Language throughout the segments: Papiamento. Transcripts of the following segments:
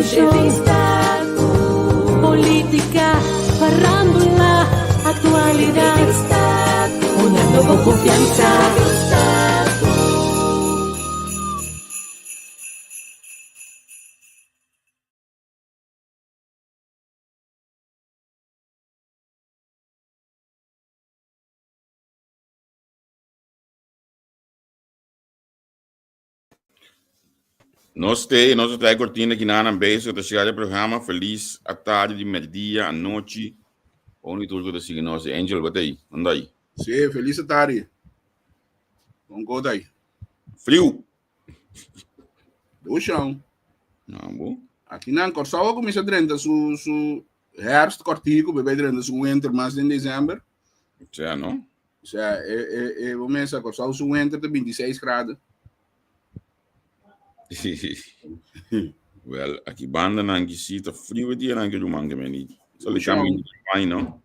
Informashon, polítika, farándula, aktualidat, Hunando bo konfiansa. Nos te, nos ta trae cortina ki nan bezig ta chega de programa. Feliz atardi, di merdia, anochi. Only tur ku ta sigui nos. Angel, wat ei? Anda aí? Sí, feliz atardi. Con kota aí. Friu. Dushão. Ah, bo. Aki nan Kòrsou a kuminsá drenta su su herfst kòrtiku, bebé drenta su winter mas den december. Sea, no? Osea, e e e bo mesa Kòrsou su winter ta 26 graden. Wel, aki banda nan ki si ta friu e dia nan ki ruman ke meni. Sali Dushão. kami di no?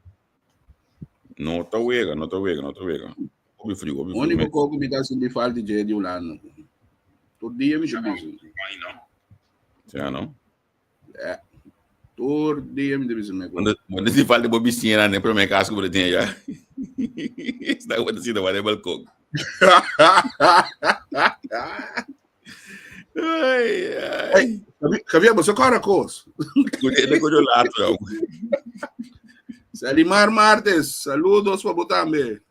No ta wega, no ta wega, no ta wega. Hopi friu, hopi friu Único mes. koko mi ta sinti falta dje di Hulanda. Tur dia mi ta bisa. Sea, no? Eh, tur dia mi ta bisa me Quando, quando si falta bo bisiña nan prome cas ku bo tin ya. Sta bo ta sinta wak den balkon. Ai, ai. Javier, você cora cos. Cuidado com o lato. Salimar Martes, saludos pa bo tambe.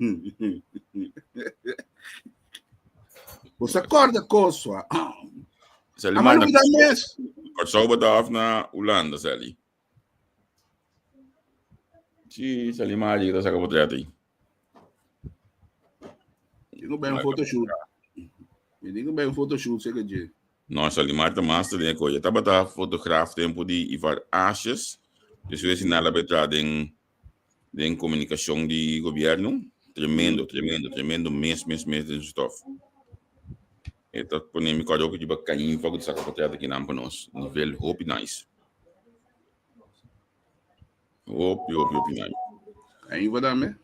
Você acorda cos, wa. Salimar Amalo na da mes. Kòrsou bo ta of na Hulanda, Sally? Sí, Salimar ta saka portret aí. Tengo bem um photoshoot. Mi tengo bem um photoshoot, sei que je. No, Salimar ta master den koye. Tabata fotograaf tempo di Ivar Asjes. Despues nada betra den den komunikashon di gobierno. Tremendo, tremendo, tremendo mes, mes, mes den su stof. E ta pone mi kòrda hopi riba Cainfa ku ta saka portret akinan pa nos. Nivel hopi nice. Hopi, hopi, hopi nice. Cainfa tambe?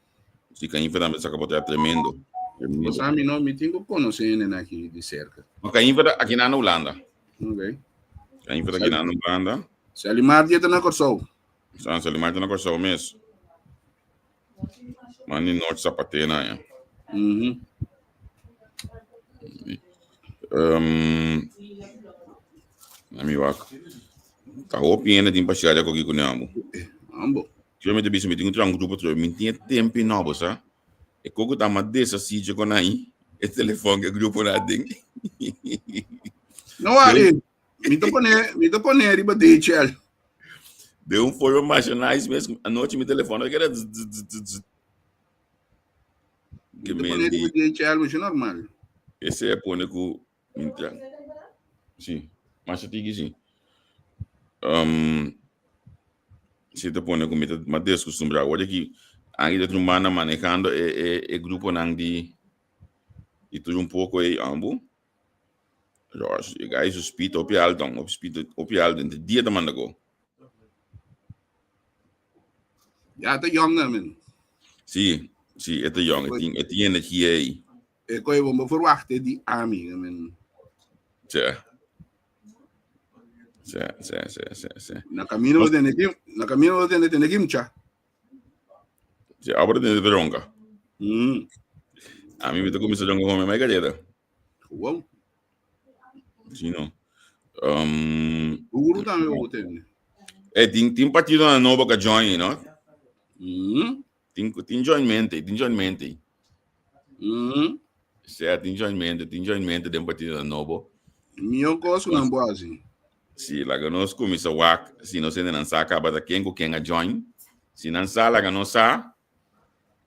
Si, Cainfa tambe ta saka portret tremendo. Tremendo. Pues ami no, mi tin ku konosé hende aki di serka. Ma Cainfa ta akinan na Hulanda. Ok. Cainfa ta akinan na Hulanda. Salimar dia ta na Kòrsou. San Salimar ta na Kòrsou mes. Mani North Zapatena ya. Um, ami wak. Ta hopi hende tin pa share koki ku amo. Ambo. Yo me te bisa mi tin un tra un grupo tro, mi tin tempo nobo sa. E koko ta ma desasiche con ahí. E telefon e grupo na ding. No worry. Mi ta pone, mi ta pone riba DHL. De un forma masha nice mes. Anochi mi telefono a keda zzz, zzz, zzz, zzz. Mi ta pone riba DHL, masha normal. Ese a pone ku mintra. Si, masha tiki si. Um, si ta pone ku mi ta mas descostumbrado. Awor aki, anki ta trumbanda manejando e, e, e gruponan di, di tur un poco ei, ambu. George, e guy su speed hopi alto, hopi speed hopi alto, entre dia ta manda go. Ja, ta jong na men. Sí, sí, e ta jong, e tin, e tin energia ei. E koe bo verwacht di ami, men. Tja. Tja, tja, tja, tja, tja. Na camino bo tene ki, na camino bo tene tene ki mucha. Sí, ahora tene te ronca. A mi mi ta kuminsa ronca con mi mai careta. Gewoon. Sí, no. Duro tambe bo tende. Eh, tin, tin partido na nobo ka join, no? Tin, tin join mente, tin join mente. Sea, tin join mente, tin join mente den partido na nobo. Mihó kos ku nan bo hasi. Si, laga nos kuminsa wak, si nos hende nan sa kaba ta ken ku ken a join. Si nan sa, laga nos sa,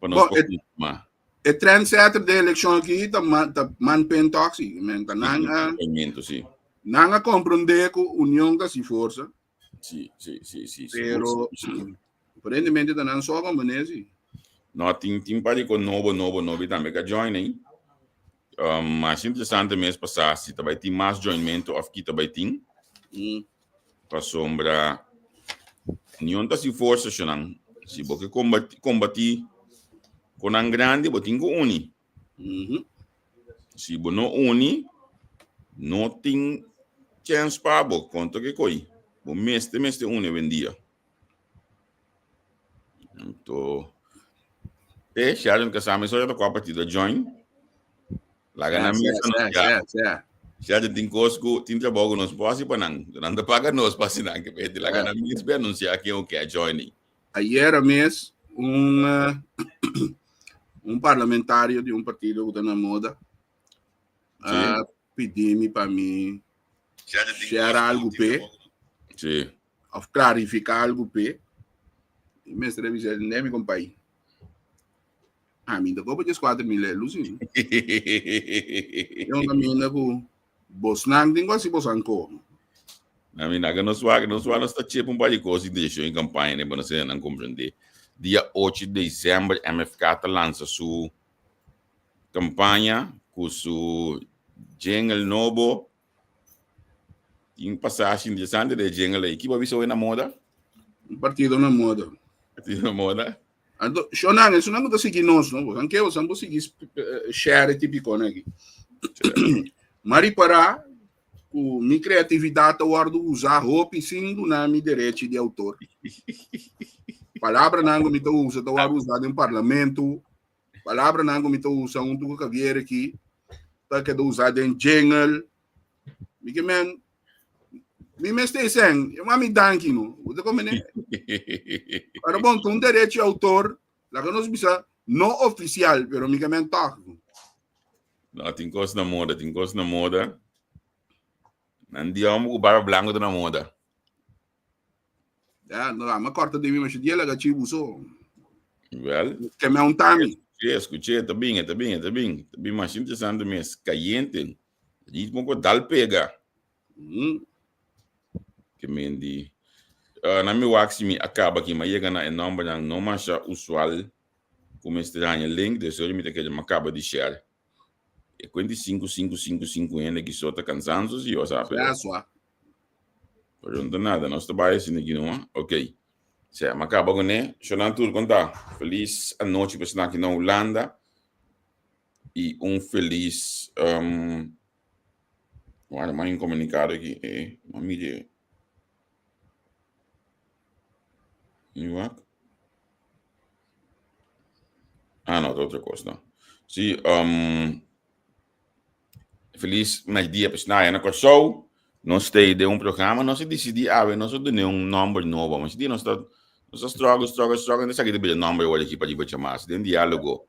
pa nos Bon, por e- konfirmá. E trendsetter de elekshon aki ta man, ta man pen tok si. Men ta nan a, Movimiento, sí. nan a komprondé ku union ta si forsa. Sí, sí, sí, sí. Pero sí, sí. aparentemente ta nan so komponé si. No, tin, tin par di ko nobo, nobo, nobo tambe ka join ei. Mas interesante mes pasá si ta bai tin mas joinmento of ki ta bai tin. Pasobra niun ta sin forsa shonan. Si bo ke kombati, kombati ku nan grandi, bo tin ku uni. Si bo no uni, no tin chèns pa bo kontra ke koi. Bo mester mester une awendia. Anto, e Sheldon Kasami so ya ta kwa partido join. Laga nan mesa no ya. Sheldon tin kos ku tin trabou ku nos por hasi pa nan. Nan ta paga nos pa hasi nan ke p'e. Laga nan mes be anunsia ken ku ke join. Ayera mes un un parlamentario di un partido ku ta na moda a pidi mi pa mi share algu p'e. Sí. Of klarifiká algu p'e. I mester a bisa, Ne mi kompai, ami ta kopa 14 mil elu si. E un kaminda ku bosnan tin ku hasi bosan ko. Na mi naga nos wak, nos wak nos ta chep un par di kos intenshon i kampaña ne pa nos hende nan komprendé. Dia 8 di desèmber MFK ta lansa su kampaña ku su jingle nobo. Tin pasashi interesante den e jingle ei. Ki bo a bisa hoy na moda? Un partido na moda. Partido na moda. Anto, shonan, esunnan ku ta sigui nos, no? Bosan ke bosan por sigui share e tipikon aki. M'a ripará ku mi kreatividat ta wòrdu usá hopi sin duna mi derechi di outor. Palabranan ku mi ta usa ta wòrdu usá den parlamento. Palabranan ku mi ta usa huntu ku Javier aki ta keda usá den jingle. Mi ke men, mi mester esen, e mami danki no. Bo ta komprende? Pero bon, ta un derecho di autor, laga nos bisa, no oficial, pero mi ke men tòg. No, tin kos na moda, tin kos na moda. Nan di hòmber ku barba blanku ta na moda. Ja, no, mi a kòrta di mi masha dia laga chibu so. Wel. Ke men un tami. Escuché, escuché, ta bin, ta bin, ta bin. Ta bin masha interesante mes, cayente. Ritmo ku dal pega. Ke men di. Na mi wak si mi a kaba aki, mi a yega na e nòmbernan no masha usual ku mester haña link, dus ora mi ta kere mi a kaba di share. E kuenta sinku sinku sinku sinku hende ki so ta kansanso si yo sa, pero. Ya, swa. Pero no ta nada, nos ta bai asina aki no. Ok. Sea, mi a kaba kuné. Shonan tur kon ta? Felis anochi pa esnan aki na Hulanda. I un felis um, wara, mi a inkomunikado aki. Eh, mi a mira. Mi wak. Ah, no, ta otro kos, no. Si, um, Felis mèrdia pa esnan aya na Kòrsou. Nos ta den un programa, nos a disidí awe nos a dun'é un nòmber nobo. Mas di nos ta nos ta struggle, struggle, struggle, esaki ta bira nòmber awor aki pa riba Chamas. Den diálogo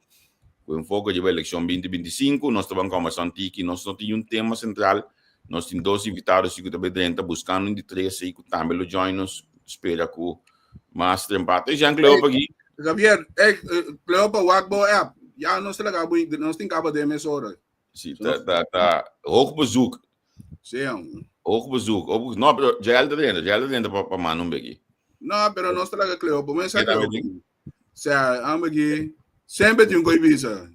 ku enfoke riba elekshon 2025, nos ta ban kòmbersá un tiki, nos no tin un tema sentral, nos tin dos invitado si ku ta bai drenta buskando un di tres ei ku tambe lo join nos, spera ku mas trempa. Te Jean Cleopa aki. Javier, ey, Cleopa, wak bo app. Ya nos ta laga bo, nos tin kaba den mes ora. Si, ta, ta, ta hoog bezoek. Sí. Hoog bezoek. Hoog, no, pero Jael ta drenta, Jael ta drenta pa, pa manda un beki. No, pero nos ta laga Cleopa, men sa Cleopa. Sea, ambeki, semper tin un koi bisa.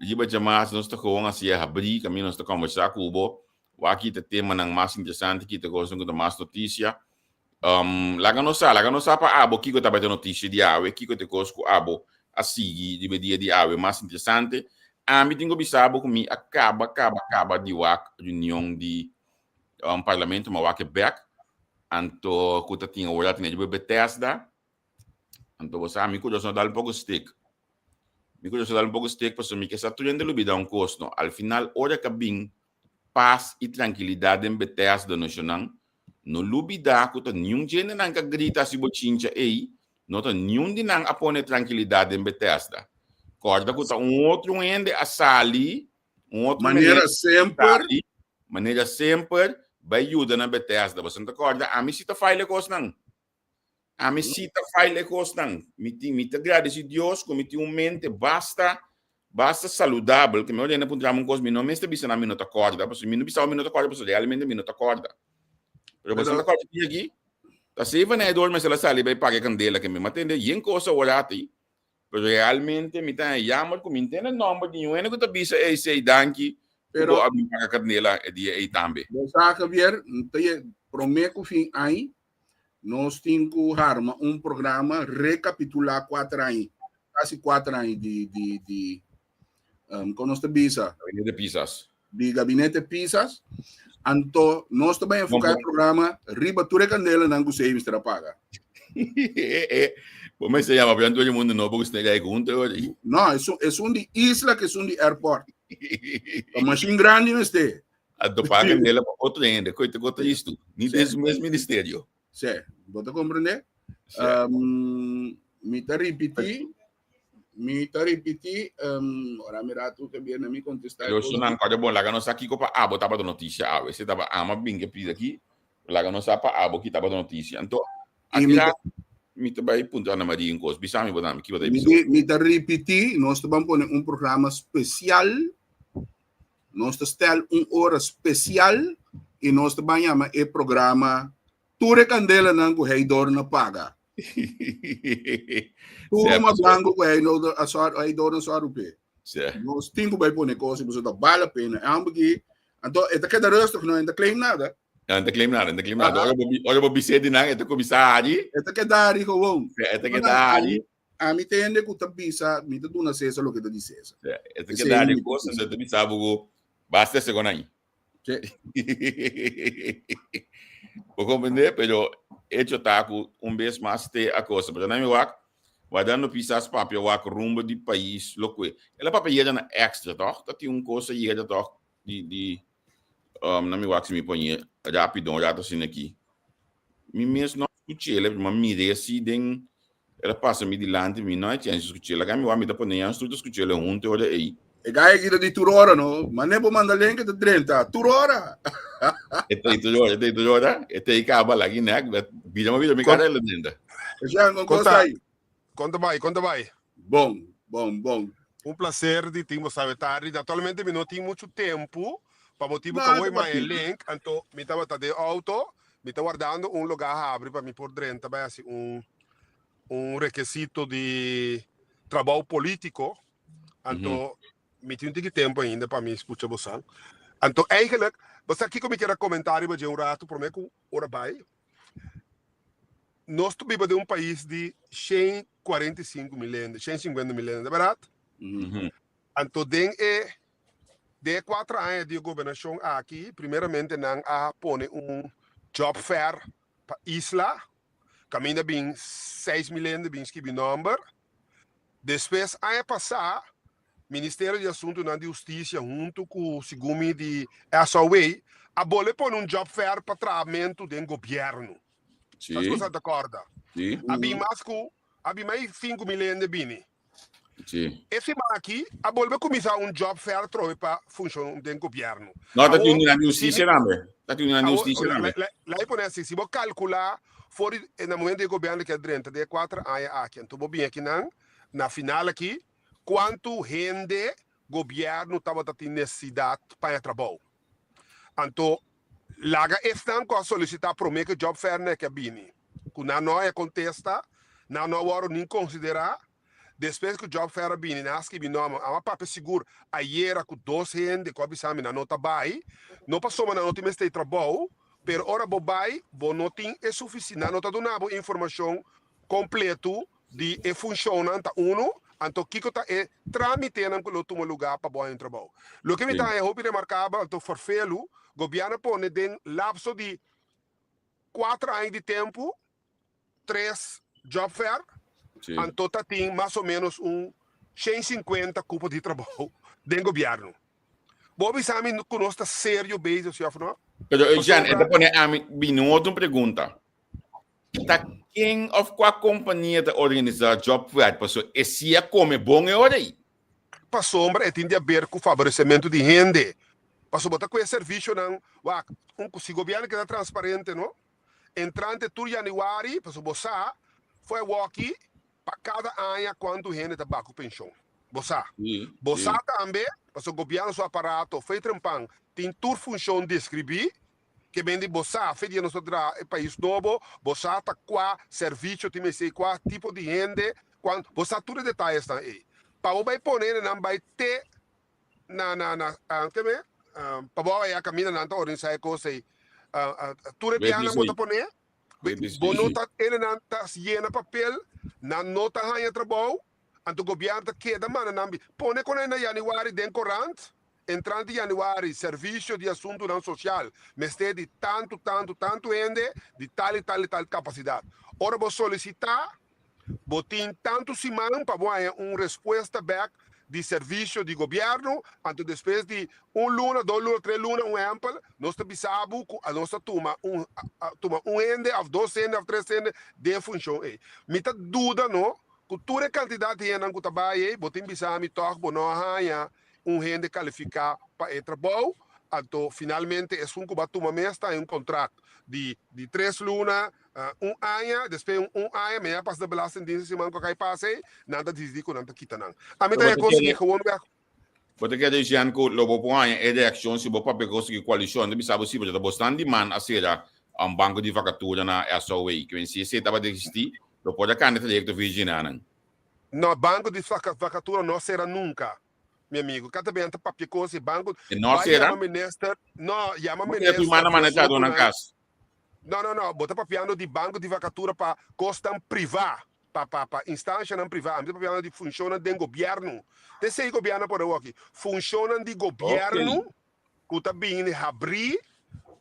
Riba djamas nos ta gewoon hasi e habrí, kaminda nos ta kombersá ku bo. Wak kita temanan mas interesante, kita kosnan ku ta mas notisia. Laga nos sa, laga nos sa pa abo kiko tabata notisia di awe, kiko ta e kos ku abo a sigui riba e dia di awe mas interesante. Ami tin ku bisa bo ku mi a kaba, kaba, kaba di wak reunion di parlamento, mi a wak e bèk, anto ku ta tin awor a tene riba Bethesda. Anto bo sa, mi kurason a dal un poko stik. Mi kurason a dal un poko stik pasobra mi ke sa tur hende lubida un kos, no. Al final, ora ka bin pas i trankilidat den Bethesda, no shonnan, no lubida ku ta niun djendenan ka grita hasi bochincha ei, no ta niun di nan a pone trankilidat den Bethesda. Kòrda ku ta un otro hende a sali, un otro Manera semper. sali, manera semper, bai yuda na Bethesda. Boso no ta kòrda? Ami si ta faile kosnan. Ami si ta fail e kosnan. Mi tin, mi ta gradeci Dios ku mi tin un mente basta, basta saludabel, ku mi ora hende puntra mi un kos, mi no mester bisa nan mi no ta kòrda, pasobra mi no bisa mi no ta kòrda, pasobra realmente mi no ta kòrda. Pero boso no ta kòrda di aki? Ta sefa na e dor mester a sali bai paga e kandela ke mi matende yen kos awor ati, pero realmente mi ta haña jammer ku mi no tende nòmber di niun hende ku ta bisa ey sey danki ku bo Pero a bin paga kandela e dia ey tambe. Bo sa Javier, ta ye promé ku fin aña Nos tin ku harma un programa rekapitulá kuater aña, kasi kuater aña di di di um, kon nos ta bisa? Gabinete Pisas. Di Gabinete Pisas. Anto nos ta bai enfoká e programa riba tur e kandelanan ku sei mester a paga. Bo mester yama pa tur e mundu nobo ku snel ei huntu ora. No, esun esun di isla ku esun di airport. Ta mashin grandi mester. Anto paga kandela pa otro hende, koe ta kota istu. Ni den su mes ministerio. Se, bo ta komprendé? Mi ta ripití, mi ta ripití, ora mi rato ke biene mi kontestá. Yo sunan kòrda bon, laga nos sa kiko pa abo tabata notisia awe. Si tabata ama bin ke pidi aki, laga nos sa pa abo ki tabata notisia. Anto, aki ta, mi ta bai puntra Ana Maria un kos. Bisa mi bo tambe, ki bo ta bisa? Mi ta ripití, nos ta ban pone un programa spesial Nos ta stel un ora spesial i nos ta ban yama e programa Tur e kandelanan ku Heidorn a paga. Tur uma blanku ku Heidorn a sòru p'e. Nos tin ku bai pone kos i pasobra ta bal la pena. E hòmber aki, anto e ta keda rustig no, e no ta claim nada. E no ta claim nada, e no ta claim nada. Ora bo bis'é di nan, e ta kuminsá hari. E ta keda hari gewoon. E ta keda hari. Ami ta hende ku ta bisa, mi ta duna Cesar loke ta di Cesar. Sí, e ta keda di kos, entonces ta bisa bo ku basta ese kon ahí. Sí. Bo comprende? Pero hecho ta ku un bes mas te a cosa. Pero nan mi wak, wadando pisas papia wak rumbo di pais lokue. El a papia yega na extra, toch? Ta tin un cosa yega toch di di um, nan mi wak si mi ponye rapido un rato asina aki. Mi mes no skuch'el, ma mir'é si den el a pasa mi dilanti, mi no a chèns di skuch'el. Laga mi wak mi ta pone yan tur ta skuch'el huntu e ora ei. E gai aki ta di tur ora no, mane bo manda lenke ta drenta, tur ora. E ta di tur ora, e ta di tur ora, e ta ei kaba lagi nek, bira ma bira mi kara el a drenta. Jean, kon kos ta ei? Kon ta bai, kon ta bai? Bon, bon, bon. Un placer di tin bo sabe tardi. Naturalmente mi no tin mucho tempo pa motibo cu awor maya link, anto mi tabata den auto, mi ta wardando un lugar habri pa mi por drenta bai haci un un requisito di trabao politico, anto mi tin un tiki tempo ainda pa mi scucha bosan. Anto eigenlijk, bo sa kico mi kier a comenta riba dje un rato prome cu ora bai? Nos ta biba den un pais di 145 mil hende, 150 mil hende, bèrdat? Anto den e den e kuater aña di e gobernashon aki, primeramente nan a pone un job fair pa isla, kaminda bin 6 mil hende bin skibi nòmber. Despues aña pasá Ministerio di Asuntunan di Hustisia huntu ku segun mi di SOW a bolbe pone un job fair pa trahamentu den gobièrnu. Sí. Sa ku ta kòrda? Sí. A bin mas ku a bin mai 5000 hende bini. Sí. E siman aki a bolbe kuminsá un job fair atrobe pa funshon den gobièrnu. No, ta tin un di hustisia tambe. Ta tin un di hustisia tambe. Laat pone así, si bo kalkulá for di na momento di e gobièrnu ke a drenta den e kuater aña aki, anto bo bin akinan na final aki, Kuantu hende gobièrnu tabata tin nesesidat pa haña trabou? Anto, laga esnan ku a solisitá promé ku e job fair nek a bini, ku nan no a haña kontesta, nan no a wòrdu nin konsiderá. Despues ku job fair a bini, nan a skibi nòmber. Amo a papia sigur ayera ku dos hende ku a bisa mi nan no ta bai, no pasobra nan no tin mester di trabou, pero ora bo bai, bo no tin e sufisi, nan no ta duna bo informashon kompletu di e funshonnan ta unu, anto kiko ta e trámitenan ku lo tuma lugá pa bo haña un trabou. Loke mi ta haña hopi remarkabel anto ferfelu, gobièrnu a pone den lapso di kuater aña di tempu tres job fair, anto ta tin mas o ménos un 150 kupo di trabou den gobièrnu. Bo a bisa mi ku nos ta serio bezig, si òf no? Pero Jean, e ta pone ami bini un otro pregunta. Ta ken of kua kompania ta organisá job fair? Pasobra e si a kome bon e ora ei. Pasobra e tin di aber ku faboresementu di hende. Pasobra bo ta ku e servisionan, wak, un ku si gobièrnu keda transparente no, entrante tur yanüari, pasobra bo sa, for e wòki pa kada aña kuantu hende ta baku penshon. Bo sa. Bo sa tambe, pasobra gobièrnu su aparato, fei trempan, tin tur funshon deskribí, Ke bende bo sa, fe dia nos ta traha e pais nobo, bo sa ta kua servicio tin mester, kua tipo di hende, kuan, bo sa tur e detayesnan ei. Pa bo bai pone hendenan bai te na, na, na, ke me, pa bo a bai a kaminda nan ta organisa e kos ei. Tur e biahanan bo ta pone, bo no ta, hendenan ta yena papel, nan no ta haña trabou, anto gobièrnu ta keda manda nan bi. Pone kon ei na yanüari den korant. Entrante januari, Servisio di Asuntunan Sosial mester di tantu, tantu, tantu hende di tal i tal i tal kapasidat. Ora bo solisitá, bo tin tantu siman pa bo haña un respuesta bèk di servisio di gobièrnu. Anto despues di un luna, dos luna, tres luna, un ehèmpel, nos ta bisa bo ku nos ta tuma un tuma un hende òf dos hende òf tres hende den e funshon ei. Mi ta duda no ku tur e kantidat di hendenan ku ta bai ei, bo tin bisa mi tòg bo no a haña un hende kalifiká pa e trabou, anto finalmente esun ku bo a tuma mes ta un kontrakt di di tres luna, un aña, despues un un aña mei a pasa de belastingdienst e siman ku a kai pasa ei, nan ta disidí ku nan ta kita nan. Ami ta Bo e ta kos kere aki gewoonweg. Bo ta kere dician ku lo bo por haña e reakshon si bo papia kos di koalishon ta bisa bo si bo ta bosnan di man a sera un banko di vakatura na SOW. Kimen si esei tabata eksistí lo por a kanda trayekto Virgina nan. No, banko di vakatura no a sera nunka. Mi amigo, cada vez ta papia cos e banco. E no Vai sera? yama minister. No, yama Bo kere tu minister manda di manda trahador nan asuntunan. cas. No, no, no. Bo ta papiando di banco di vacatura pa cosnan priva, pa pa pa instancianan priva. Ami ta papiando di funcionnan den gobierno. Te esey gobierno a pone awor aki. Funcionnan di Ok. gobierno ku ta bini habrí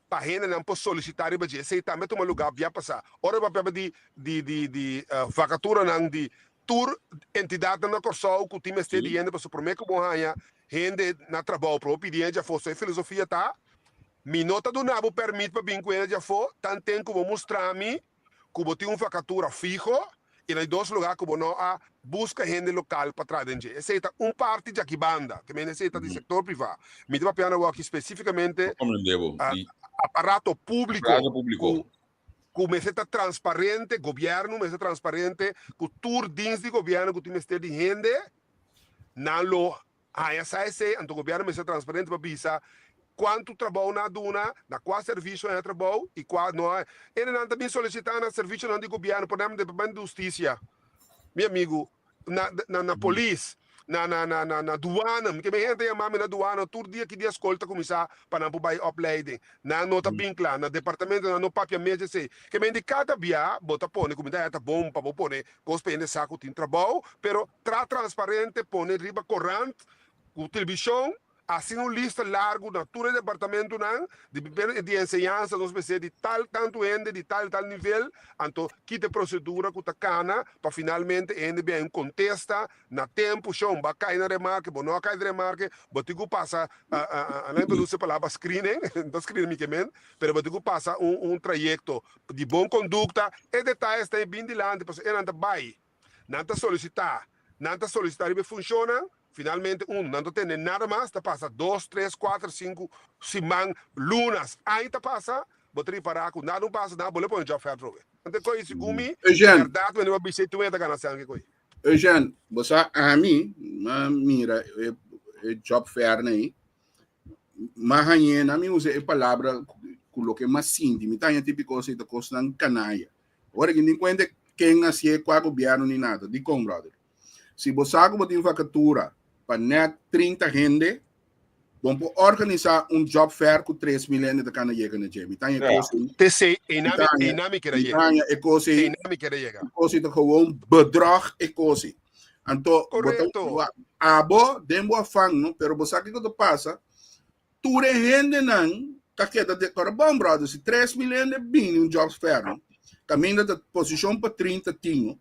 pa hendenan por solisitá riba dje. Esei tambe a tuma lugá bia pasá. Ora bo a papia di di di di vakaturanan di tur entidatnan na Kòrsou ku tin mester di Sí. hende pasobra promé ku bo haña hende na trabou promé bo pidi hende djafó. So e filosofia ta, mi no ta duna bo pèrmit pa bin ku hende djafó tanten ku bo mustra mi ku bo tin un vakatura fiho i na di dos lugá ku bo no a buska hende lokal pa traha den dje. Esei ta un parti djaki banda, ke mende esei ta di sektor privá. Mi ta papiando awor aki spesífikamente Comprende bo. Di aparato públiko aparato públiko. ku ku mester ta transparente, gobièrnu mester transparente ku tur dins di gobièrnu ku tin mester di hende, nan lo Haña sa esei, anto gobièrnu mester transparente pa bisa kuantu trabou nan a duna, na kua servisio nan a trabou i kua no a. Hendenan ta bin solisitá na servisionan di gobièrnu, por ehèmpel Departamento di Hustisia, mi amigu, na na na polis, na na na na na duana. Mi ke men hende ta yama mi na duana tur dia ki dia skol ta kuminsá pa nan por bai opleiding. Nan no ta bin kla. Na departamento nan no papia mes di esei. Ke men di kada bia bo ta pone ku mi ta haña ta bon pa bo pone kos pa hende sa ku tin trabou, pero Tra transparente pone riba korant ku televishon asina un lista largu na tur e departamentunan di di enseñansa nos mester di tal tantu hende di tal tal nivel anto kita e prosedura ku ta kana pa finalmente e hende bin un kontesta na tempu shon bo a kai na remarke bo no a kai na remarke bo tin ku pasa nan ta usa e palabra screening no ta screening mi ke men pero bo tin ku pasa un un trayekto di bon kondukta e detayes ta bin dilanti pasobra e nan ta bai. Nan ta solisitá, nan ta solisitá riba e funshonnan, finalmente un, nan ta tende nada mas, ta pasa dos, tres, kuater, sinku siman, lunas, aña ta pasa, bo ta ripará ku nada no pasa, nan a bolbe pone job fair atrobe. Nan ta kohe segun mi, Eugène. bèrdat mi no a bisa tur hende ta gana sèn ke kohe. Eugène, bo sa ami, m'a mira e e job fair nan ei, m'a hañ'é, nan mi usa e palabra ku loke m'a sinti, mi ta haña típiko esei ta kosnan kanaya. Ora ki ni kuenta ken hasié kua gobierno ni nada. Dikon, brother? Si bo sa ku bo tin vakatura pa net 30 hende, bon por organisá un job fair ku 3000 hende ta kana yega na dje. Mi ta haña e kos ei. T'esei, einan mi, einan mi keda Mi yega. ta haña e kos ei. Einan mi keda yega. E kos ei ta gewoon bedrog e kos ei. Anto, bo ta, Korekto. abo den bo afan, no? Pero bo sa kiko ta pasa? Tur e hendenan ta keda de kora bon brother si 3000 hende bini un job fair no kaminda ta posishon pa 30 tin no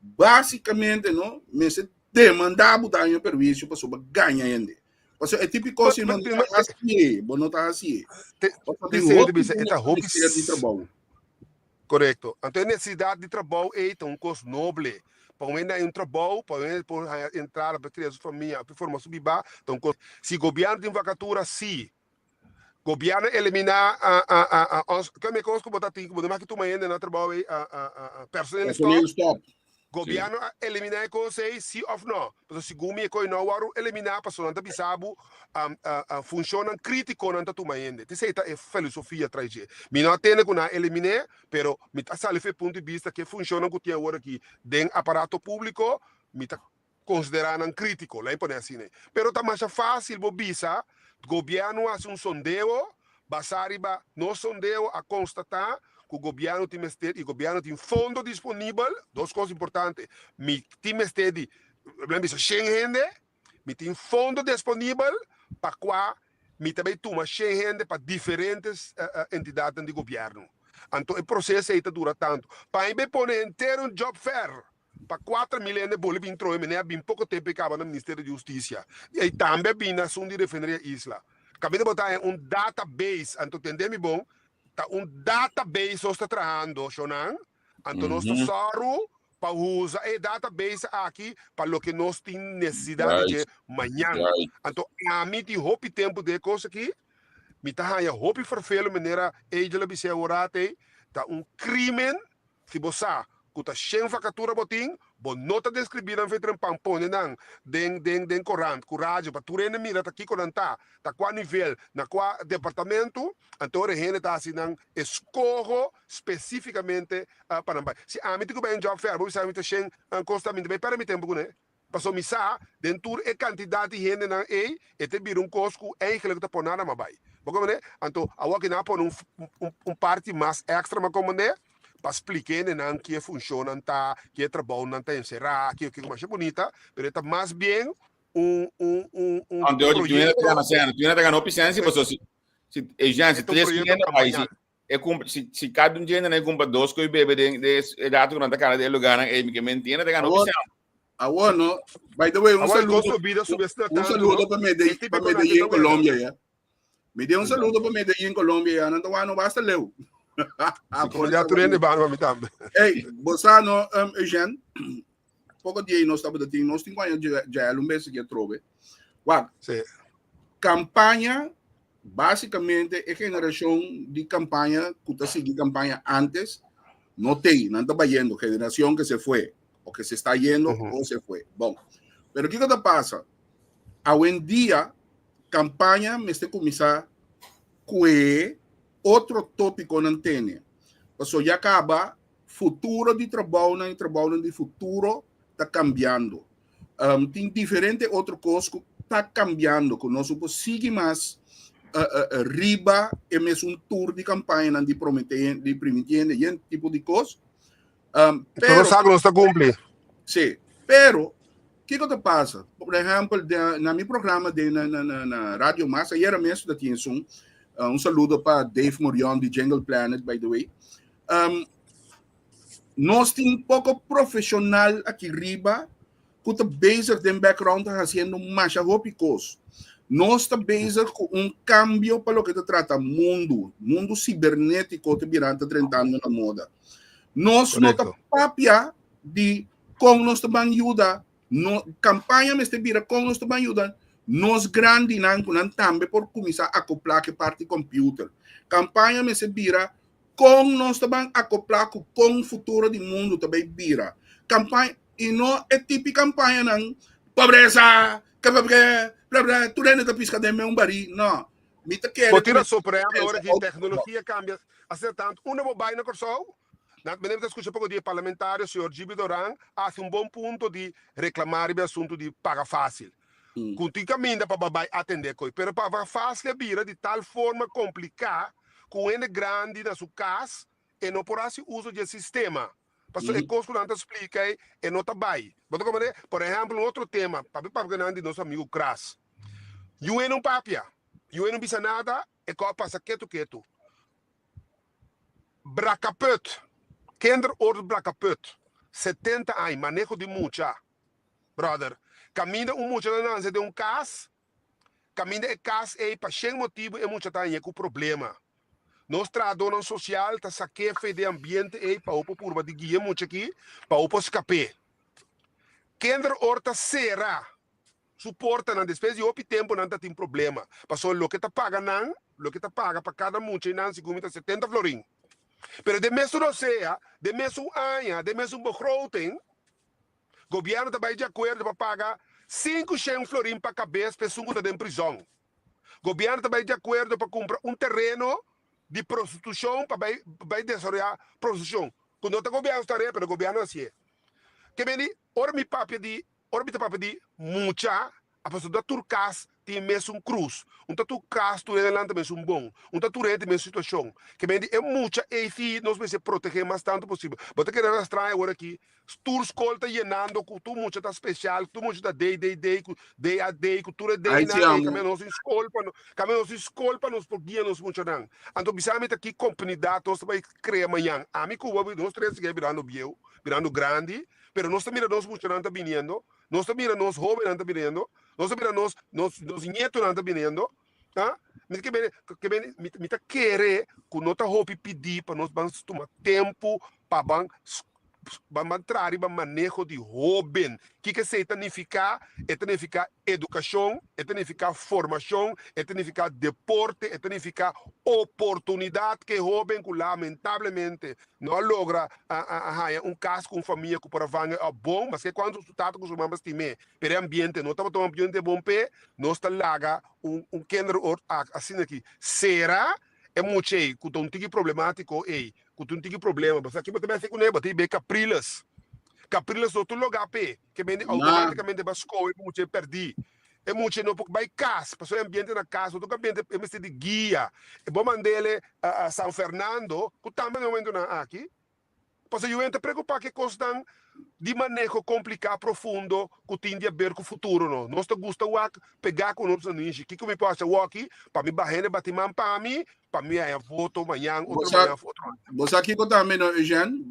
basikamente no mester demanda bo daño perwisio pasobra bo gaña hende pasobra e tipo kos no ta hasi bo no ta hasi Te hopi hopi di trabou. Korekto. Anto e nesesidat di trabou ei ta un kos noble. Pa un hende haña un trabou, pa un hende por haña entrada pa kria su famia, pa forma su bibá, ta un kos. Si gobièrnu tin vakatura, sí. Gobièrnu eliminá kua mi kos ku bo ta tin ku bo no maki tuma hende na trabou ei, personeel Personeel stop. stop. Gobièrnu a eliminá e kos ei, sí òf nò? Pasobra segun mi e kos ei no a wòrdu eliminá pasobra nan ta bisa bo funshonnan krítiko nan ta tuma hende. T'esei ta e filosofia tras dje. Mi no a tende ku nan a elimin'é, pero mi ta sali for e punto di bista ku e funshonnan ku tin awor aki den aparato públiko, mi ta konsiderá nan krítiko, la'i pone asina. Pero ta masha fásil bo bisa gobièrnu a hasi un sondeo Basá riba nos sondeo a konstatá ku gobièrnu tin mester i gobièrnu tin fondo disponibel, dos kos importante, mi tin mester di, mi a bisa shen hende, mi tin fondo disponibel pa kua mi ta bai tuma shen hende pa diferente entidatnan di gobièrnu. Anto e proseso ei ta dura tantu. Pa mi bai pone henter un job fair pa 4000 hende boli bin trohe mi, ne a bin poko tempu e kaba na Ministerio di Hustisia. Di ei tambe a bin na asun di Refineria Isla. Kaminda bo ta haña un database, anto tende mi bon, ta un database nos ta trahando, shonnan, anto nos ta sòru pa usa e database aki pa loke nos tin nesesidat di dje mañan. Anto ami tin hopi tempu den e kos aki, mi ta haña hopi fervelo manera Angel a bis'é awor rat ei, ta un krimen Si bo sa ku ta shen vakatura bo tin, bo no ta deskribí nan vetren pan pone nan den den den korant ku radio pa tur hende mira ta kiko nan ta, ta kua nivel, na kua departamentu, anto ora e hende ta hasi nan eskoho spesífikamente pa nan bai. Si ami tin ku bai un job fair, bo bisa mi ta shen kos ta mi ta bai pèrdè mi tempu kuné. Pasobra mi sa, den tur e kantidat di hendenan ei, e ta bira un kos ku eigenlijk ta por nada mas bai. Bo komprendé? Anto, awor ki nan a pone un, un, un parti mas èkstra, mi a komprendé, pa splika hendenan ki e funshonnan ta, ki e trabounan ta enserá, ki kiko masha bunita, pero e ta mas bien un, un, un, un Anto, tu hende ta proyekto. gana sèn, tu hende ta gana hopi sèn si, pasobra si, si, e jen, si E ta un tres proyekto hende bai, si, kampañal. E kumpra, si, si kada un djende nan kumpra dos koi bebe den de e rato ku nan ta kana den e lugarnan ei, mi ke men tiene ta gana hopi Awor, sèn. awor no. By the way, un Awor, saludo, kosto bida subi asina un tantu, saludo no? pa E Medellín, pa típikonan ke Medellín, ta wega. Colombia, ya. Mi den un saludo pa Medellín, Colombia, ya. Nan ta wak no basta leu. Como ya tur hende bano pa mi tambe. Hey, bo sa no, Eugène, poko dia nos tabata tin, nos tin ku aña Jael un bes aki atrobe. Wak, Sí. kampaña Básicamente e generacion di campaña cu ta sigui campaña antes no tei, nan ta bayendo, generacion que se fue, o que se está yendo o se fue. Bon, pero kiko ta pasa? Awendia campaña mester cuminsa cue otro topiconan tene, paso ya caba futuro di trabounan y trabounan di futuro ta cambiando. Um, tin diferente otro cos cu ta cambiando, cu nos no por sigui mas uh, uh, riba e mesun tour di campañanan di promete, di primitiende y en tipo di cos. Um, Pero pero, sa cu nos ta cumpli. sí, pero, kiko ta pasa? Por ejemplo, de, na mi programa de, na, na, na, na Radio Mas, ayer mes ta tin un, uh, un saludo pa Dave Morion di Jingle Planet, by the way. Um, Nos tin poko profesional aki riba ku ta bezig den background ta hasiendo masha hopi kos. Nos ta bezig ku un kambio pa loke ta trata mundu. Mundu sibernetiko ta birando ta drentando na moda. Nos no ta papia di kon nos ta ban yuda no kampaña mester bira kon nos ta ban yuda nos grandinan ku nan tambe por kuminsá akoplá ku e parti computer. Kampaña mester bira Kon nos ta ban akoplá ku kon futuro di mundu ta bai bira? Kampaña, i no e tipi kampañanan, pobresa, kpkpk, bla bla, tur hende ta piska den meun barí. No. Mi ta kere Bo ku tin mi rason, por ehempel, ora pensa ki otro. teknologia kambia asina tantu, unda bo bai na Kòrsou, nan mi ta skucha poko di e parlamentario señor Gibi Doran a hasi un bon punto di reklamá riba e asuntu di paga fásil. Ku tin kaminda pa bo bai atendé koi, pero paga fásil a bira di tal forma kompliká ku un hende grandi na su kas e no por hasi uso di e sistema. Pasobra e kos ku nan ta splika ei e no ta bai. Bo ta komprendé? Por ehèmpel, un otro tema, papia papia ku nan di nos amigu Kras. Yu e no papia, yu e no bisa nada, e kos a pasa ketu ketu. Brakaput, kinderoord Brakaput, 70 aña, maneho di mucha. Brother, kaminda un mucha ta nanse den un kas, kaminda e kas ei pa shen motibu e mucha ta hañ'é ku problema. Nos trahadónan sosial ta sak'é fe den ambiente ei pa bo por purba di guia e mucha aki pa bo por skap'é. Kinderoord ta sera su portanan despues di hopi tempu nan ta tin problema pasobra loke ta paga nan, loke ta paga pa kada mucha einan segun mi ta 70 florin. Pero den mesun rosea, den mesun aña, den mesun begroting, Gobierno ta bay di acuerdo pa paga 500 florin pa cabes pa esun cu ta den prizon. Gobierno ta bay di acuerdo pa cumpra un tereno di prostitucion pa bay bay desaroya prostitucion. Cu no ta gobierno su tarea pero gobierno hacié. Ke meni ora mi papia di ora mi ta papia di mucha a pasobra tur cas. tin mesun krus, un ta tur kas tur hende lanta mesun bon, un ta tur hende tin mesun situashon. Ke men di e mucha ei si nos mester protegé mas tantu posibel. Bo ta kere rastra awor aki, tur skol ta yenando ku tur mucha ta speshal, tur mucha ta DDD ku DAD ku tur e Ai Dnan si ei, amo. kaminda nos tin skol pa no kaminda nos tin skol pa nos por guia nos muchanan. Anto bisa mi ta ki komunidat nos ta bai krea mañan. Ami ku bo nos tres sigui birando bieu, birando grandi, pero nos ta mira nos muchanan ta biniendo. Nos ta mira nos hóbennan ta biniendo, nos ta mira nos nos nos ñetonan ta biniendo, ah, mi ta ke bini ke bini mi mi ta kere ku no ta hopi pidí pa nos ban tuma tempu pa ban ban ban traha riba maneho di hóben. Kiko esei ta nifiká? E ta nifiká edukashon, e ta nifiká formashon, e ta nifiká deporte, e ta nifiká oportunidat ku e hóben ku lamentablemente no a logra a haña un kas ku un famia ku por a vanga e bon, maske kuantu su tata ku su mama stim'é, pero e ambiente no tabata un ambiente bon p'e, nos ta laga un un kinderoord asina aki sera e mucha ei ku ta un tiki problemátiko ei, ku ta un tiki problema, pasobra aki bo ta mester kuné, bo ta hib'é Capriles. Capriles no ta un lugá p'e, ke bende outomátikamente bo a skohe ku mucha ei pèrdí. E mucha no por bai kas, pasobra e ambiente na kas no ta un ambiente, e mester di guia. E bo mand'ele a San Fernando, ku tambe na e momentunan aki, pasobra yu ta preokupá ku e kosnan di maneho kompliká, profundo, ku tin di aber ku futuro no. Nos ta gusta wak pegá ku nos nanishi. Kiko mi por hasi awoki pa mi baha hende bati man pa mi, pa mi haña voto mañan, otro mañan òf otro aña. Bo sa kiko tambe no, Eugène?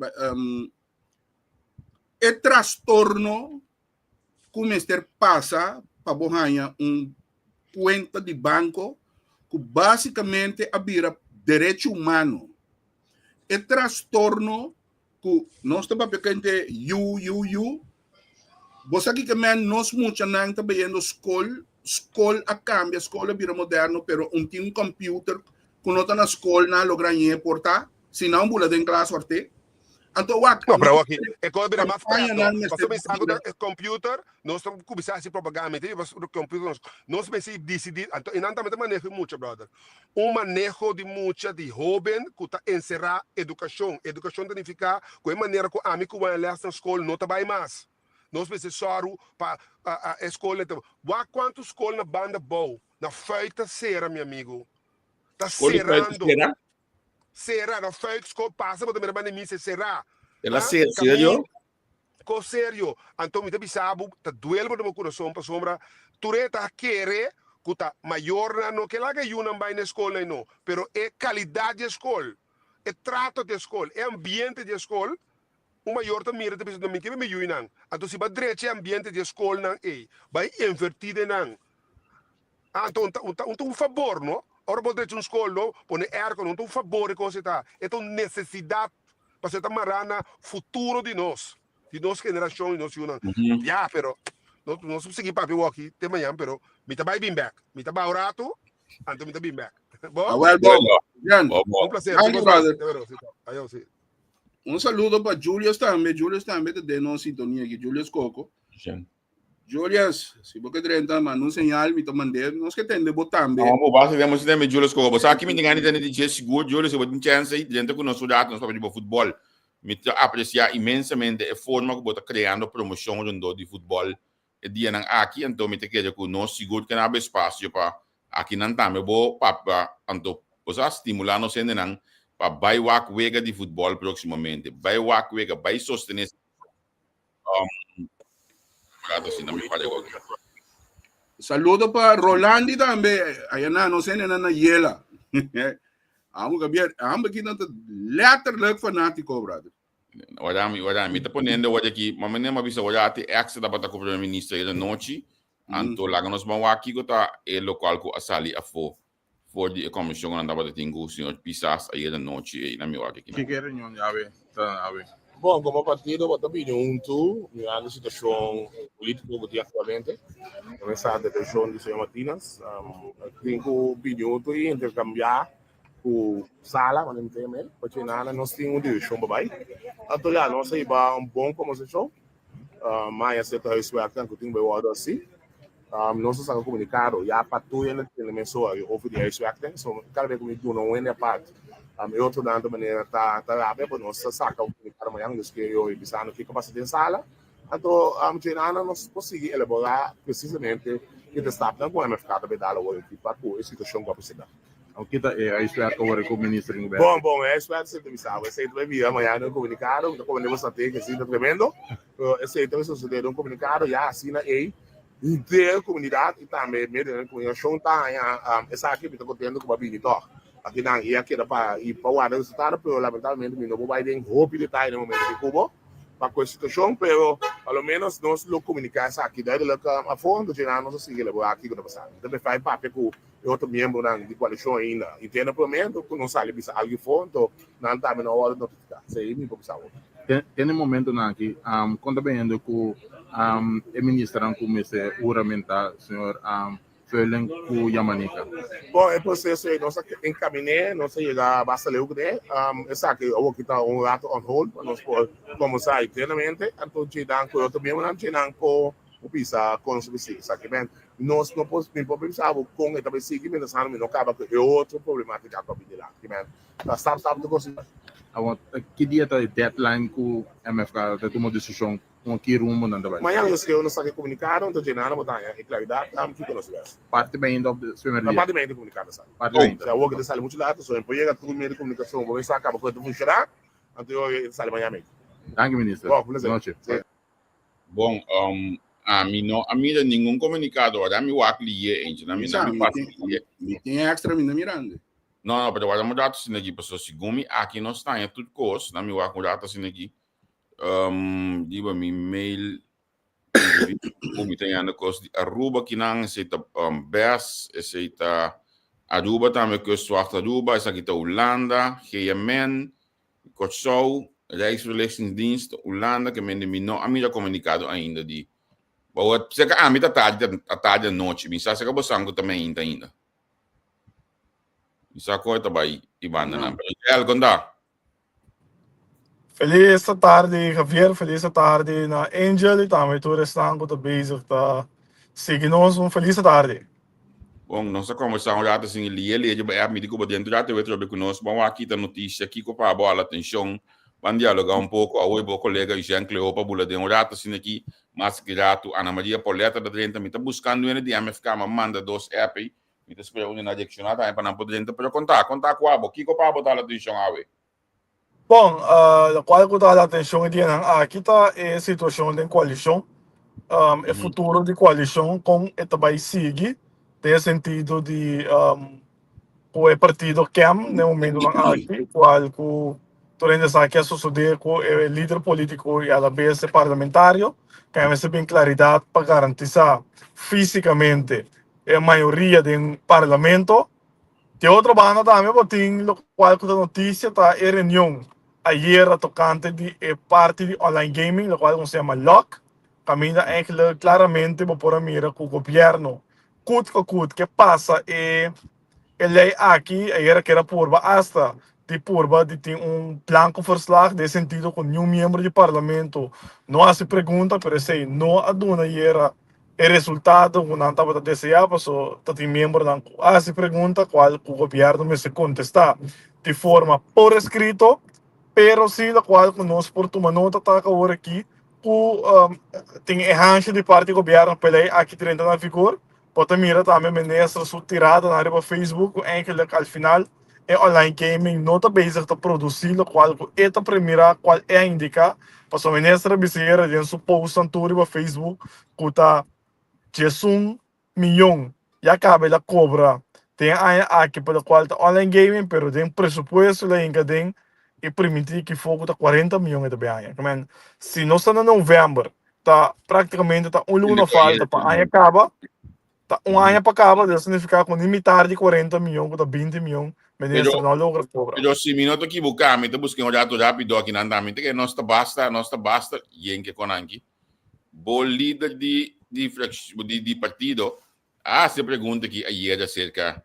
E trastorno ku mester pasa pa bo haña un kuenta di banko ku básikamente a bira derecho humano. E trastorno ku nos ta papia kende yu yu yu, bo sa kiko men nos muchanan ta bayendo skol, skol a kambia, skol a bira moderno pero un tin un computer ku no ta na skol nan a logra hañ'é por ta, si nan bula den klas horte. Anto wak, No, pero aki e cosa bira mas campaña preto. nan Pasobra mester mi sa ku bira. ta e computer, nos ta kuminsá hasi propaganda, mi ta riba su computer nos nos mester disidí, anto e nan tambe ta maneho di mucha, brother. Un maneho di mucha, di hóben ku ta enserá edukashon. Edukashon ta nifiká ku e manera ku ami ku bai lès na skol no ta bai mas. Nos mester sòru pa e skol ta. Wak kuantu skol na banda bou, na Fuik ta sera, mi amigu. Ta Skol di Fuik ta serando. sera? Sera na fuik sko pasa bo ta mira banda mi se sera. El a Ha? ser serio? Kamin ko serio. Anto mi ta bisa bo ta duel bo den bo kurason pasobra tur e ta kere ku ta mayornan no ke laga e yunan bai na e skolnan ei no, pero e kalidat di e skol, e trato di e skol, e ambiente di e skol, un mayor ta mira ta bisa no mi ke mi yuinan. Anto si bo a drecha e ambiente di e skolnan ei, bai inverti den nan. Anto un ta un ta un ta un fabor no. Ora bo drecha un skol no, pone airco no ta un fabor e kos ei ta. E ta un nesesidat pasobra e ta mará na futuro di nos, di nos generashon di nos yunan. Ya, pero nos nos por sigui papia awoki te mañan pero mi ta bai bin bèk. Mi ta baha un ratu, anto mi ta bin bèk. Bo? Awel bo. Bueno, Jan, bo, bo. Un placer. Danki, brother. Te veo, sí. Ayo, sí. Un saludo pa Julius tambe. Julius tambe ta den nos sintonia aki. Julius Coco. Jan. Julius, si bo ke drenta, manda un señal, mi ta mand'é. Nos ke tende bo tambe. No, bo basta temos tende Julius Coco. Bo sa ki mi tin gana di tende di dje sigur, Julius, si bo tin chance ei, drenta ku nos un rato, nos papia di bo futbòl. Mi ta apresiá inmensamente e forma ku bo ta kreando promoshon rondó di futbòl e dianan aki, anto mi ta kere ku nos sigur ke naba espasio pa akinan tambe bo papia, anto bo sa stimulá nos hendenan pa bai wak wega di futbòl próksimamente. Bai wak wega, bai sostené. Saludo pa Rolandi tambe. Allá na, no sé, na na Yela. Amo Gabriel, amo aquí no letterlijk fanático, brother. Ora mi, ora mi ta poniendo ora aquí, mama ne ma bisa ora ati ex tabata ku primer minister de nochi, anto laga nos ban wak kiko ta e lokual ku a sali afó For di e komishon ku nan tabata tin ku señor Pisas ayera nochi ei na mi wak aki nan. Kiko e reunion di awe ta awe? Bon, komo partido bo ta bini huntu mirando e situashon polítiko ku tin aktualmente. Nan mester detenshon di señor Martinez. Tin ku bini huntu i interkambiá ku sala, manera mi ta yama el, pasobra nan nos tin un direkshon pa bai. Anto ya, nos a hiba un bon kombersashon. Maña sierto huiswerknan ku tin bai wòrdu hasi. Nos a saka komunikado ya pa tur hende tende mesora over di huiswerknan. So kada bes ku mi duna un hende apart, e otronan ta manera ta ta rabia, pero nos a saka un komunikado mañana, Dios kere hoy, bisando kiko pasa den sala. Anto djenana nos por sigui elaborá presisamente ki ta stapnan ku MFK ta bay dal awor aki pa ku e situashon ku a presentá. Awor kita e huiswerk awor ku minister di gobierno? Bon, bon, e huiswerk esei ta bisa bo, esei ta bay bira mañana den un komunikado, mi ta komende bo stratega, esei ta tremendo, pero esei ta bay sosodé den un komunikado ya asina ei henter komunidat i tambe medionan di komunikashon ta haña esaki, mi ta kontento ku bo a bini tòg akinan i a keda pa i pa warda resultado, pero lamentablemente mi no por bay den hopi detaye den momento aki ku bo. pa cu e situacion, pero pa lo menos nos lo comunica esaki duidelijk afo, entonces nan nos a sigui elabora kico ta pasando. Mi ta prefer papia cu e otro miembronan di coalicion ainda interno prome, enton cu nos sali bisa algo afo, enton nan tambe no a wordo notifica. Esey mi por bisa awor. Ten e momentonan aki, con ta beyendo cu e ministernan cu mester huramenta, señor Veulen ku Yamanika. Bon, e proseso ei nos a enkaminé, nos a yega basta leu kuné. Esaki awor ki ta un rato on hold pa nos por komensá internamente. Anto djenan ku e otro miembronan, djenan por bisa kon nos ta sigui esaki. Men, nos no por, mi por bisa bo kon e ta bai sigui mientras tanto mi no kaba ku e otro problematika ku a bini dilanti. Men, ta stap stap ta konsiguí. Awor, ki dia ta e deadline ku MFK ta tuma desishon Con ki rumbo nan ta bai? Mañana nos creo nos saca e comunicado, entonces dje nada bo ta haña e claridad am kico nos wes. Parti mainta of de primer Na dia? parti mainta e comunicado ta sali. Parti mainta. Si awor ke ta sali mucho laat, so e por yega tur medio di comunicacion bo mester a caba cu e ta funciona, anto e ta sali mañana mainta. Danki minister. Bon, placer. Nochi. Si. Bon, ami no a mira ningun comunicado, ora mi wak liye eentje, na mi na mi pasa liye. Mi tin extra mi no mirando. No, no, pero wak un rato asina aki, pasobra segun mi aki nos ta haña tur cos, na mi wak un rato asina aki. Um, diba mi mail mi ta yanda kos di Aruba kinan, esei ta um, BES, esei ta Aruba tambe, Kustwacht Aruba, esaki ta Hulanda, GMN, Kòrsou, Rijksverlichtingsdienst, Hulanda, ke mende mi no a mira komunikado ainda di. Bawat, seka ami ta tardi, ta tardi anochi, mi sa seka bosan ku ta mainta ainda. Mi sa koe ta bai i banda nan. Pero Joel, kon ta? Feliz tardi Javier, feliz tardi na Angel y tambe tur esnan cu ta bezig ta sigui nos. Un feliz tardi. Bon, nos a conversa un rato sin lie lie ba app mi di cu bo dentro rato we trobe cu nos. Bon wak kita noticia kico pa bo ala atencion. Ban dialoga un poco. Awe bo colega Eugène Cleopa bula den un rato sin aki. Mas ki rato Ana Maria Pauletta ta drenta. Mi ta buscando hende di MFK ma manda dos app ei. Mi ta spera un di nan reacciona tambe pa nan por drenta. Pero conta, conta cu abo. Kico pa bo ta ala atencion awe? Bon, locual cu ta hala atencion e dianan aki ta e situacion den coalicion, e futuro di coalicion con e ta bay sigui den e sentido di cu e partido KEM den momentonan aki, cual cu tur hende sa ke a sosode cu e lider politico y alabes e parlamentario, ke a mester bin claridad pa garantisa fisicamente e mayoria den parlamento. Di otro banda tambe bo tin locual cu ta noticia ta e reunion ayera tocante di e parti di online gaming locual nos yama lock caminda eigenlijk claramente bo por a mira cu gobierno cut cu cut ke pasa e e ley aki ayera kier a purba hasta di purba di tin un blanco verslag den sentido cu niun miembro di parlamento no haci pregunta pero esey no a duna ayera e resultado ku nan tabata deseá paso ta tin miembronan ku a hasi pregunta kual ku gobièrnu mester kontestá di forma por eskrito, pero si lokual ku nos por tuma nota ta ku awor aki ku tin e hansha di parti gobièrnu pa e lei aki drenta na vigor. Bo ta mira tambe minister su tiradanan riba Facebook ku eigenlijk al final e online gaming no ta bezig ta produsí lokual ku e ta premirá kual e a indiká, pasobra minister a bisa yera den su postnan tur riba Facebook ku ta 11 miyon ya kaba el a kobra den e aña aki pa lokual ta online gaming pero den presupuesto el a hinka den e primintí ki for ku ta 40 miyon e ta bin haña. Kimen si nos ta na novèmber ta práktikamente ta un luna falta pa aña kaba. Ta un aña pa caba, debe significa cu ni mitar di 40 miyon, cu ta 20 miyon, minister Pero, no a logra cobra. pero si mi no ta equivoca, mi ta busca un rato rapido aki nan tambe, te nos ta basta, nos ta basta yenke con anki. Bo lider di di di, di partido a haci pregunta aki ayer acerca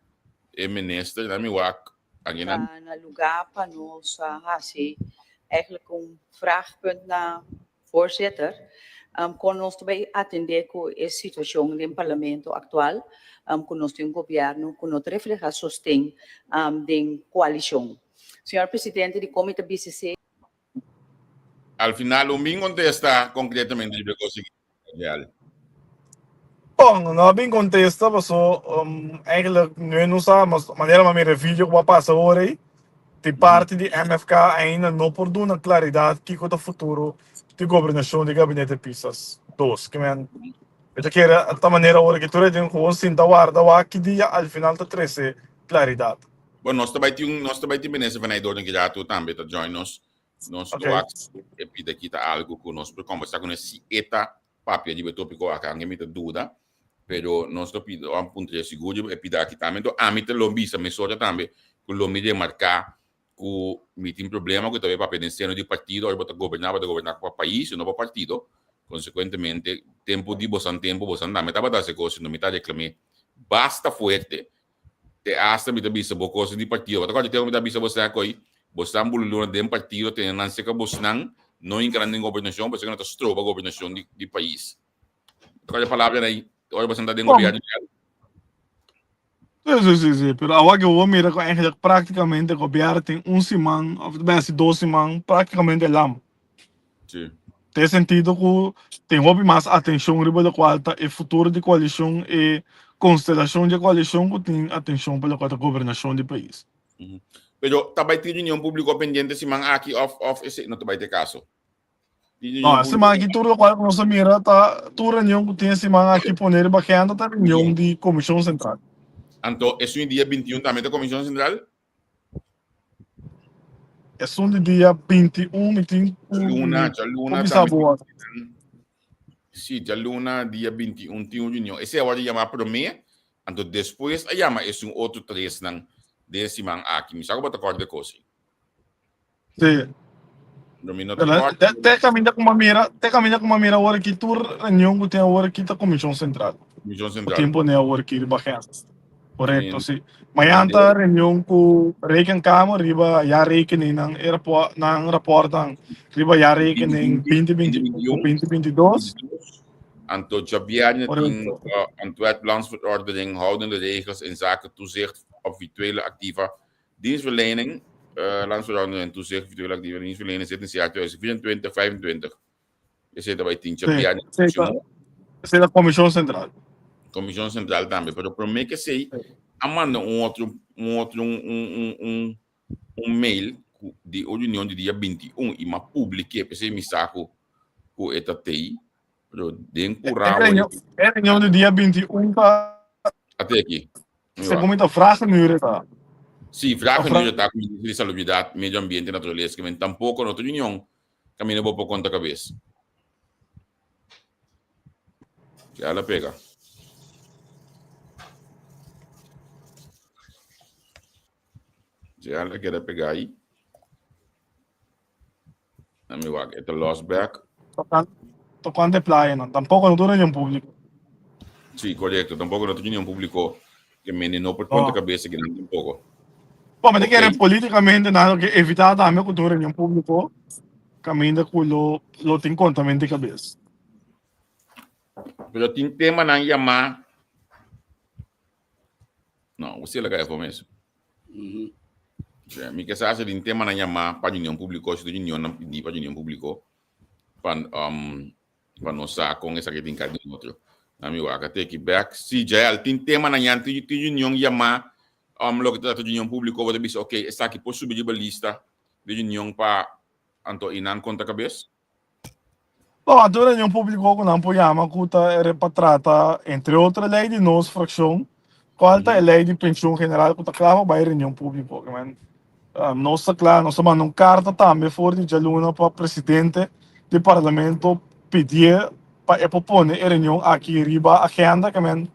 e minister, na mi wak aki nan. Ta na lugá pa nos hasi eigenlijk un vraagpunt na Voorzitter, kon nos ta bai atendé ku e situashon den parlamento aktual, ku nos tin un gobièrnu ku no ta reflehá sosten den koalishon. Señor Presidente, dikon mi ta bisa esei? Al final un bin contesta concretamente riba e cos aki, Real. Bon, no a bin contesta paso um, eigenlijk nu no sa, mas manera ma mira e video ku a pasa ora ei, di parti di MFK ainda no por duna claridad kiko ta futuro di gobernacion di gabinete Pisas 2. Ke men, mi ta kere ta manera ora ki tur e tin gewoon sinta warda wak ki dia al final ta trece claridad. Bon, nos ta bai tin, nos ta bai tin minister van Nijdoorn ki rato tambe ta join nos. Nos Ok. lo wak e pida ki ta algo ku nos por conversa con si e ta papia riba e tópiko aki, aunke mi ta duda, pero nos lo pida, lo puntra sigur riba e pida aki tambe. Enton ami ta lo bisa mesora tambe ku lo mi remarká ku mi tin problema ku ta papia den seno di partido, ora bo ta goberná, bo ta goberná pa pais i no pa partido. Konsekuentemente, tempu di bosan tempu bosan tambe tabata hasi kos, sino mi ta reklam'é basta fuerte Te hasta mi ta bisa bo cosa di partido. Bo ta corda tempo mi ta bisa bo sa coi bosnan bululuna den partido tene nan cerca bosnan no hinca nan den gobernacion pasobra nan ta stroba gobernacion di di pais. Bo ta corda e palabra nan ora bosnan ta den gobierno ya? Sí, sí, sí, sí. Pero awor que bo mira cu eigenlijk practicamente gobierno tin un siman of besi dos siman practicamente lam. Sí. Den sentido ku tin hopi mas atenshon riba lokual ta e futuro di koalishon, e konstelashon di e koalishon ku tin atenshon pa lokual ta gobernashon di pais. Pero ta bai tin reunion públiko pendiente siman aki òf òf esei no ta bai ta e kaso? Tin No, reunion e siman públiko aki tur lokual ku nos a mira ta tur reunion ku tin e siman aki pone riba agenda ta reunion di Komishon Sentral. Anto esun di dia 21 tambe ta Komishon Sentral? Esun di dia 21 mi tin ku Djaluna, mi djaluna por bisa tambe bo. tin Sí, djaluna dia 21 tin un reunion. Esei a wòrdu yamá promé, anto despues a yama esun otro tresnan den e siman aki. Mi sa ku bo ta kòrda e kos ei. Sí. No, mi no ta Pero kòrda. te, te kaminda ku mi a mira, te kaminda ku mi a mira awor aki tur reunion ku tin awor aki ta Komishon Sentral. Komishon Ku Sentral. tin pone awor aki riba agenda. Korekto, Sí. sí. Mañan ta reunion ku Rekenkamer riba jaarrekening e rapport, nan rapportnan riba jaarrekening 2020 ku 2022. Anto djabièrnè tin Korekto. uh, Ontwet Landsverordening houdende regels inzake toezicht op virtuele activa dienstverlening, uh, Landsverordening en toezicht virtuele activa dienstverlening zittingsjaar 2024 25. Esei ta bai tin Sí, djabièrnè esei ta, próximo. esei ta Komishon Sentral. Komishon Sentral tambe, pero promé ke esei a manda un otro un otro un un un un un mail ku di un reunion di dia 21 i m'a publik'é, p'esei mi sa ku ku e ta tei, pero den E kurá reunion, e reunion di dia 21 ta Ate aki. Mi segun wak. mi ta vragenuur ta. Sí, Ta vragenuur ta ku Ministerio di Salubridat, Medio Ambiente i Naturalesa, ke men tampoko no ta reunion Camina bo por conta cabes. Ya la pega. Ya la queda pega ahí. Dame wak, e ta los back. Tocante, tocante playa no. Tampoco no tin reunion publico. Sí, correcto. Tampoco no tin reunion publico. Que mene no por conta No. cabeza que no tampoco. Bon, mi ta Ok. kere politikamente nan lo ke evitá tambe ku tin un reunion públiko kaminda ku lo lo tin kontamentu di kabes. Pero tin temanan yamá. No, bo sela kaya for mes. Mi ke sa si tin temanan yamá pa reunion públiko, si tin reunionnan pidí pa reunion públiko pa um, Pa nos sa kon esaki tin kai den otro. Na mi wak a teki bek. Si Jael, tin temanan yan, tin tin reunion yamá um loke ta trata reunion públiko, bo ta bisa ok, esaki por subi riba lista di reunion pa anto i nan konta kabes? Bon, anto reunion públiko ku nan por yama ku ta ere pa trata entre otro e lei di nos frakshon, kual ta e lei di penshun general ku ta kla pa bai reunion públiko. Nos ta kla, nos ta manda un karta tambe for di djaluna pa presidente di parlamento pidié pa e por pone e reunion aki riba agenda ke men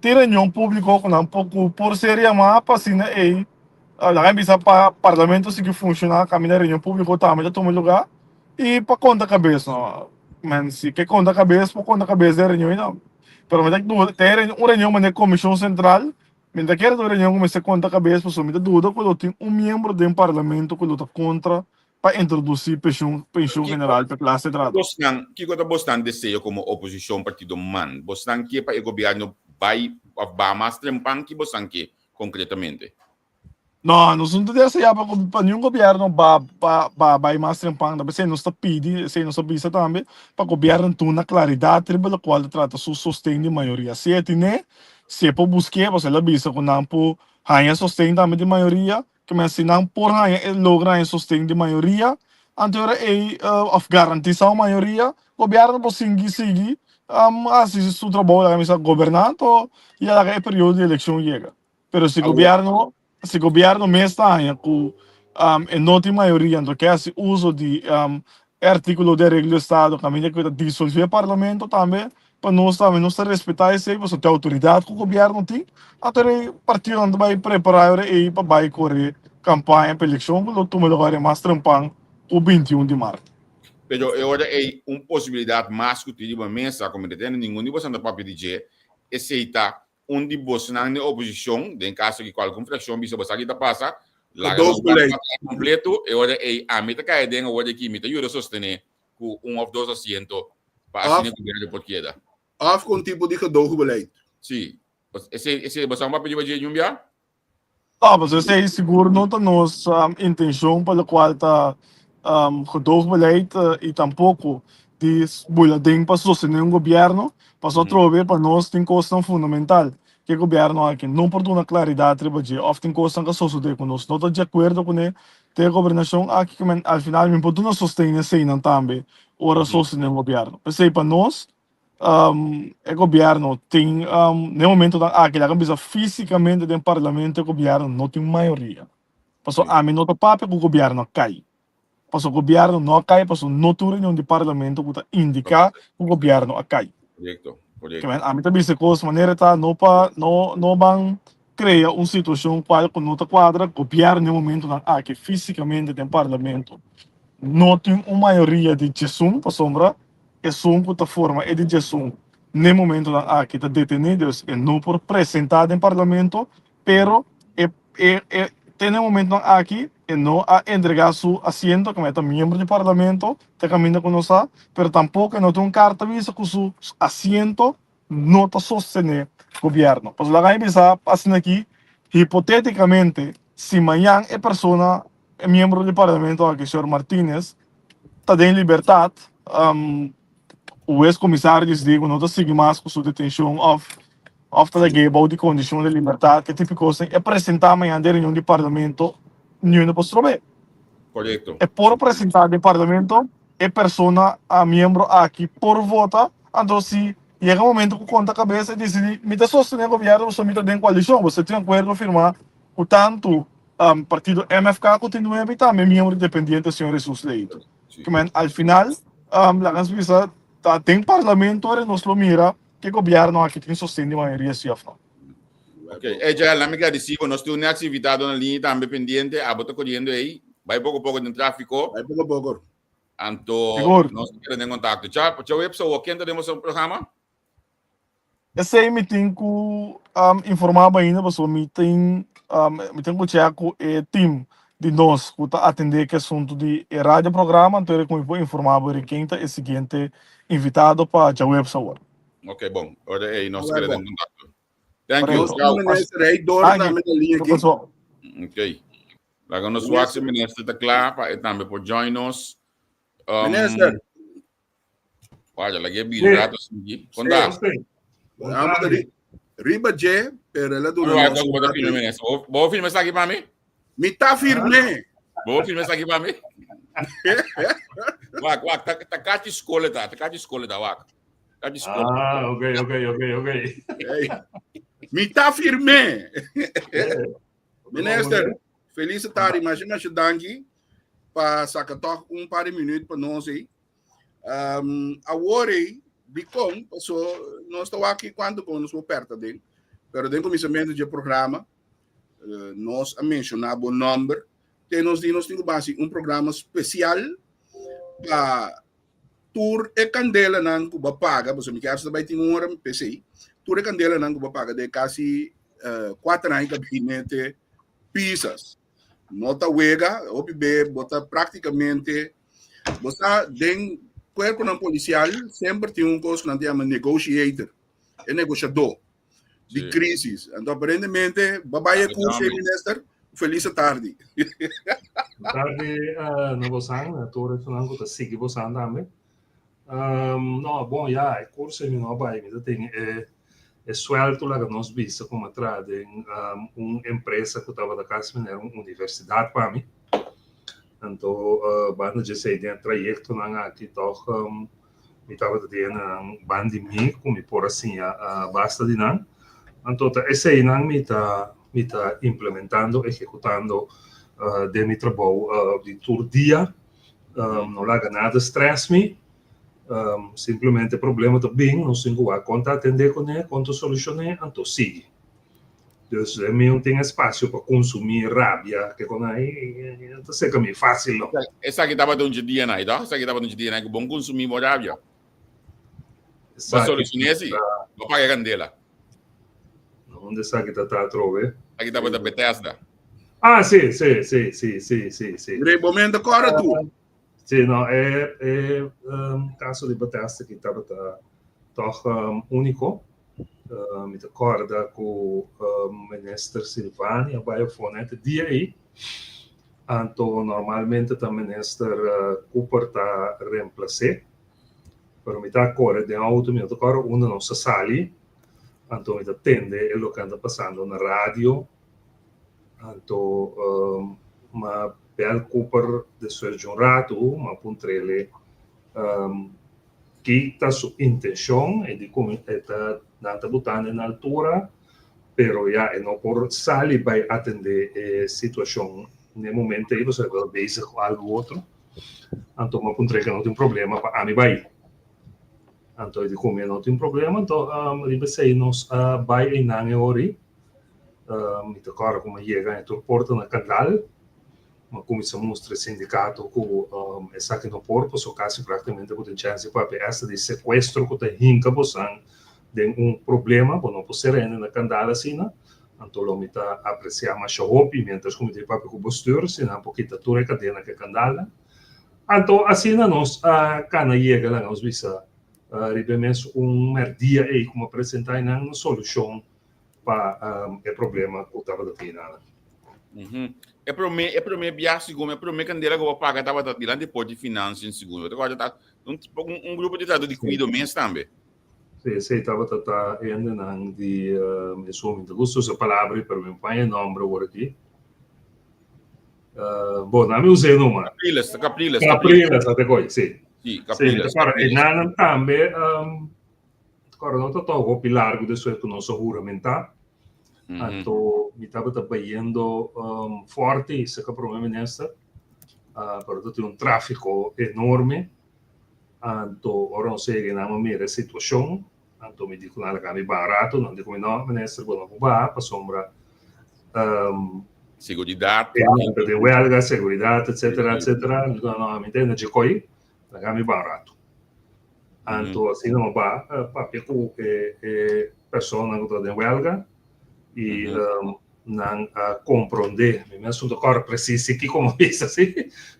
tin reunion públiko ku nan por ku por ser yamá pa asina ei laga bisa pa parlamento sigui funshoná kaminda reunion públiko tambe ta tuma lugá i pa konta kabes no men si ke konta kabes por konta kabes den reunion ei no pero mi ta duda te un reunion manera komishon sentral Mi ta kere ta un reunion ku mester konta kabes pasobra mi ta duda ku lo tin un miembro den parlamento ku lo ta kontra pa introdusí penshun penshun Kiko general pa e klase trahadó. bosnan kiko ta bosnan deseo komo oposishon partido man? Bosnan ke pa e gobièrnu bai òf baha mas trempan? Ki bosnan ke konkretamente? No, nos no ta desea pa pa niun gobierno ba ba ba bai mas trempan. Ta p'esei nos ta pidi, esei nos ta bisa tambe, pa gobierno duna claridad riba locual ta trata su sosten di mayoria. Si e tine, si e por busk'é, pasobra el a bisa cu nan por haña sosten tambe di mayoria, ke men si nan por haña e logra haña sosten di mayoria, anto e ora ei of garantisa un mayoria, gobierno por sigui sigui hasi su trabou, laga mi sa goberna, anto ya laga e periodo di eleccion yega. Pero si gobierno, si gobierno mes ta haña ku e no tin mayoria, anto ke hasi uso di e artíkulo di areglo di estado kaminda ku ta disolvé parlamento tambe, pa nos tambe nos ta respetá esei pasobra tin outoridat ku gobierno tin, anto e partidonan ta bai prepará e ora ei pa bai kore kampaña pa elekshon ku lo tuma lugar e mas trempan ku 21 di mart. Pero e ora ei un posibilidat mas ku tin riba mesa, ku mi ta tende ningun di boso ta papia di dje, esei ta Un di bosnan den oposicion, den caso di cualcun fraccion bisa bo sa ki ta pasa, laga nos Gedoogd beleid. bak completo, e ora ey ami ta cae den awor aki, mi ta yuda sostene cu un of dos asiento pa asina Of gobierno por keda. of cu un tipo di gedoogd-beleid. Si. Esey, esey, bo sa un papia di bo dje un bia? No, pasobra esei sigur no ta nos intencion pa locual ta gedoogbeleid y tampoco di bula den pa sostene un gobierno, pasobra atrobe pa nos tin cosnan fundamental cu e gobierno aki no por duna claridad riba dje of tin cosnan cu a sosode cu nos no ta di acuerdo cune te e gobernacion aki cu men al final mi por duna sosten eseinan tambe ora sostene un gobierno. P'esei pa nos E gobierno tin den momentonan aki laga bisa físicamente den parlamento e gobierno no tin mayoria. Pasobra ami no ta papia ku gobierno a kai. Pasobra gobierno no a kai pasobra no tin un reunion di parlamento ku ta indiká ku gobierno a kai. Korekto, korekto. Ami ta bisa e kos manera ta no pa no no ban krea un situashon kual ku no ta kuadra gobierno den momentonan aki físicamente den parlamento no tin un mayoria di djesun pasobra Esun ku ta forma e di djesun n'e momentonan aki ta detení, dus e no por presentá den parlamento, pero e e e te n'e momentonan aki e no a entregá su asiento komo e ta miembro di parlamento, te kaminda ku nos sa, pero tampoko e no tin un karta bisa ku su asiento no ta sostené gobièrnu. Pasobra laga mi bisa asina aki, hipotétikamente si mañan e persona E miembro di parlamento aki, señor Martinez, ta den libertad. Hues comisario disidí cu no ta sigui mas cu su detencion of of ta lag'é bou di condicion di libertad, ke tipo di cosnan. E presenta mañana den reunion di parlamento, niun no por strob'é. Correcto. E por presenta den parlamento, e persona a miembro aki por vota, anto si yega momento cu conta cabes e disidí mi ta sostene gobierno pasobra mi ta den coalicion, bo tin acuerdo firma cu tanto partido MFK ku tin nuebe i tambe miembro independiente señor Jesus Leito. Ke men al final laga nos bisa ta den parlamento ora nos lo mira ke gobierno aki tin sosten di mayoria si of no. Ok, eh Jael, laat me gradisi bo. Nos tin un next invitado na liña tambe pendiente. Abo ta coriendo ei. Bai poco poco den tráfico. Bai poco poco. Anto, Sigur. nos ta keda den contacto. Cha, cha web so, ken ta den boso programa? Esei mi tin ku informá bo ainda pasobra mi tin mi tin ku chèk ku e tim di nos ku ta atendé ku e asuntu di e radio programa anto ku mi por informá bo ri ken ta e siguiente invitado pa djaweps awor. Ok bon, ora ei nos ta keda den kontakto. Thank you. Nos tin minister Rey Dor tambe na liña aki. Ok. Laga nos wak si minister ta kla pa e tambe por join nos. Minister. Vaya, la que bira rato así. Conta. Riba dje, pero ela dura nos. Bo firme está aquí para mí? Mi ta firme. Bo firme está aquí para mí? Wak, wak, ta, ta kachi skole ta, ta kachi skole ta, wak. Kachi skole. Ah, ok, ok, ok, ok. Hey. Mi ta firme. Minister, feliz tarde, masha masha danki pa saca toch un par de minuut pa nos aí. Um, awor ei, dikon, paso nos ta wak kuantu kon nos por perta den, pero den kuminsamentu dje programa, uh, nos a menshoná bo nòmber, te nos di nos tin ku basi un programa spesial pa tur e kandelanan ku bo paga, paso mi kier sa bai tin un ora p'esei, tur e kandelanan ku bo paga de kasi uh, kuater aña gabinete Pisas. No ta wega, hopi be bo ta práktikamente Bo sa den cuerponan policial semper tin un cos cu nan ta yama negotiator, e negociador di Sí. crisis. Anto aparentemente ba bay e Ah, curso tambe. minister. Felis tardi. Tardi na bosan, na tur esnan ku ta sigui bosan tambe. No, bon ya, e kurso mi no a bai, mi ta tin e e suèlto laga nos bisa ku mi a traha den un empresa ku tabata kasi manera un universidat pa mi. Anto banda dje esei den e trayektonan aki tòg mi tabata tin hendenan banda di mi ku mi por a siña basta di nan. Anto ta eseinan mi ta mi ta implementando, ehekutando den mi trabou di tur dia. No laga nada stress mi. Simplemente problema ta bin, nos tin ku wak kon ta atendé kuné, kon ta solushoné, anto sigui. Dus den mi no tin espasio pa konsumí rabia ke kon ai ta seka mi fásil no. Esaki tabata un dje dianan ai toh? Esaki tabata un dje dianan ai ku bon konsumí bo rabia. Bo solushoné si, bo paga e kandela. Unda esaki ta ta atrobe? Esaki tabata Bethesda. Ah, si, si, si, si, si, si, si. Mire, bo menda kòrda tur. Sí, no, e, e um, caso di Bethesda ki tabata toch um, único. Uh, mi ta corda ku um, minister Silvani a bai afó net e dia ei. Anto normalmente ta minister uh, Cooper ta reemplacé. Pero mi ta kore den auto, mi no ta kòrda unda nos a sali. Anto mi ta tende e loke anda pasando na radio. Anto um, ma bel Cooper despues di un ratu, ma puntrele um, ki ta su intencion, e di ku e ta nan ta butando na altura, pero ya e no por sali bai atende e situacion n'e momento ei, pasobra e ta bezig ku algo otro. Anto ma puntr'é ke no tin problema pa ami bai. Anto e di ku mi no tin problema, anto um, riba esei nos a bai einan e ora ei. Mi ta kòrda ku mi a yega e tur porta na kandal. Mi a kuminsá mustra e sindikato ku esaki no por, pasobra kasi praktikamente bo tin chèns di papia esta di sekuestro ku ta hinka bosan den un problema, bo no por sera hende na kandal asina. Anto lo mi ta apresiá masha hopi miéntras ku mi ta papia ku bestür, si nan por kita tur e kadena ku e kandalnan. Anto asina nos a kana yega laga nos bisa riba e mes un mèrdia ei ku mi a presentá einan un solushon pa e problema ku tabata tin nan. E promé, e promé biaha segun, e promé kandela ku bo paga tabata dilanti di port di financiën segun. Bo ta kòrda ta un un grupo di trabadó di kuido mes tambe. Sí, esei tabata ta hendenan di esun mi ta gusta usa palabra ei pero mi no paña e nòmber awor aki. Bo, nan mi us'é numa. Capriles, Capriles. Capriles, ate koi, sí. Sí, Capriles. Sí, mi ta kòrda einan tambe. Ora no ta tok hopi largu despues ku nos a huramentá. Anto mi tabata bayendo um, forte serka prome minister, uh, pero ta tin un tráfiko enorme. Anto ora nos yega nan a mira e situashon, anto mi di ku nan laga mi baha rato, nan di ku mi no minister bo no por baha pasobra um, Seguridat. E den welga, seguridat, etcetera, etcetera. Mi di ku nan no, mi ta na djekoi, laga mi baha rato. Anto asina mi ba papia ku e e personanan ku ta den wèlga i nan a komprondé. Mi mes no ta kòrda presis si kiko mi a bisa si,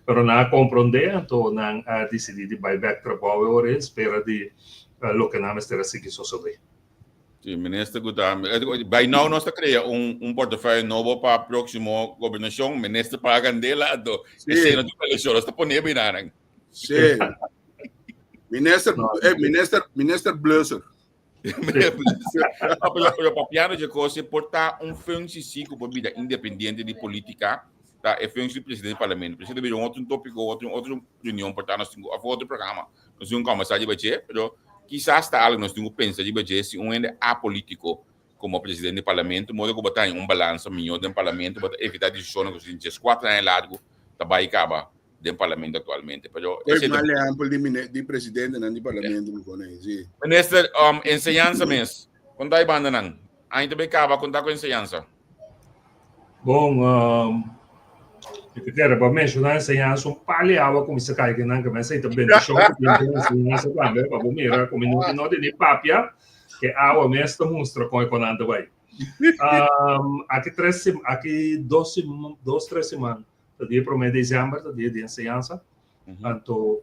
pero nan a komprondé anto nan a disidí di bai bèk trabou e ora ei spera di loke nan mester a sigui sosodé. Sí, minister ku ta by now nos ta krea un un portefeuille nobo pa próksimo gobernashon, minister pa kandela anto esei no tin elekshon nos ta pone binanan. Sí. Minister, eh, minister, minister Blusser. Pero, pero papiando de cosa, por ta un functie sí que por vida independiente de política, ta e functie de presidente del parlamento. Presidente bira un otro tópico, otro, otro reunión, por ta nos tengo, of otro programa. Nos tengo conversar de bache, pero quizás ta algo nos tengo pensar de bache si un ende apolítico como presidente del parlamento, modo que bota un balança mihor den parlamento, bota evitar decisiones que sin 4 años largo, ta bai caba den parlamento actualmente. Pero Koe ese mal ehempel di, mine, di presidentenan di parlamento mi pone, sí. Minister, um, enseñanza mes. Konta e bandanan. Aña ta bay caba, konta ku enseñanza. Bon, um, ik te kere pa mencionar enseñanza un pali awa kuminsa kai ke nan ke men sei ta bendishon ku tin den enseñanza tambe pa bo mira ku mi no tin no di ni papia ke awa mes ta mustra kon e konan ta bai. Um, aki tres aki dos dos tres siman Ta dia promé desèmber, ta dia di enseñansa. Anto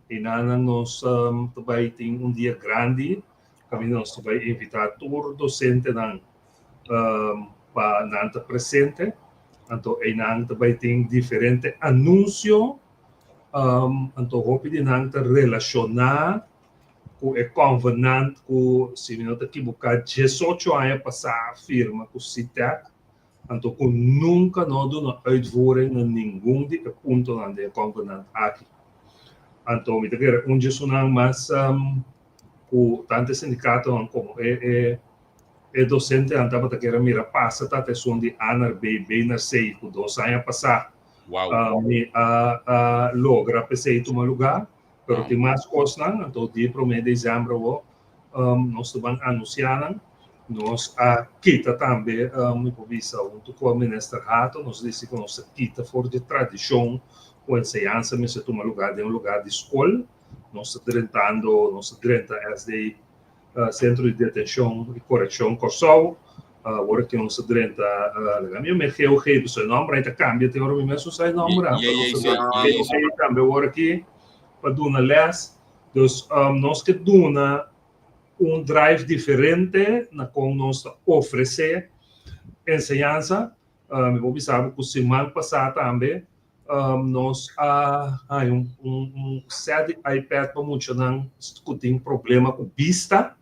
enanan nos ta bai tin un dia grandi kaminda nos ta bai invitá tur dosentenan pa nan ta presente. Anto einan ta bai tin diferente anunsio, anto hopi di nan ta relashoná ku e konvenant ku, si mi no ta kibuká, diesocho aña pasá a firma ku SITEC, anto ku nunka no a duna uitvoering na ningun di e puntonan den e konvenant aki. Anto mi ta kere un djesunan mas ku tantu e sindikatonan komo e e dosentenan tabata kere mira pasa ta esun di A naar B, B naar C ku dos aña pasá mi a logra p'esei tuma lugá. Pero tin mas kosnan, anto di promé desèmber awor nos ta ban anunsiá nan. Nos a kita tambe, mi por bisa huntu ku Minister Hato, nos a disi ku nos ta kita for di tradishon ku enseñansa mester tuma lugá den un lugá di skol. Nos ta drentando, nos ta drenta SD Sentro di Detenshon i Korekshon Kòrsou. Awor aki nos ta drenta, laga mi yam'é GOG, pasobra e nòmber ei ta kambia te ora mi mes usa e nòmber, pero nos ta drenta GOG tambe awor aki pa duna lès. Dus nos ke duna un drive diferente na kon nos ta ofresé enseñansa. Mi por bisa bo ku siman pasá tambe nos a haña un set di iPad pa muchanan ku tin problema ku bista.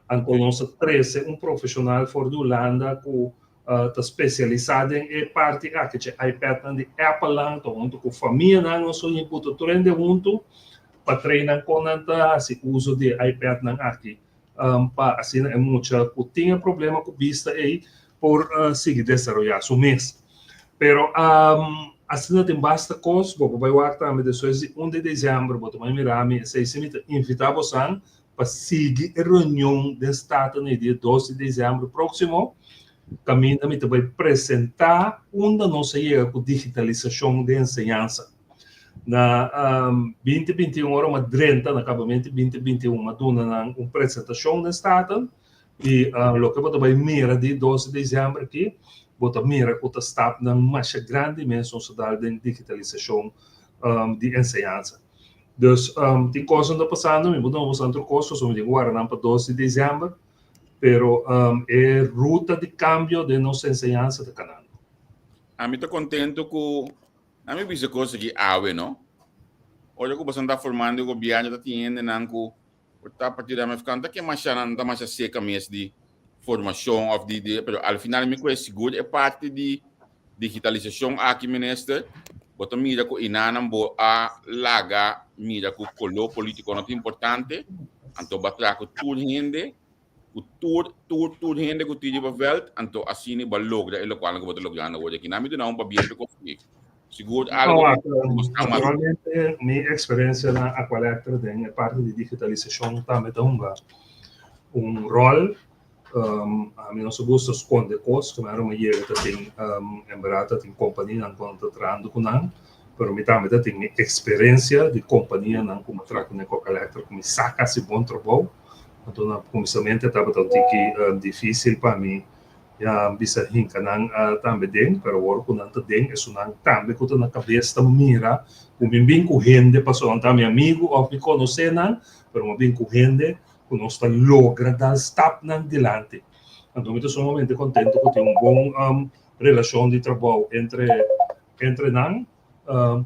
Anto nos a trese un profeshonal for di Hulanda ku ta spesialisá den e parti aki dje iPadnan di Applenan. Ta huntu ku famianan nos a buta tur hende huntu pa train nan kon nan ta hasi uso di e iPadnan aki pa asina e mucha ku tin e problema ku bista ei por sigui desaroyá su mes. Pero asina tin basta kos, bo por bai wak tambe despues di un di desèmber bo ta bai mira mi, esei si mi ta invitá bosan pa sigui e reunion den Staten e dia dos di desèmber próksimo, kaminda mi ta bai presentá unda nos a yega ku digitalisashon den enseñansa. Na binti binti un ora mi a drenta na kabamento di binti binti un mi a duna nan un presentashon den Staten i loke bo ta bai mira di dos di desèmber aki bo ta mira ku ta stapnan masha grandi mes nos a dal den digitalisashon di enseñansa. Dus tin kosnan ta pasando mi por duna boso otro kos pasobra mi tin ku warda nan pa dos di desèmber pero e ruta di kambio den nos enseñansa ta kanando. Ami ta kontento ku Nan mi bisa cos aki awe no. Ora cu boso ta formando e gobierno ta tin hendenan cu por ta partido MFK no ta ke masha nan ta masha seca mes di formacion of di di pero al final mi cu e sigur e parti di digitalisacion aki minister bo ta mira cu inanan bo a laga mira cu color politico no ta importante anto bo a traha cu tur hende ku tur tur tur hende ku tin riba veld, anto asina bo a logra e lokualnan ku bo ta logrando awor aki. Nan mi duna un pabien pa konsegui. Sigur algo No, ku bo sta mas. Naturalmente mi eksperensia na Aqualectra den e parti di digitalisashon tambe ta hunga un ròl. Ami no sa gusta skonde kos, ku mi yega ta tin en bèrdat ta tin kompanianan ku nan ta trahando ku nan, pero mi tambe ta tin mi eksperensia di kompanianan ku mi a traha kuné ku Aqualectra ku mi sa kasi bon trabou. Anto na kuminsamentu e tabata un tiki difísil pa mi ya bisa hinka nan tambe den, pero awor ku nan ta den, esunnan tambe ku ta na kabes ta mira ku mi bin ku hende, pasobra nan ta mi amigu òf mi konosé nan, pero mi bin ku hende ku nos ta logra dal stapnan dilanti. Anto mi ta sumamente kontentu ku tin un bon relashon di trabou entre entre nan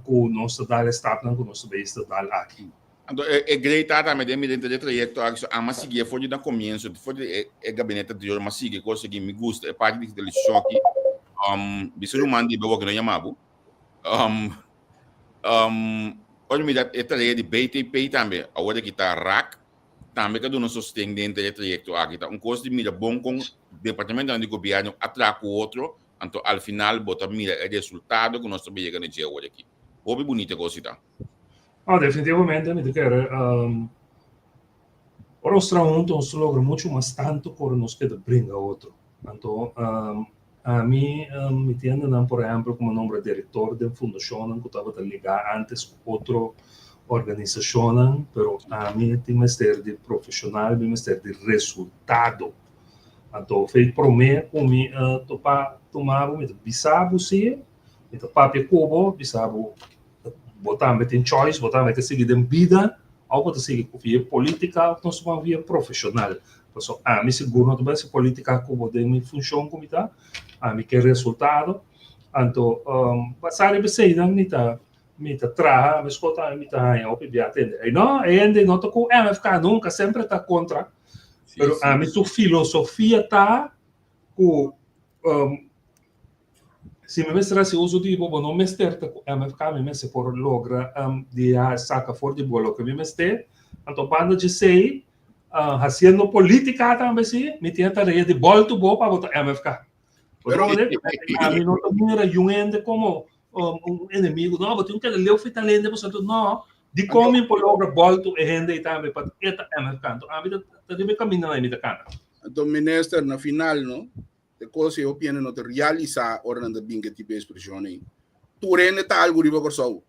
ku nos ta dal e stapnan ku nos ta bezig ta dal aki. Anto e e grei tata mi den mi denter e trayekto aki so ama sigui for di na komienso for di e e gabinete anterior mi a sigui e kos aki mi gusta e parti di digitalisashon aki um bisa ruman di bo wak no yama bo um um ora mi mira e tarea di BTP tambe awor aki ta rak tambe ta duna sosten denter e trayekto aki ta un kos di mira bon kon departamentonan di gobièrnu a traha ku otro anto al final bo ta mira e resultado ku nos ta yega na dje awor aki hopi bunita e kos si ta. Oh, definitivamente mi ta kere ora nos traha hunto nos ta logra mucho mas tanto ku ora nos keda bringa otro. Anto ami mi tin hendenan por ehempel ku mi a nombra direktor den fundashonnan ku tabata ligá antes ku otro organisashonnan, pero ami tin mester di profeshonal, mi mester di resultado. Anto fei promé ku mi topa tuma bo mi ta bisa bo si, mi ta papia ku bo, bisa bo Bo tambe tin choice, bo tambe ta sigui den bida of bo ta sigui ku via politica of nos ta ban via profesional. Pasobra ami sigur no ta bai hasi politica ku bo den mi funcion ku mi ta, ami ke resultado. Anto, um, basá riba eseinan mi ta mi ta traha, meskos tambe mi ta haña hopi bia tende. Ei no, e hende no ta ku MFK nunka, semper ta kontra. Pero ami su filosofia ta ku um, si mi mester hasi uso di bo, bo no mester ta ku MFK, mi mester por logra um, di saka for di bo loke mi mester. Anto banda dje esei, uh, hasiendo politica tambe si, mi tin e tarea di boltu bo pa bo ta MFK. Pero ami no ta mira yun hende como um, un enemigo. No, bo tin keda leu fi tal hende, pasobra no, di kon mi por logra boltu e hende ei tambe pa e ta MFK. Anto ami ta ta riba e kaminda mi ta kana. Anto minister na final no, e kos ei hopi hende no ta realisa ora nan ta bin ku e tipo di ekspreshon ei. Tur hende ta algu riba Kòrsou.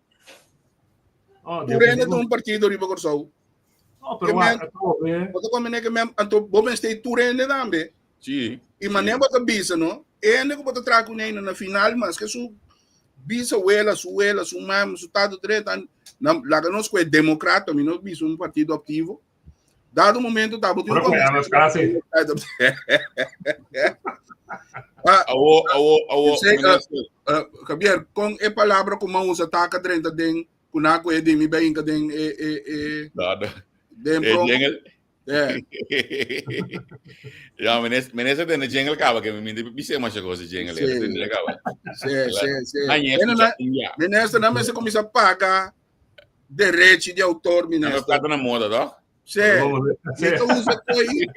Oh, Tur hende ta un partido riba Kòrsou. No, pero wak, atrobe. Bo ta komprende ke men, anto bo mester tur hende tambe. Sí. I manera bo ta bisa, no? E hende ku bo ta traha kuné na final, maske su bisawela, su wela, su mama, su tata, dreta, na, laga nos ku e demokrata, mi no bisa un partido aktivo. Dado momento ta bo tin un Ora ku kasi. Ah, Awo, awo, awo. Sei, minister. Javier, kon e palabra ku man usa taka drenta den ku na ku e di mi bai hinka den e e e Dada. den E promo. jingle. Yeah. Ja, minister, minister den de jingle kaba ke mi mi se masha cosa jingle. Sí. Den de kaba. Sí, sí, sí. Ai, Ene na, ja. minister na mester comienza paga derecho de autor, Nou minister. plata na moda, toch? Sí. Mi ta usa koi,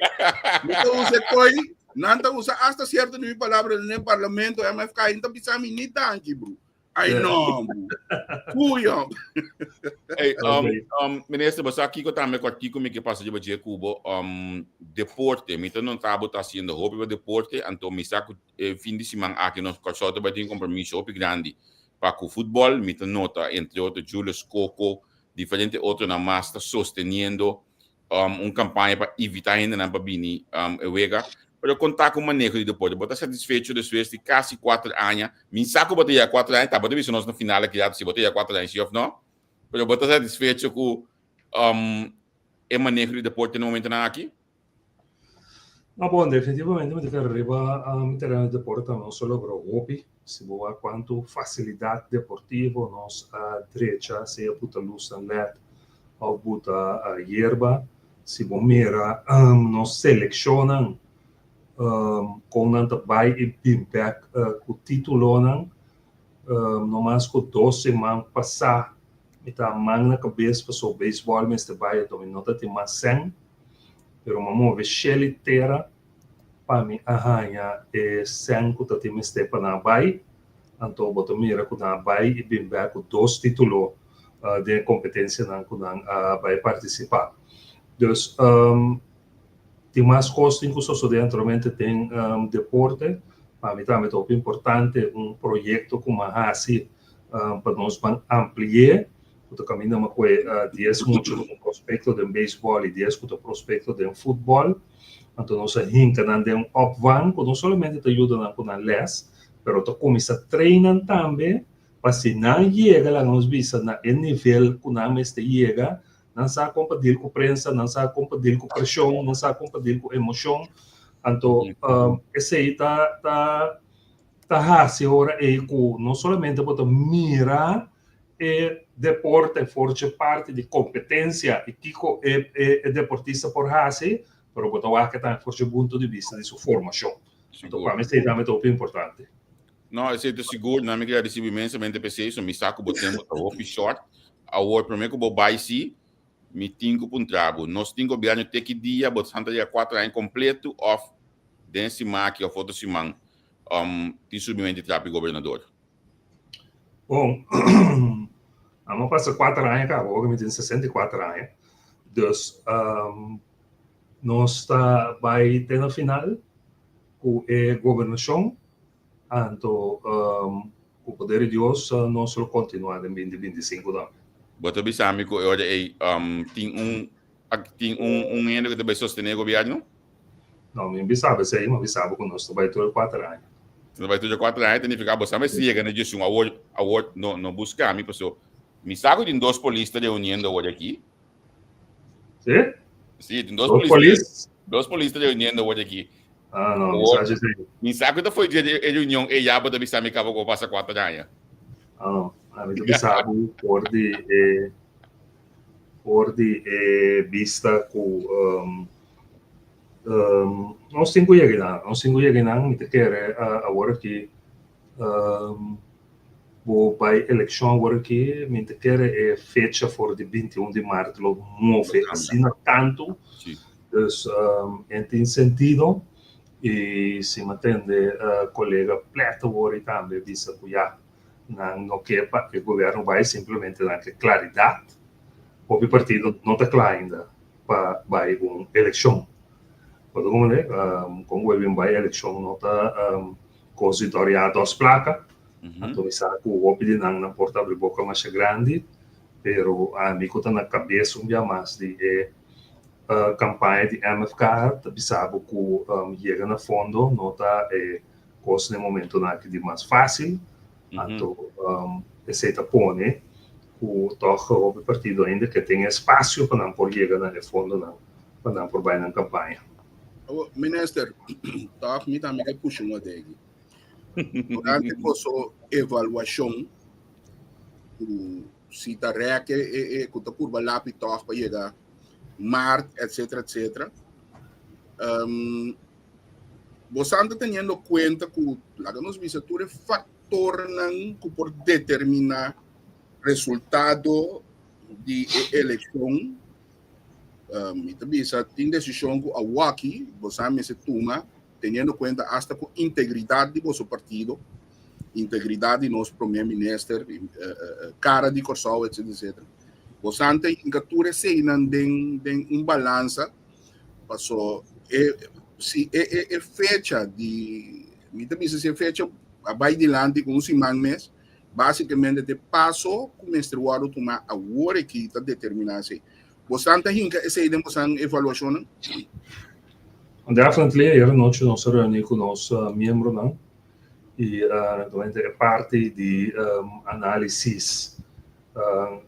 mi ta usa koi, nan ta usa hasta cierto de mi palabra en el parlamento, MFK, inta bisa mi ni danki, bro. Ai no, bro. Fuyo. Hey, minister, bo sa kiko tambe kòrtiku mi ke pasa riba dje ku bo deporte. Mi ta nota bo ta hasiendo hopi pa deporte, anto mi sa ku e fin di siman aki nos Kòrsou ta bai tin kompromiso hopi grandi pa ku futbòl. Mi ta nota entre otro Julius Coco, diferente otronan mas ta sosteniendo un kampaña pa invitá hendenan pa bini e wega. Pero kon ta ku maneho di deporte? Bo ta satisfecho despues di kasi kuater aña? Mi sa ku bo ta yega kuater aña, ta bo ta bisa nos na final aki rato si bo ta yega kuater aña si òf no. Pero bo ta satisfecho ku e maneho di deporte na momentonan aki? No, bon, definitivamente mi ta kere riba tereno di deporte tambe nos a logra hopi. Si bo wak kuantu fasilidat deportivo nos a drecha, sea buta lusnan led òf buta yerba. Si bo mira nos selekshonnan kon nan ta bai i bin bèk ku titulonan, no mas ku dos siman pasá mi ta man na kabes pasobra beisbòl mester bai anto mi no ta tin mas sèn. Pero mi a move shel i tera pa mi a haña e sèn ku ta tin mester pa nan a bai. Anto bo ta mira ku nan a bai i bin bèk ku dos título den e kompetensianan ku nan a bai partisipá. Dus tin mas kos tin ku sosodé anteriormente den deporte. Pa mi tambe ta hopi importante un proyekto ku mi a hasi pa nos ban ampli'é ku ta kaminda ma kue dies mucha ku ta prospekto den beisbòl i dies ku ta prospekto den futbòl. Anto nos a hinka nan den un opvang ku no solamente ta yuda nan ku nan lès, pero ta kuminsá train nan tambe pa si nan yega, laga nos bisa, na e nivel ku nan mester yega, nan sa kon pa deal ku prensa, nan sa kon pa deal ku preshon, nan sa kon pa deal ku emoshon. Anto esei ta ta ta hasi ora ei ku no solamente bo ta mira e deporte for dje parti di kompetensia i kiko e e deportista por hasi, pero bo ta wak e tambe for dje punto di bista di su formashon. Anto pa mi esei tambe ta hopi importante. No, esei ta sigur. Nan mi ke gradisi bo inmensamente p'esei, so mi sa ku bo tempu ta hopi short. Awor, promé ku bo bai si, mi tin ku puntra bo, nos tin gobièrnu te ki dia bo ta yega kuater aña kompletu òf den siman aki òf otro siman tin subimentu di trapi gobernador? Bon, amo a pasa kuater aña kaba, awor mi tin 64 aña. Dus nos ta bai te na final ku e gobernashon, anto ku poder di Dios nos lo kontinuá den 2025 tambe. Bo ta bisa mi ku e ora ei tin un tin un hende ku ta bai sostené e gobièrnu? No, mi bisa bo esei, mi bisa bo ku nos ta bai tur e kuater aña. Nos ta bai tur e kuater aña, ta nifiká bo sa mester yega na djesun. Awor, awor, no, no buska mi, paso mi sa ku tin dos polis ta reuniendo awor aki. Sí? Sí, tin dos Dos polis. polis? Dos polis ta reuniendo awor aki. Ah, no, mi sa esei. Mi sa ku ta foi dje e reunion ei ya bo ta bisa mi kaba ku pasa kuater aña. Ah, no. Ami ta bisa bo for di e for di e bista ku um, um, nos tin ku yega einan. Nos tin ku yega einan, mi ta kere uh, awor aki um, bo bai elekshon awor aki, mi ta kere e fecha for di 21 di maart lo move asina tantu. Sí. Dus um, en tin sentido y si mi tende uh, colega Plet awor y tambe bisa ku ya nan no ke pa e gobierno bai, simplemente nan ke claridad. Hopi partido no ta kla ainda pa bai un eleccion. Pasobra como ne, um, con vuelve bai eleccion no ta um, cos di doria dos placa. Anto mi sa ku hopi di nan nan por ta abri boca masha grandi, pero ami ku ta na cabeza un bia mas di e Campaña di MFK ta bisa bo cu yega na fondo no ta e cos na e momentonan aki di mas facil, anto esey ta pone cu toch hopi partido ainda ke tin espacio pa nan por yega na e fondonan pa nan por bay nan campaña. Awor, Minister, toch mi tambe ke pusha un adegi. Durante boso evaluacion cu si ta rek e e cu ta purba lapi toch pa yega maart, etcétera, etcétera. Um, bosan ta teniendo cuenta cu, laga nos bisa, tur e factornan cu por determina resultado di e eleccion. Um, mi ta bisa, tin decision cu awaki bosan mester tuma teniendo cuenta hasta cu integridad di boso partido, integridad di nos prome minister, cara di Kòrsou, etc. Etc. Bosan ta hinka tur eseinan den, den un balansa, paso e, si e, e, e fecha di, mi ta bisa si e fecha a bai dilanti ku un siman mes, básicamente te paso ku mester wòrdu tumá awor aki ta determiná esei. Bosan ta hinka esei den bosan evaluashonnan? Definitely, ayer anochi nos a reuni ku nos miembronan i naturalmente e parti di análisis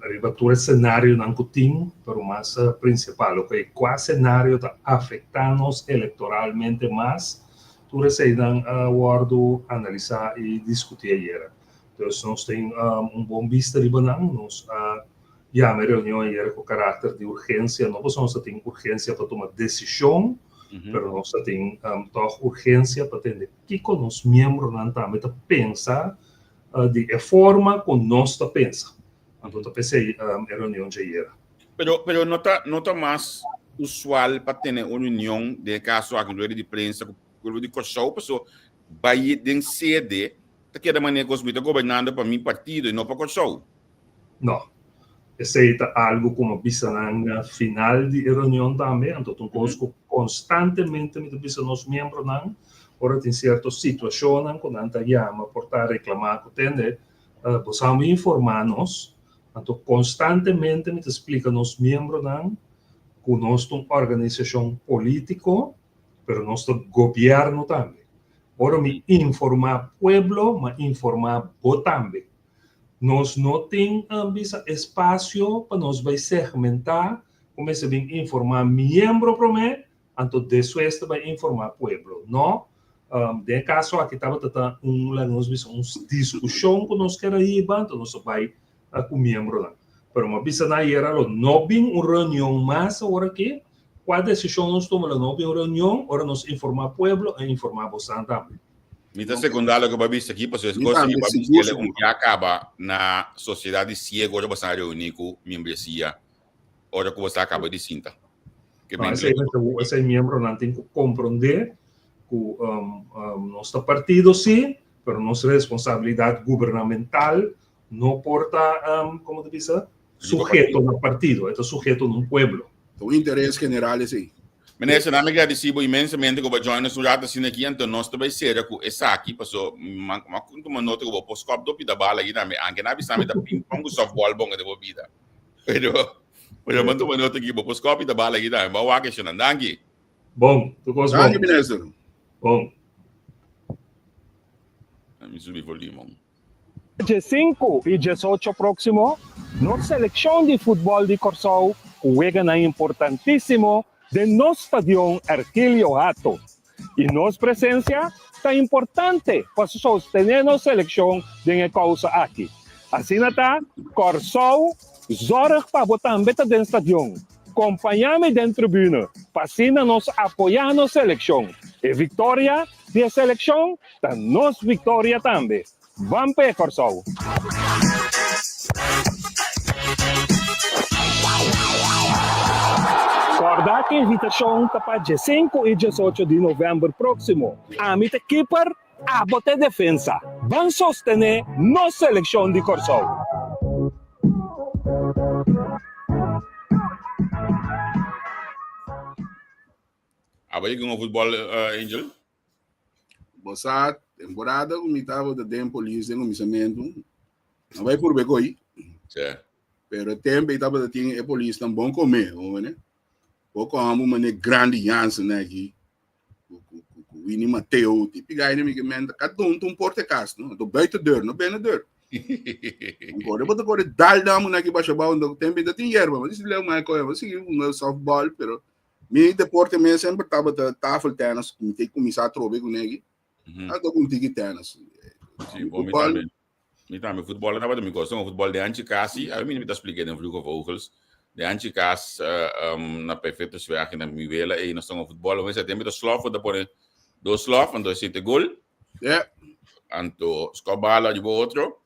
riba tur e senarionan ku tin, pero mas prinsipal, oke, kua senario ta afektá nos elektoralmente mas, tur eseinan a wòrdu analisá i diskutí ayera. Dus nos tin un bon bista riba nan, nos a yama e reunion ayer ku karakter di urgensia, no pasobra nos ta tin urgensia pa tuma desishon, pero nos ta tin tòg urgensia pa tende kiko nos miembronan tambe ta pensa di e forma ku nos ta pensa. Anto ta p'esei e reunion djayer. Pero, pero no ta, no ta mas usual pa tene un reunion, den e kaso aki rueda di prensa ku pueblo di Kòrsou, paso bai den sede ta keda manera ku mi ta gobernando pa mi partido i no pa Kòrsou. No. Esei ta algu ku mi a bisa nan na final di e reunion tambe, anto ta un kos ku konstantemente mi ta bisa nos miembronan ora tin sierto situashonnan ku nan ta yama por ta reklamá ku tende, bo sa mi informá nos, anto konstantemente mi ta splika nos miembronan ku nos ta un organisashon polítiko, pero nos ta gobièrnu tambe. Ora mi informá pueblo, mi a informá bo tambe. Nos no tin bisa espacio pa nos bay segmenta cu mester bin informa miembro prome, anto despues ta bay informa pueblo. No, den e caso aki tabata ta un laga nos bisa un discusion cu nos kier a hiba, anto nos a bay cu miembronan. Pero mi a bisa nan ayera lo no bin un reunion mas awor aki, cua decision nos tuma lo no bin un reunion ora nos informa pueblo en informa bosan tambe. Mi ta sekundá loke bo a bisa aki, pasobra e kos aki bo a bisa un bia kaba na sosiedat di siego ora bo sa reuní ku miembresia, ora ku bo sa kaba di sinta. No, esei esei miembronan tin ku komprondé ku nos ta partido sí, pero nos responsabilidat gubernamental no por ta, komo ta bisa, suheto na partido, e ta suheto na un pueblo. Ta un interes general esei. Minister, nan mi gradisí bo inmensamente ku bo a join nos un rato asina aki, anto nos ta bai sera ku esaki, paso mi a tuma nota ku bo por skòp do pida bala aki tambe, anke nan a bisa mi ta ping pong ku softball bonga den bo bida. Pero, pero mi a tuma nota aki bo por skòp pida bala aki tambe, bo a wak eshonan. Danki. Bon, tur kos bon. Danki, Minister. Bon. Mi subi volume. Djesinku i djesocho próksimo, nos selekshon di futbòl di Kòrsou ku weganan importantísimo den nos stadion Ergilio Hato. I nos presensia ta importante pa sostené nos selekshon den e kousa aki. Asina ta, Kòrsou, zòrg pa bo tambe ta den stadion. Kompañá mi den tribune pa asina nos apoyá nos selekshon. E viktoria di e selekshon ta nos viktoria tambe. Ban p'e, Kòrsou! Kòrda ku invitashon ta pa diesinku i diesocho di novèmber próksimo. Ami ta kiper, abo ta e defensa. Ban sostené nos selekshon di Kòrsou! Abo yega un futbòl, Angel? Bo sa, temporada ku mi tabata den polis den kuminsamentu, no bai purbe koi. Sí. Pero e tempo ei tabata tin e polisnan bon komé, hombre. Poko amo mane grandi Jansen aki, ku, ku, ku, ku Winnie Mateo, tipi gai mi ke men, kada un un porte kas, no? Do buiten deur, no binnen deur. Ancora bo ta kore dal damo na ki basha bou, ndo tempo ei tin yerba, ma disi leu mai koe, ma sigui un softball, pero Mi deporte mes semper tabata tafeltennis, mi te kuminsá atrobe ku negi. Anto ku mi tiki tennis. Sí, bon, mi tambe. Mi tambe, futbol tabata mi kos. Futbol de anchi kasi, a mi mi ta splika den Vluge Vogels. De anchi kas um, na Perfectusweg na mi wela ei nos tonga futbol. Mi sa tempo ta slof, ta pone dos slof, anto sete gol. Yeah. Anto skop bala riba otro.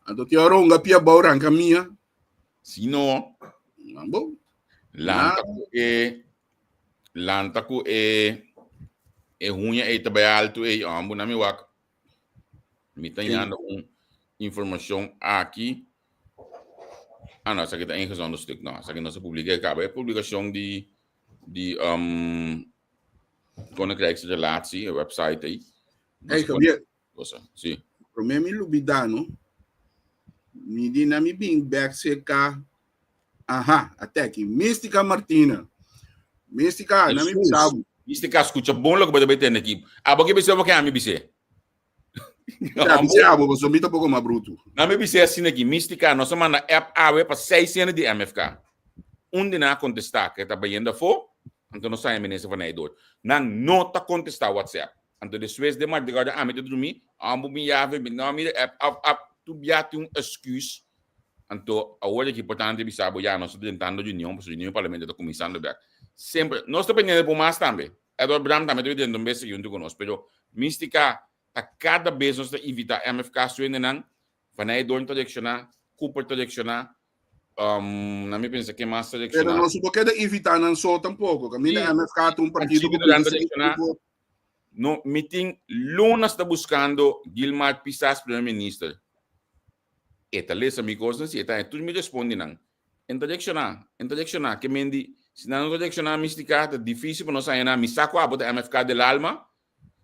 Anto ti ora unga pia bou ranka mia. Si no, Mambo. lanta ku e lanta ku e e huña ei ta bai alto ei, ambu na mi wak. Mi ta yanda un informashon aki. Ah no, esaki ta ingezonden stuk. No, esaki no se publica e kaba. E publikashon di di um, Koninkrijksrelatie, e website ei. Hey, Javier. Cosa, sí. Promé mi lubidá, no? Mi di na mi bin bek serka, aha, ate aki, Mística Martina. Mística, na mi bisa bo. Mística, skucha bon loke bo ta bai tende aki. Abo ke bis'é of ke ami bis'é? Ja, bis'é abo, pasobra mi ta poko mas brutu. Na mi bis'é asina aki, Mística, nos a manda app awe pa seis hende di MFK. Un di nan a kontestá ke ta bayendo afó, anto nos haña minister van Nijdoord. Nan no ta kontestá WhatsApp. Anto despues den madrugada ami ta drumi, ambo mi yave, mi no mira app, app, app, tur bia tin un excuse. Anto awor aki importante bisa bo ya nos ta drentando reunion, pasobra reunion di parlamento ta kuminsando bek. Semper, nos ta pendiente por mas tambe. Edward Bram tambe ta drenta un bes aki hunto ku nos, pero Mistica ta kada bes nos ta invita MFK su hendenan, Van Eydoorn ta reacciona, Cooper ta reacciona, Um, na mi pensa ke mas Pero selecciona. no se por keda invita nan so tampoco. Caminda Sí. MFK ta un partido Chico ku Durán pidi selecciona. No, mi tin lunas ta buscando Gilmar Pisas primer minister. E ta lesa mi cosnan si e ta tur mi respondi nan. En ta reacciona, en ta reacciona. Ke men di, si nan no ta reacciona mistica, ta dificil pa nos haña nan. Mi sa cu abo ta MFK del alma,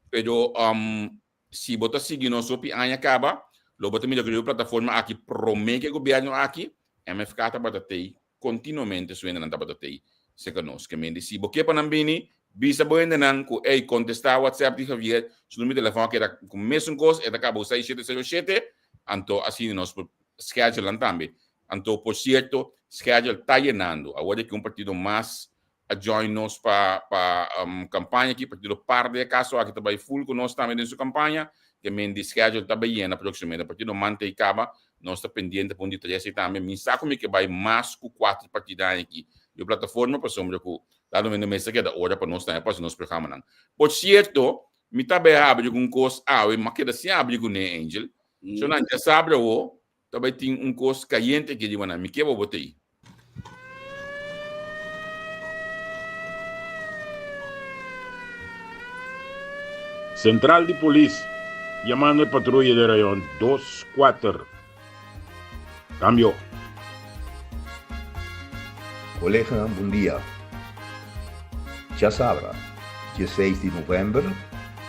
pero um, Si bo ta sigui nos hopi aña kaba, lo bo ta mira ku riba e plataforma aki promé ku e gobièrnu aki, MFK tabata tei kontinuamente su hendenan tabata tei serka nos. Ke mende si bo ke pa nan bini, bisa bo hendenan ku ey kontestá WhatsApp di Javier, su numero di telefòn a keda ku mesun kos, e ta kaba ku seis shete sero shete, anto asina nos por schedule nan tambe. Anto por sierto, schedule ta yenando. Awor aki un partido mas a join nos pa pa um, campaña aki, partido par de caso aki ta bai full cu nos tambe den su campaña, ke men di schedule ta bai yena próximamente, partido mante y caba, nos ta pendiente pa un di tres y tambe mi sa cu mi ke bai mas cu cuatro partidaña aki di plataforma pasobra cu dado momento mester keda ora pa nos tambe pasa nos programanan. Por cierto, mi ta bai habri cu un cos awe, mi a keda sin habri cu ne Angel, so nan ya sabra awo, Ta bai tin un kos kayente aki riba nan. Mi ke bo bo t'ei. Sentral di polis yamando e patruya di rayon dos kuater. Kambio. Koleganan bon dia. Djasabra, dieseis di novèmber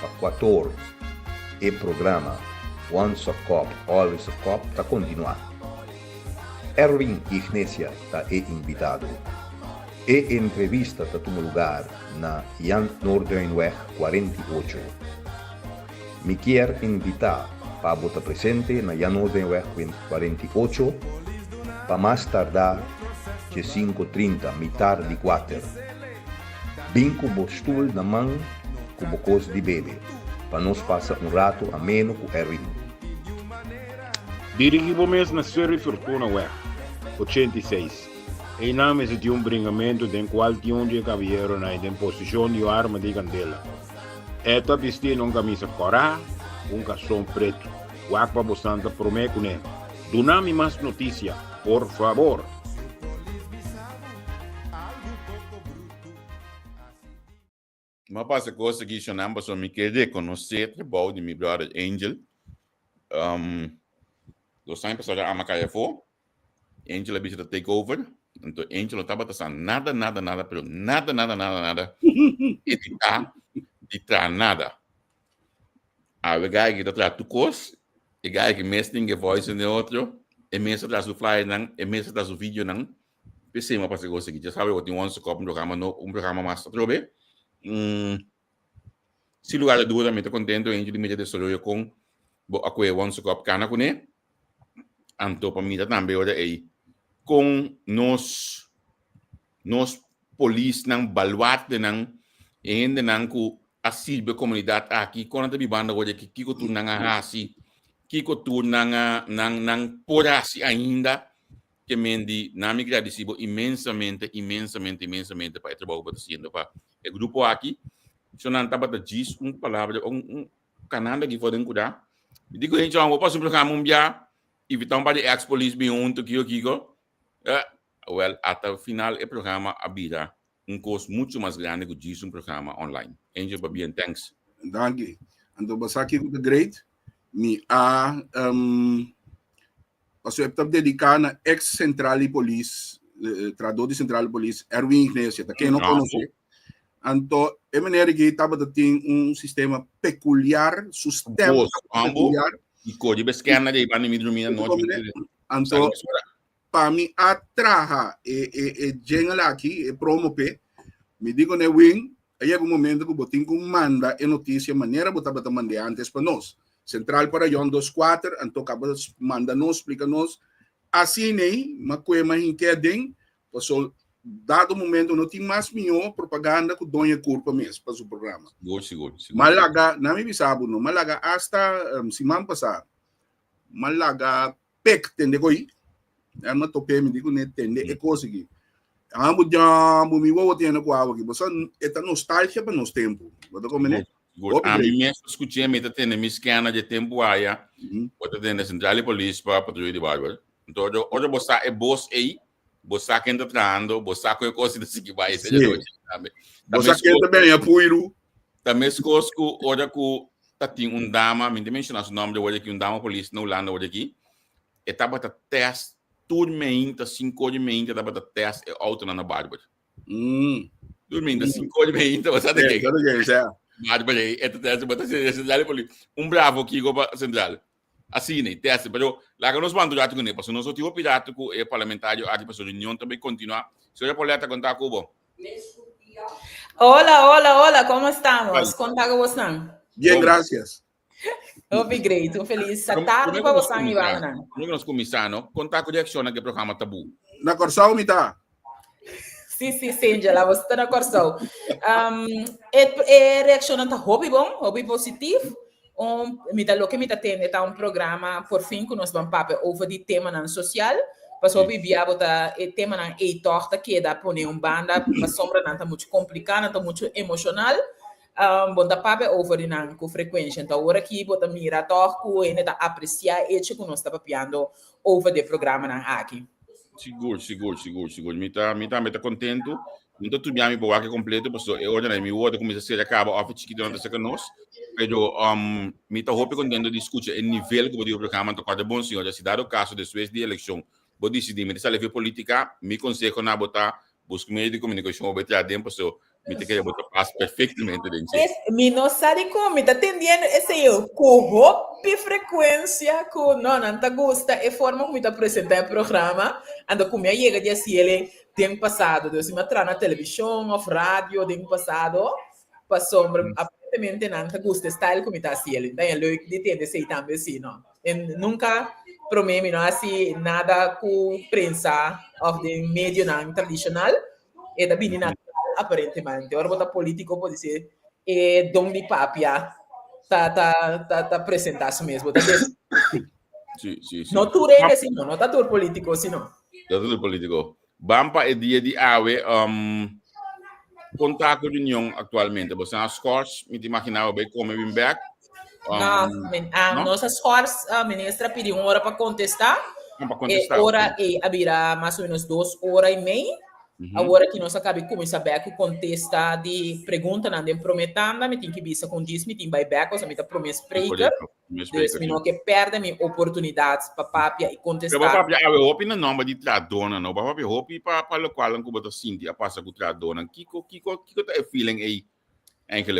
pa kuator e programa Once a Cop, Always a Cop ta kontinuá. Erwin Ignesia ta e invitado. E entrevista ta tuma lugar na Jan Noorduynweg 48. Mi kier invitá pa bo ta presente na Jan Noorduynweg 48 pa mas tardá dje sinku trinta, mitar di kuater. Bin ku bo stul na man. ku bo kos di bebe pa nos pasa un ratu ameno ku Erwin. Dirigi bo mes na Seri Fortunaweg, 86. Einan mester tin un bringamentu den kual tin un di e kabayeronan den posishon di un arma di kandela. E ta bisti na un kamisa kòrá ku un karson pretu. Wak pa bo santa promé kuné. Duna mi mas notisia, por fabor! Mi a pasa kos aki shonnan pasobra mi ke rekonosé trabou di mi brother Angel. Um, dos aña pasado ama kai afó. Angel a bisa ta take over. Anto Angel no tabata sa nada, nada, nada, pero nada, nada, nada, nada. Edita, di tra nada. Awe guy ki ta tra tu kos, e guy ki mes tin ke voice en de otro, e mes ta tra su flyer nan, e mes ta tra su video nan. P'esei mi a pasa kos aki. Dja sabe bo tin once kòp un programa no, un programa mas atrobe. Mm, sin lugar de duda mi ta kontento Angel di mira desaroyo kon bo a kohe once kòp kana kuné. Anto pa mira tambe ora ei kon nos nos polisnan, baluartenan, e hendenan ku a sirbi e komunidat aki, kon nan ta bibando awor aki, kiko tur nan a hasi, kiko tur nan a nan nan por hasi ainda. Ke men di nan mi gradisi bo inmensamente, inmensamente, inmensamente pa e trabou ku bo ta hasiendo pa e grupo aki. So nan tabata djis un palabra, un un kanando aki for den kuda. Mi di ku hende, bo pasa un programa un bia, invita un par di ex polis bin huntu, kiko kiko. Eh, wel, ata final e programa a bira un kos mucho mas grandi ku djis un programa online. Angel, pabien, thanks. Danki. Anto bo sa kiko ta great? Mi a um, Pasobra e ta dediká na ex sentral di polis, trahadó di sentral di polis, Erwin Iglesia, ta ken no konosé. Anto e meneer aki tabata tin un sistema pekuliar, su stèm tabata pekuliar. I kodi be scanner dei banda mi drumi anochi. Anto pa mi a traha e e e jingle aki, e promo p'e, mi di kuné Win, A yega un momento ku bo tin ku manda e notisia manera bo tabata mand'é antes pa nos. Sentral pa rayon dos kuater, anto kaba manda nos, splika nos. Asin'ei, m'a kue m'a hink'é aden, paso dado momento no tin mas mihó propaganda ku doña kurpa mes pa su programa. Sigur, sigur, sigur. M'a laga, na mi bisa bo no, m'a laga asta siman pasá, m'a laga Pek tende koi. Ya no tope mi di ku ne tende e kos aki. Ambu jambu mi wowo tiene ku awa aki. Bosa e ta nostalgia pa nos tempu. Bo ta komprende? Good. Ami mes ta skuché mi ta tende mi scanner dje tempu aya. Bo ta tende Central di Polis pa Patruya di Barber. Enton ora ora bo sa e bos ei, bo sa ken ta trahando, bo sa ku e kos ta sigui bai ese dje nochi tambe. Bo sa ken ta bini a puiru. Ta meskos ku ora ku ta tin un dama, mi ta menshoná su nòmber awor aki, un dama polis na Hulanda awor aki, e tabata tèst tur meinta, sinku or di meinta tabata tèst e outonan na Barber. Tur meinta, sinku or di meinta, bo sa di ke? Barber ei, e ta tèst, bo ta sentral di polis. Un bravo kiko pa sentral. Asina, e tèst. Pero laga nos wanta un ratu kuné, pasobra nos no tin hopi ratu ku e parlamentario aki, pasobra reunion ta bai kontinuá. Señora Paulette, konta ku bo. Hola, hola, hola, ¿cómo estamos? Conta con vos nan. Bien, gracias. Hopi great, un feliz tarde pa vos nan Ivana nan. Promé ku nos kuminsá, no? Konta ku reakshon na ke programa Tabú. Na Kòrsou mi ta. Sí, sí, sí, Angela, vos ta na Kòrsou. Um, e, e reakshonnan ta hopi bon, hopi positief. Un, mi ta loke mi ta tende ta un programa por fin ku nos ban papia over di temanan sosial. Pasobra hopi bia bo ta e temanan ei tòg ta keda pone un banda pasobra nan ta muchu kompliká, nan ta muchu emoshonal. Um, bo no ta papia over di nan ku frekuensha. Enton awor aki bo ta mira tòg ku hende ta apresiá e echo ku nos ta papiando over di e programanan aki. Sigur, sigur, sigur, sigur. Mi ta, mi tambe ta kontentu. Mi ta tubiá mi por wak e kompleto, pasobra e ora mi wou ta kuminsá sera kaba òf e chikitonan ta saka nos. Pero um, mi ta hopi kontentu di skucha e nivel ku bo di bo programa ta kòrda bon, señora. Si dado kaso despues di elekshon bo disidí mi ta sali for polítika, mi konseho na bo ta Busca medio di comunicacion bo traha den paso mi ta kere bo ta pas perfectamente den dje. Es, mi no sa di con mi ta tendiendo esei cu hopi frecuencia cu no nan ta gusta e forma cu mi ta presenta e programa anto cu mi a yega di haciele den pasado dus mi a traha na television of radio den pasado pasobra aparentemente nan ta gusta e style cu mi ta haciele mi ta haña leuk di tende esei tambe si no. En nunca prome mi no hasi nada cu prensa of den medionan tradicional. E ta bini natural aparentemente. Ora bo ta politico por dice. e don di papia ta ta ta ta presentá su mes. Bo ta des Sí, sí, sí. No tur hende sino, no ta tur polítiko sino. No ta tur polítiko. Ban pa e dia di awe, um, kon ta ku reunion aktualmente? Bo a schors, mi ta imaginá bo bai kome bin bèk. Um, no, men, um, no? Nos a schors, uh, minister a pidi un ora pa kontestá. Ah, pa kontestá. E ora ei a bira mas o menos dos ora i mei. Awor aki nos a kabi kuminsá bèk ku kontesta di preguntanan den promé tanda. Mi tin ki bisa ku un dis mi tin bai bèk, pasobra mi ta promé spreker. Dus mi no ke pèrdè mi oportunidat pa papia i kontestá. Pero bo papia awe hopi na nòmber di trahadónan, no? Bo papia hopi pa pa lokualnan ku bo ta sinti a pasa ku trahadónan. Kiko kiko kiko ta e feeling ei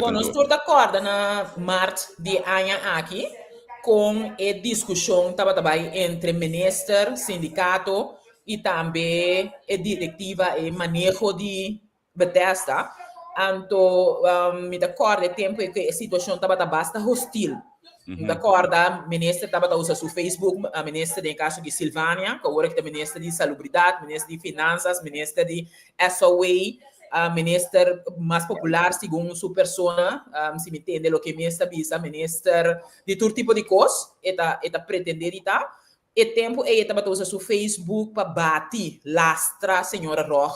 Bon, nos tur ta kòrda na mart di e aña aki kon e diskushon tabata bai entre minister, sindikato i tambe e direktiva, e maneho di Bethesda. Anto mi ta kòrda e tempu ei ku e situashon tabata basta hostil. Mi ta kòrda minister tabata usa su Facebook, minister den e kaso di Silvania, ku awor aki ta minister di Salubridat, minister di Finansas, minister di SOA, Minister mas popular segun su persona, si mi tende loke mes ta bisa, minister di tur tipo di kos, e ta e ta pretende di ta. E tempu ei e tabata usa su Facebook pa bati, lastra señora Rog,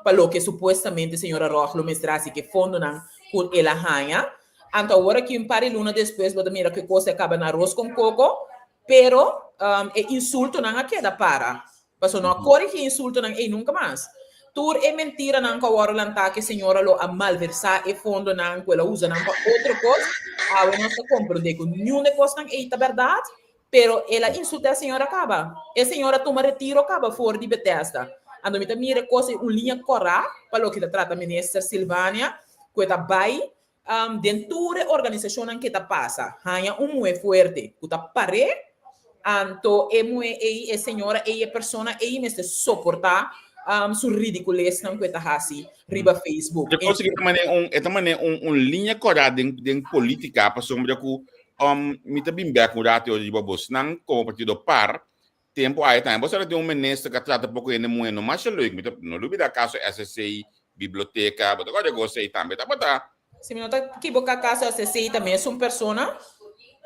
pa loke supuestamente señora Rog lo mester hasi ku e fondonan ku el a haña. Anto awor aki un par di luna despues bo ta mira ku e kos a kaba na aros kon koko, pero e insultonan a keda para. Pasobra no a korigí insultonan ei nunka mas. Tur e mentiranan ku a wòrdu lantá ku e señora lo a malversá e fondonan, ku el a usa nan pa otro kos, awe nos ta komprondé ku niun e kosnan ei ta bèrdat, pero el a insultá e señora kaba. E señora a tuma retiro kaba for di Bethesda. Anto mi ta mira e kos ei un liña kòrá pa loke ta trata Minister Silvania, ku e ta bai Den tur e organisashonnan ke ta pasa, haña un muhé fuerte ku ta par'é, anto e muhé ei, e señora ei, e persona ei mester soportá su ridikulesnan ku e ta hasi riba Facebook. E kos aki ta manera un, e ta manera un, un liña kòrá den, den polítika pasobra ku mi ta bin bèk un rato riba bosnan komo partido par, tempu aya tambe bo sa tin un minister ku a trata poko hende muhé no masha leuk, mi ta no lubida kaso SSC, biblioteka, bo ta kòrda kos ei tambe tabata. Si mi no ta kiboká kaso SSC ta mesun persona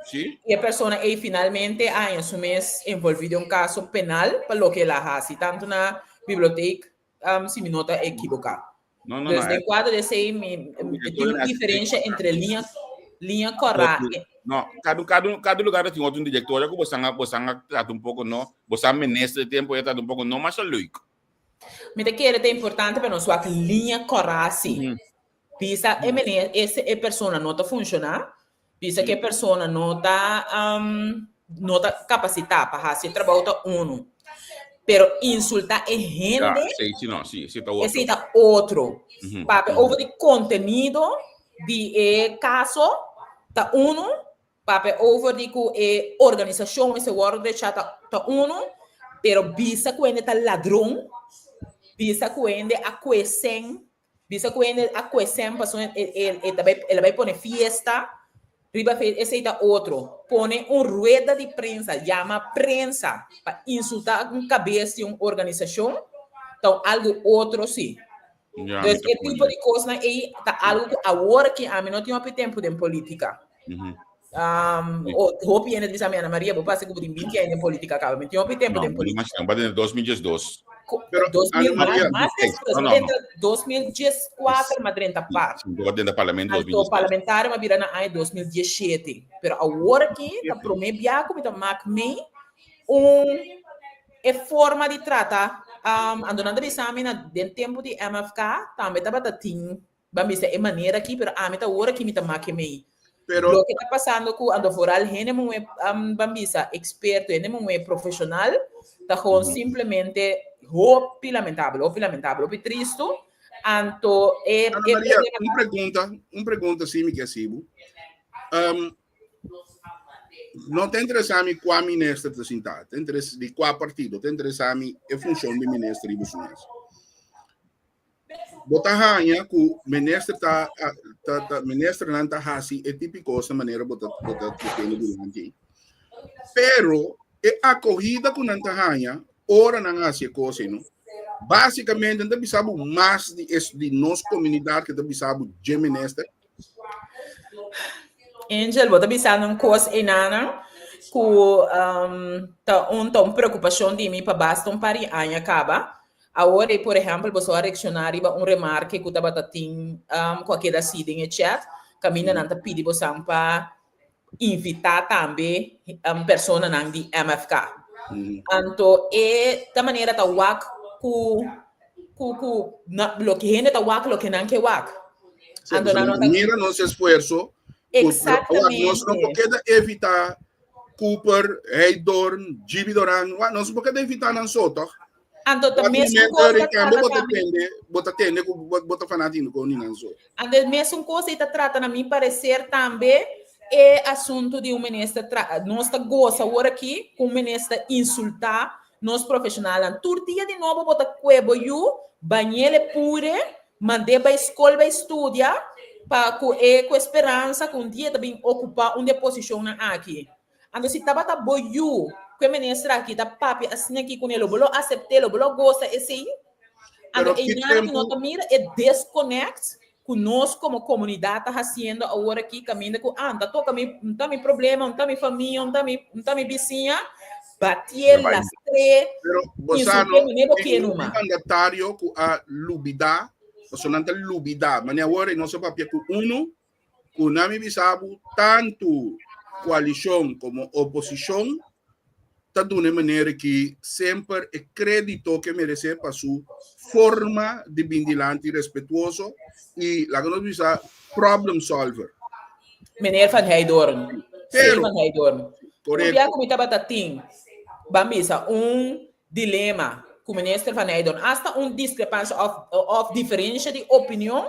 Si. i e persona ei finalmente a haña su mes envolví den un kaso penal pa loke el a hasi tantu na bibliotek si mi no ta ekiboká. No, no, Dus no. den kuadro di esei mi tin un diferensha entre liña liña kòrá e. No, kada kada kada lugar ta tin otro direktor ku bosan a bosan a trata un poko no, bosan minister di tempo a trata un poko no masha leuk. Mi ta kere ta importante pa nos wak liña kòrá si. Bisa e meneer ese e persona no ta funshoná, bisa ku e persona no ta no ta kapasitá pa hasi e trabou ta unu. Pero insultá e hende, Ja, esei si no, si, esei ta otro. esei ta otro. Papia over di kontenido di e kaso ta unu, papia over di ku e organisashon mester wòrdu drechá ta ta unu, pero bisa ku hende ta ladron, bisa ku hende a kue sèn Bisa ku hende a kue sèn pasobra e e e ta bai el a bai pone fiesta riba fe esei ta otro. Pone un rueda di prensa, yama prensa pa insultá un kabes di un organisashon ta un algu otro si. Ya, mi Dus ta e tipo pone. di kosnan ei ta algu ku awor aki ami no tin hopi tempu den politika. Um, o, hopi hende ta bisa mi, Ana Maria, bo parse ku bo tin 20 aña den politika kaba. Mi tin hopi tempu No, den mi politika. imagina, ba den 2012. Pero, 2000, Ana Maria, mas, mas despues, No, no, no. drenta 2014 ma drenta par. Sí, bo den parlamento Anto 2016. parlamentario ma bira na aña 2017. Pero awor aki ta prome bia ku mi ta mak mei un e forma di trata um, anto nan ta bisa mi na den tempu di MFK tambe tabata tin Ban bisa e manera aki, pero ami ta ora ki mi ta make mei. Pero Loke ta pasando ku anto vooral hende muhé, um, ban bisa eksperto, hende muhé profeshonal, ta gewoon simplemente hopi lamentabel, hopi lamentabel, hopi tristu. Anto e, Ana e Maria, problema un pregunta, un pregunta sí mi ke hasi bo. Um, no ta interesa mi kua minister ta sintá, ta interesa di kua partido, ta interesa mi e funshon di minister riba su mes. Bo ta haña ku minister ta, ta, ta ministernan ta hasi e típiko kos na manera bo ta bo ta tene dilanti. Pero e akohida ku nan ta haña ora nan hasi e kos ei, no? Básikamente nan ta bisa bo mas di es di nos komunidat ke ta bisa bo dje minister. Angel, bo ta bisando un kos einan ku um, ta un ta un preokupashon di mi pa basta un par di aña kaba. Awor ei, por ehèmpel, boso a reakshoná riba un remarke ku tabata tin um, ku a keda así den e chat, kaminda nan ta pidi bosan pa invitá tambe um, personanan di MFK. Anto e ta manera ta wak ku ku ku na, loke hende ta wak loke nan ke wak. Sí, Anto nan no ta mira nos esfuerzo. Exactamente. Nos no por keda evita Cooper, Heidorn, Gibi Doran. Nos no por keda evita nan so, toch? Anto ta Wat mesun momento kos ta Ricardo trata bota tambe. tende, bota tende ku bota fanatino ku ni nan so. Anto e mesun kos ei ta trata na mi parecer tambe e asuntu di un minister tra nos ta gosa awor aki ku un minister insulta nos profesionalnan. Tur dia di nobo bo ta kue bo yu, bañ'el e pure, mand'é bai skol bai studia pa ku e ku e speransa ku un dia e ta bin okupa un di e posishonnan aki. Anto si tabata bo yu ku e minister aki ta papia asina aki kuné, lo bo lo asept'é, lo bo lo gosa esei? Anto Pero ki einan ku no tempu ta mira e disconnect ku nos komo komunidat ta hasiendo awor aki kaminda ku ah, ta toka mi, un ta mi problema, un ta mi famia, un ta mi, un ta mi bisiña, batié, Bai. lastr'é, Pero bo sa insult'é, no, manera bo tin kier un numa. mandatario ku a lubidá, pasobra nan ta lubidá. Mane awor e nos a papia ku unu ku na mi bisa bo tantu koalishon komo oposishon ta duna e manera ki semper e kredito ke meresé pa su forma di bin dilanti respetuoso i laga nos bisa problem solver. Meneer Van Heydoorn, Señor Pero, Van Heydoorn, un bia korekto. ku mi tabata tin, ban bisa, un dilema ku Minister Van Heydoorn, asta un diskrepansia òf òf diferensha di opinion,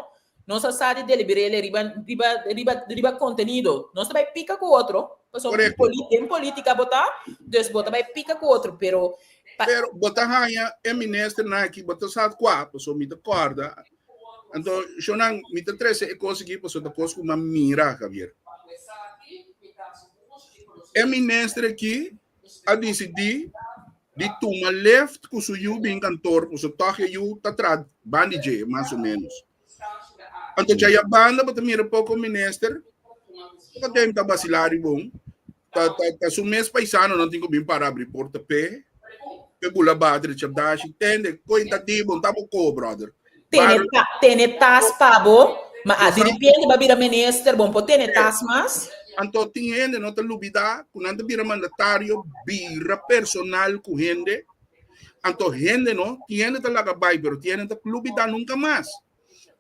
Nos a sa di deliberele riba, riba, riba, riba contenido. Nos ta bai pica cu otro. Pasobra Correcto. poli, den politica bo ta, dus bo ta bai pica cu otro, pero pa, Pero bo ta haña e ministernan aki, bo ta sa kua, pasobra mi ta kòrda. Anto, shownan, mi ta trese e kos aki pasobra ta kos ku mi a mira, Javier. E minister aki a disidí di tuma lift ku su yu bin kantor, pasobra tòg e yu ta traha banda di dje, mas o ménos. Anto djaya banda bo ta mira poko minister, poko tempo ta basila riba un, ta ta ta su mes paisano nan tin ku bin para abri porta p'e, p'e bula badri chabdashi, tende, koin ta di bo, ta bo ko brother. Tene Bar ta, tene tas pa bo, ma a bo di sa ripiente ba bira minister, bo no por tene tas mas. Anto tin hende no ta lubida ku nan ta bira mandatario, bira personal ku hende, Anto hende no, tin hende ta laga bai, pero tin hende ta lubida nunca mas.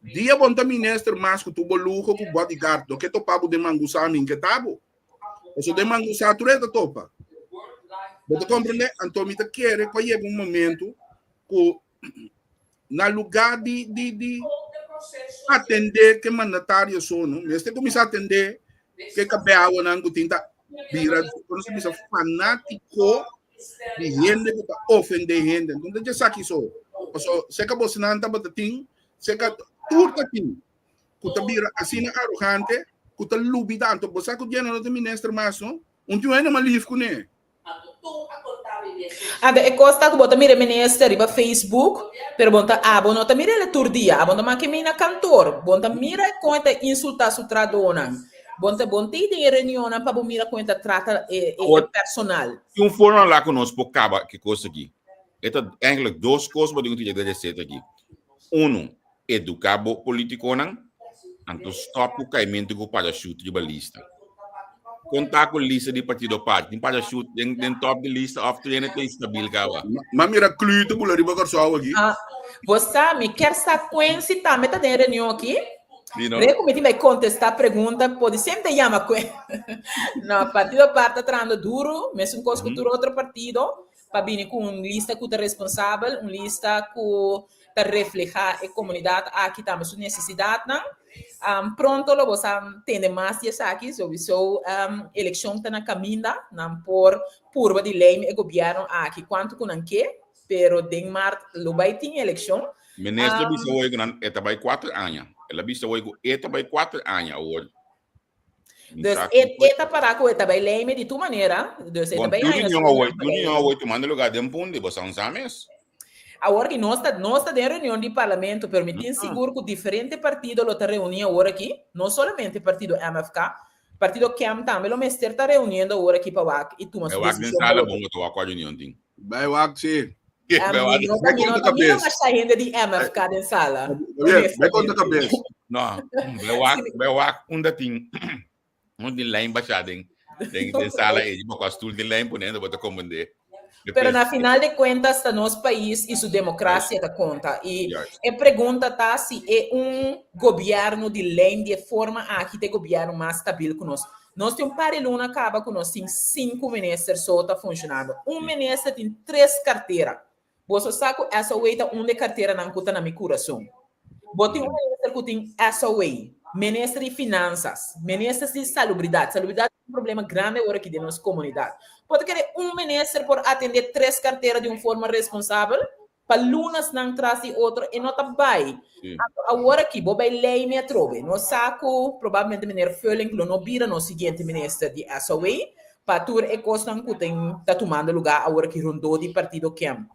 Dia bon ta minister mas ku tu bo luho ku bodyguard, no ke topa bo den mangusa min ke tabo. Paso den mangusa tur ta topa. Bo ta comprende? Anto mi ta kere ku a yega un momento ku na lugar di di di atende ke mandatario so no, mester kuminsa atende ke kabeawanan ku tin ta bira, kono se bisa fanatiko di hende ku ta ofendé hende. Entonces dje saki so. Paso seka bosnan tabata tin, seka tur ta tin ku ta bira asina arogante ku ta lubida. Anto bo sa ku dje no ta minister mas no. Un tin un hende mas lif kuné. Anto e kos ta ku bo ta mira e minister riba Facebook, pero bo ta abo no ta mira el tur dia. Abo no ta make mi na kantor. Bo ta mira kon e ta insulta su tradonan. Bon ta bon tei den e reunionnan pa bo mira kon e ta trata e e Awor, personal. tin un forma la ku nos por kaba ki kos aki. E ta eigenlijk dos kos bo tin ku tin den e aki. Uno, eduká bo politikonan, anto stòp ku kaimentu ku parachute riba lista. Kon ta ku lista di Partido Party? Tin parachute den den top di lista òf tur hende ta instabil kaba? M'a mira Kluit ta bula riba Kòrsou aki. Ah, bo sa, mi kier sa Quincy tambe ta den e reunion aki. Sí, no? Re ku mi tin bai kontestá pregunta, podi semper yama ku No, Partido Par ta trahando duru, mesun kos ku tur otro partido, pa bini ku un lista ku ta responsabel, un lista ku ta reflehá e komunidat aki tambe su nesesidatnan. Pronto lo bo sa tende mas di esaki, souiso elekshon ta na kaminda, nan por purba di leim e gobièrnu aki kuantu ku nan ke, pero den mart lo bai tin elekshon. Minister bisa hoy ku nan e ta bai kuater aña. El a bisa hoy ku e ta bai kuater aña awor. Dus e e ta para ku e ta bai leime di tur manera. Dus e ta Bon, bai tur haña reunion su awor, nan pa tur reunion leime. awor tumando lugar den Pundi, bo sa un sa mes. Awor ki nos ta nos ta den reunion di parlamento, pero mi tin sigur ku diferente partido lo ta reuní awor aki, no solamente partido MFK, partido KEM tambe lo mester ta reuniendo awor aki pa wak i tuma Bai su wak den desishon pa sala loke. bon bo ta wak kua reunion tin. Bai wak si. Bai wak Mi no ta Bai mi no konta ta mira kabes. masha hende di MFK den sala, Javier, bai konta honestamente. kabes. No, bai wak bai wak unda tin un tin lijn basha den den den sala ei, bo kwa stoel tin lijn pone, bo ta comprende. Pero na final de cuentas ta nos pais y su democracia ta conta. Y Juist. e pregunta ta si e un gobierno di lijn di e forma aki ta e gobierno mas stabil cu nos. Nos tin un par di luna caba cu nos tin cinco minister so ta funcionando. Un minister tin tres cartera. Boso sa cu SOA ta un di e carteranan cu ta na mi curason. Bo tin un minister cu tin SOA, minister di Finanzas, minister di Salubridad. Salubridad ta un problema grandi awor aki den nos comunidad. Bo ta kere un minister por atende tres cartera di un forma responsabel? Pa lunasnan tras di otro e no ta bay. Anto awor aki bo bay ley mi atrobe. Nos sa cu probablemente meneer Fölink lo no bira nos siguiente minister di SOA pa tur e cosnan cu tin ta tumando lugar awor aki rondó di partido KEM.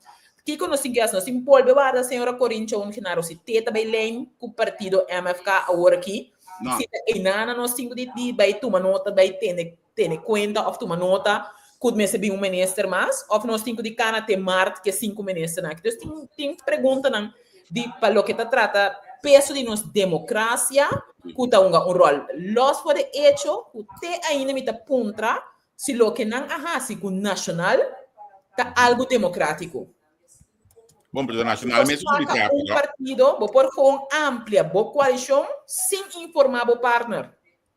Kiko nos tin ke hasi? Nos tin bolbe warda señora Corinne Tjoen Genaro si te ta bay lijn ku partido MFK awor aki. No. Si ta einana nos tin ku di di bay tuma nota, bay tene tene kuenta of tuma nota ku mester bin un minister mas of nos tin ku di kana te mart ke sinku ministernan aki. Dus tin tin preguntanan di pa loke ta trata peso di nos demokrasia ku ta hunga un ròl. Los for de echo ku te ainda mi ta puntra Si loke nan a hasi ku Nacional ta algu demokratiko. Bon, pero Nacional Bo mes por subi saka trapo, un no? partido, bo por gewoon amplia bo koalishon sin informá bo partner.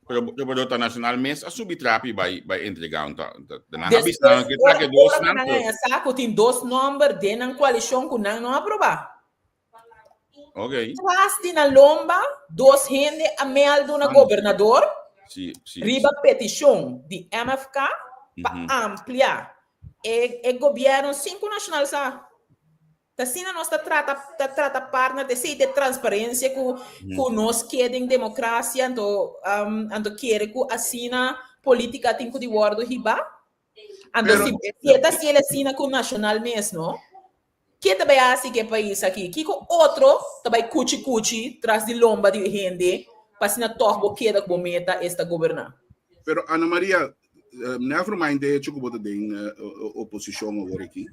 Pero, pero ta Nacional mes a subi trapi bai, bai entregá un ta, ta, ta nan a bisa Despues, nan ke ora, trake dos ora ku nan, nan pero haña sa ku tin dos nòmber den nan koalishon ku nan no a aprobá. Ok. Tras di nan lomba, dos hende a mèldu na An- gobernador Sí, sí, riba sí. petishon di MFK pa Mhm. amplia e e gobièrnu sin ku Nacional sa. Ta asina nos ta trata ta trata partner, ta esei ta e transparensia ku Mhm. ku nos ke den demokrasia, anto um, anto kere ku asina politika tin ku di wòrdu hibá. Anto Pero si si e ta hasiel asina ku Nacional mes, no? Ke ta bai hasi ku e pais aki? Kiko otro ta bai kuchi kuchi tras di lomba di hende pa asina tòg bo keda ku bo meta esta goberná? Pero Ana Maria, never mind de hecho ku bo ta den oposishon awor aki.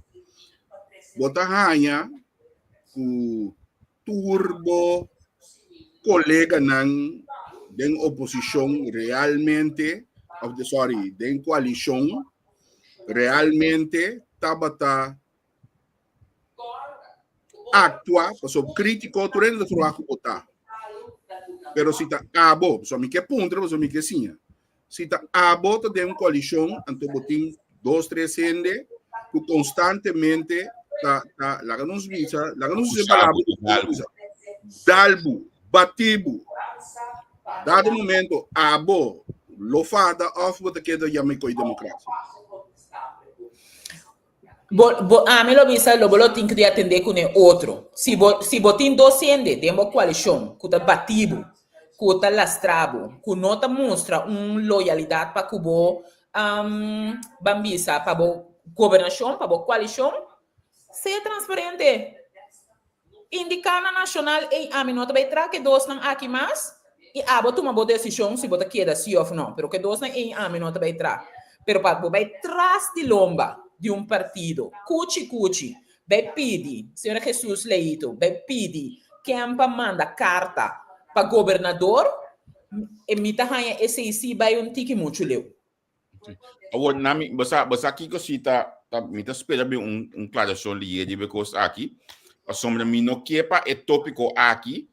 Bo ta haña ku tur bo koleganan den oposishon realmente, of sorry, den koalishon realmente tabata actua, paso crítico, tur hende ta verwacht ku bo ta. Pero si ta abo, paso mi ke puntra, paso mi ke siña. Si ta abo ta den un koalishon, anto bo tin dos, tres hende ku konstantemente ta, ta, laga nos bisa, laga nos usa e palabra ku nos usa. Dalbu, batibu. Dado momento, abo lo fada of bo ta keda yama e koi demokrasia. Bo, bo, ami lo bisa lo bo lo tin ku di atendé kuné otro. Si bo, si bo tin dos hende den bo koalishon ku ta bati bo, ku ta lastra bo, ku no ta mustra un loyalidat pa ku bo, ban bisa, pa bo gobernashon, pa bo koalishon, sea transparente. Indiká na Nashonal, ey, ami no ta bai traha ku e dosnan aki mas, i abo tuma bo desishon si bo ta keda si òf no. Pero ku e dosnan ey ami no ta bai traha. Pero pa bo bai tras di lomba di un partido, kuchi kuchi, bai pidi, señora Jesus Leito, bai pidi ken pa manda karta pa gobernador, e mi ta haña esei si bai un tiki muchu leu. Awor, nami, bo sa, bo sa kiko si ta, ta, mi ta spera bin un, un klarashon lié riba e kos aki, pasobra mi no ke pa e tópiko aki,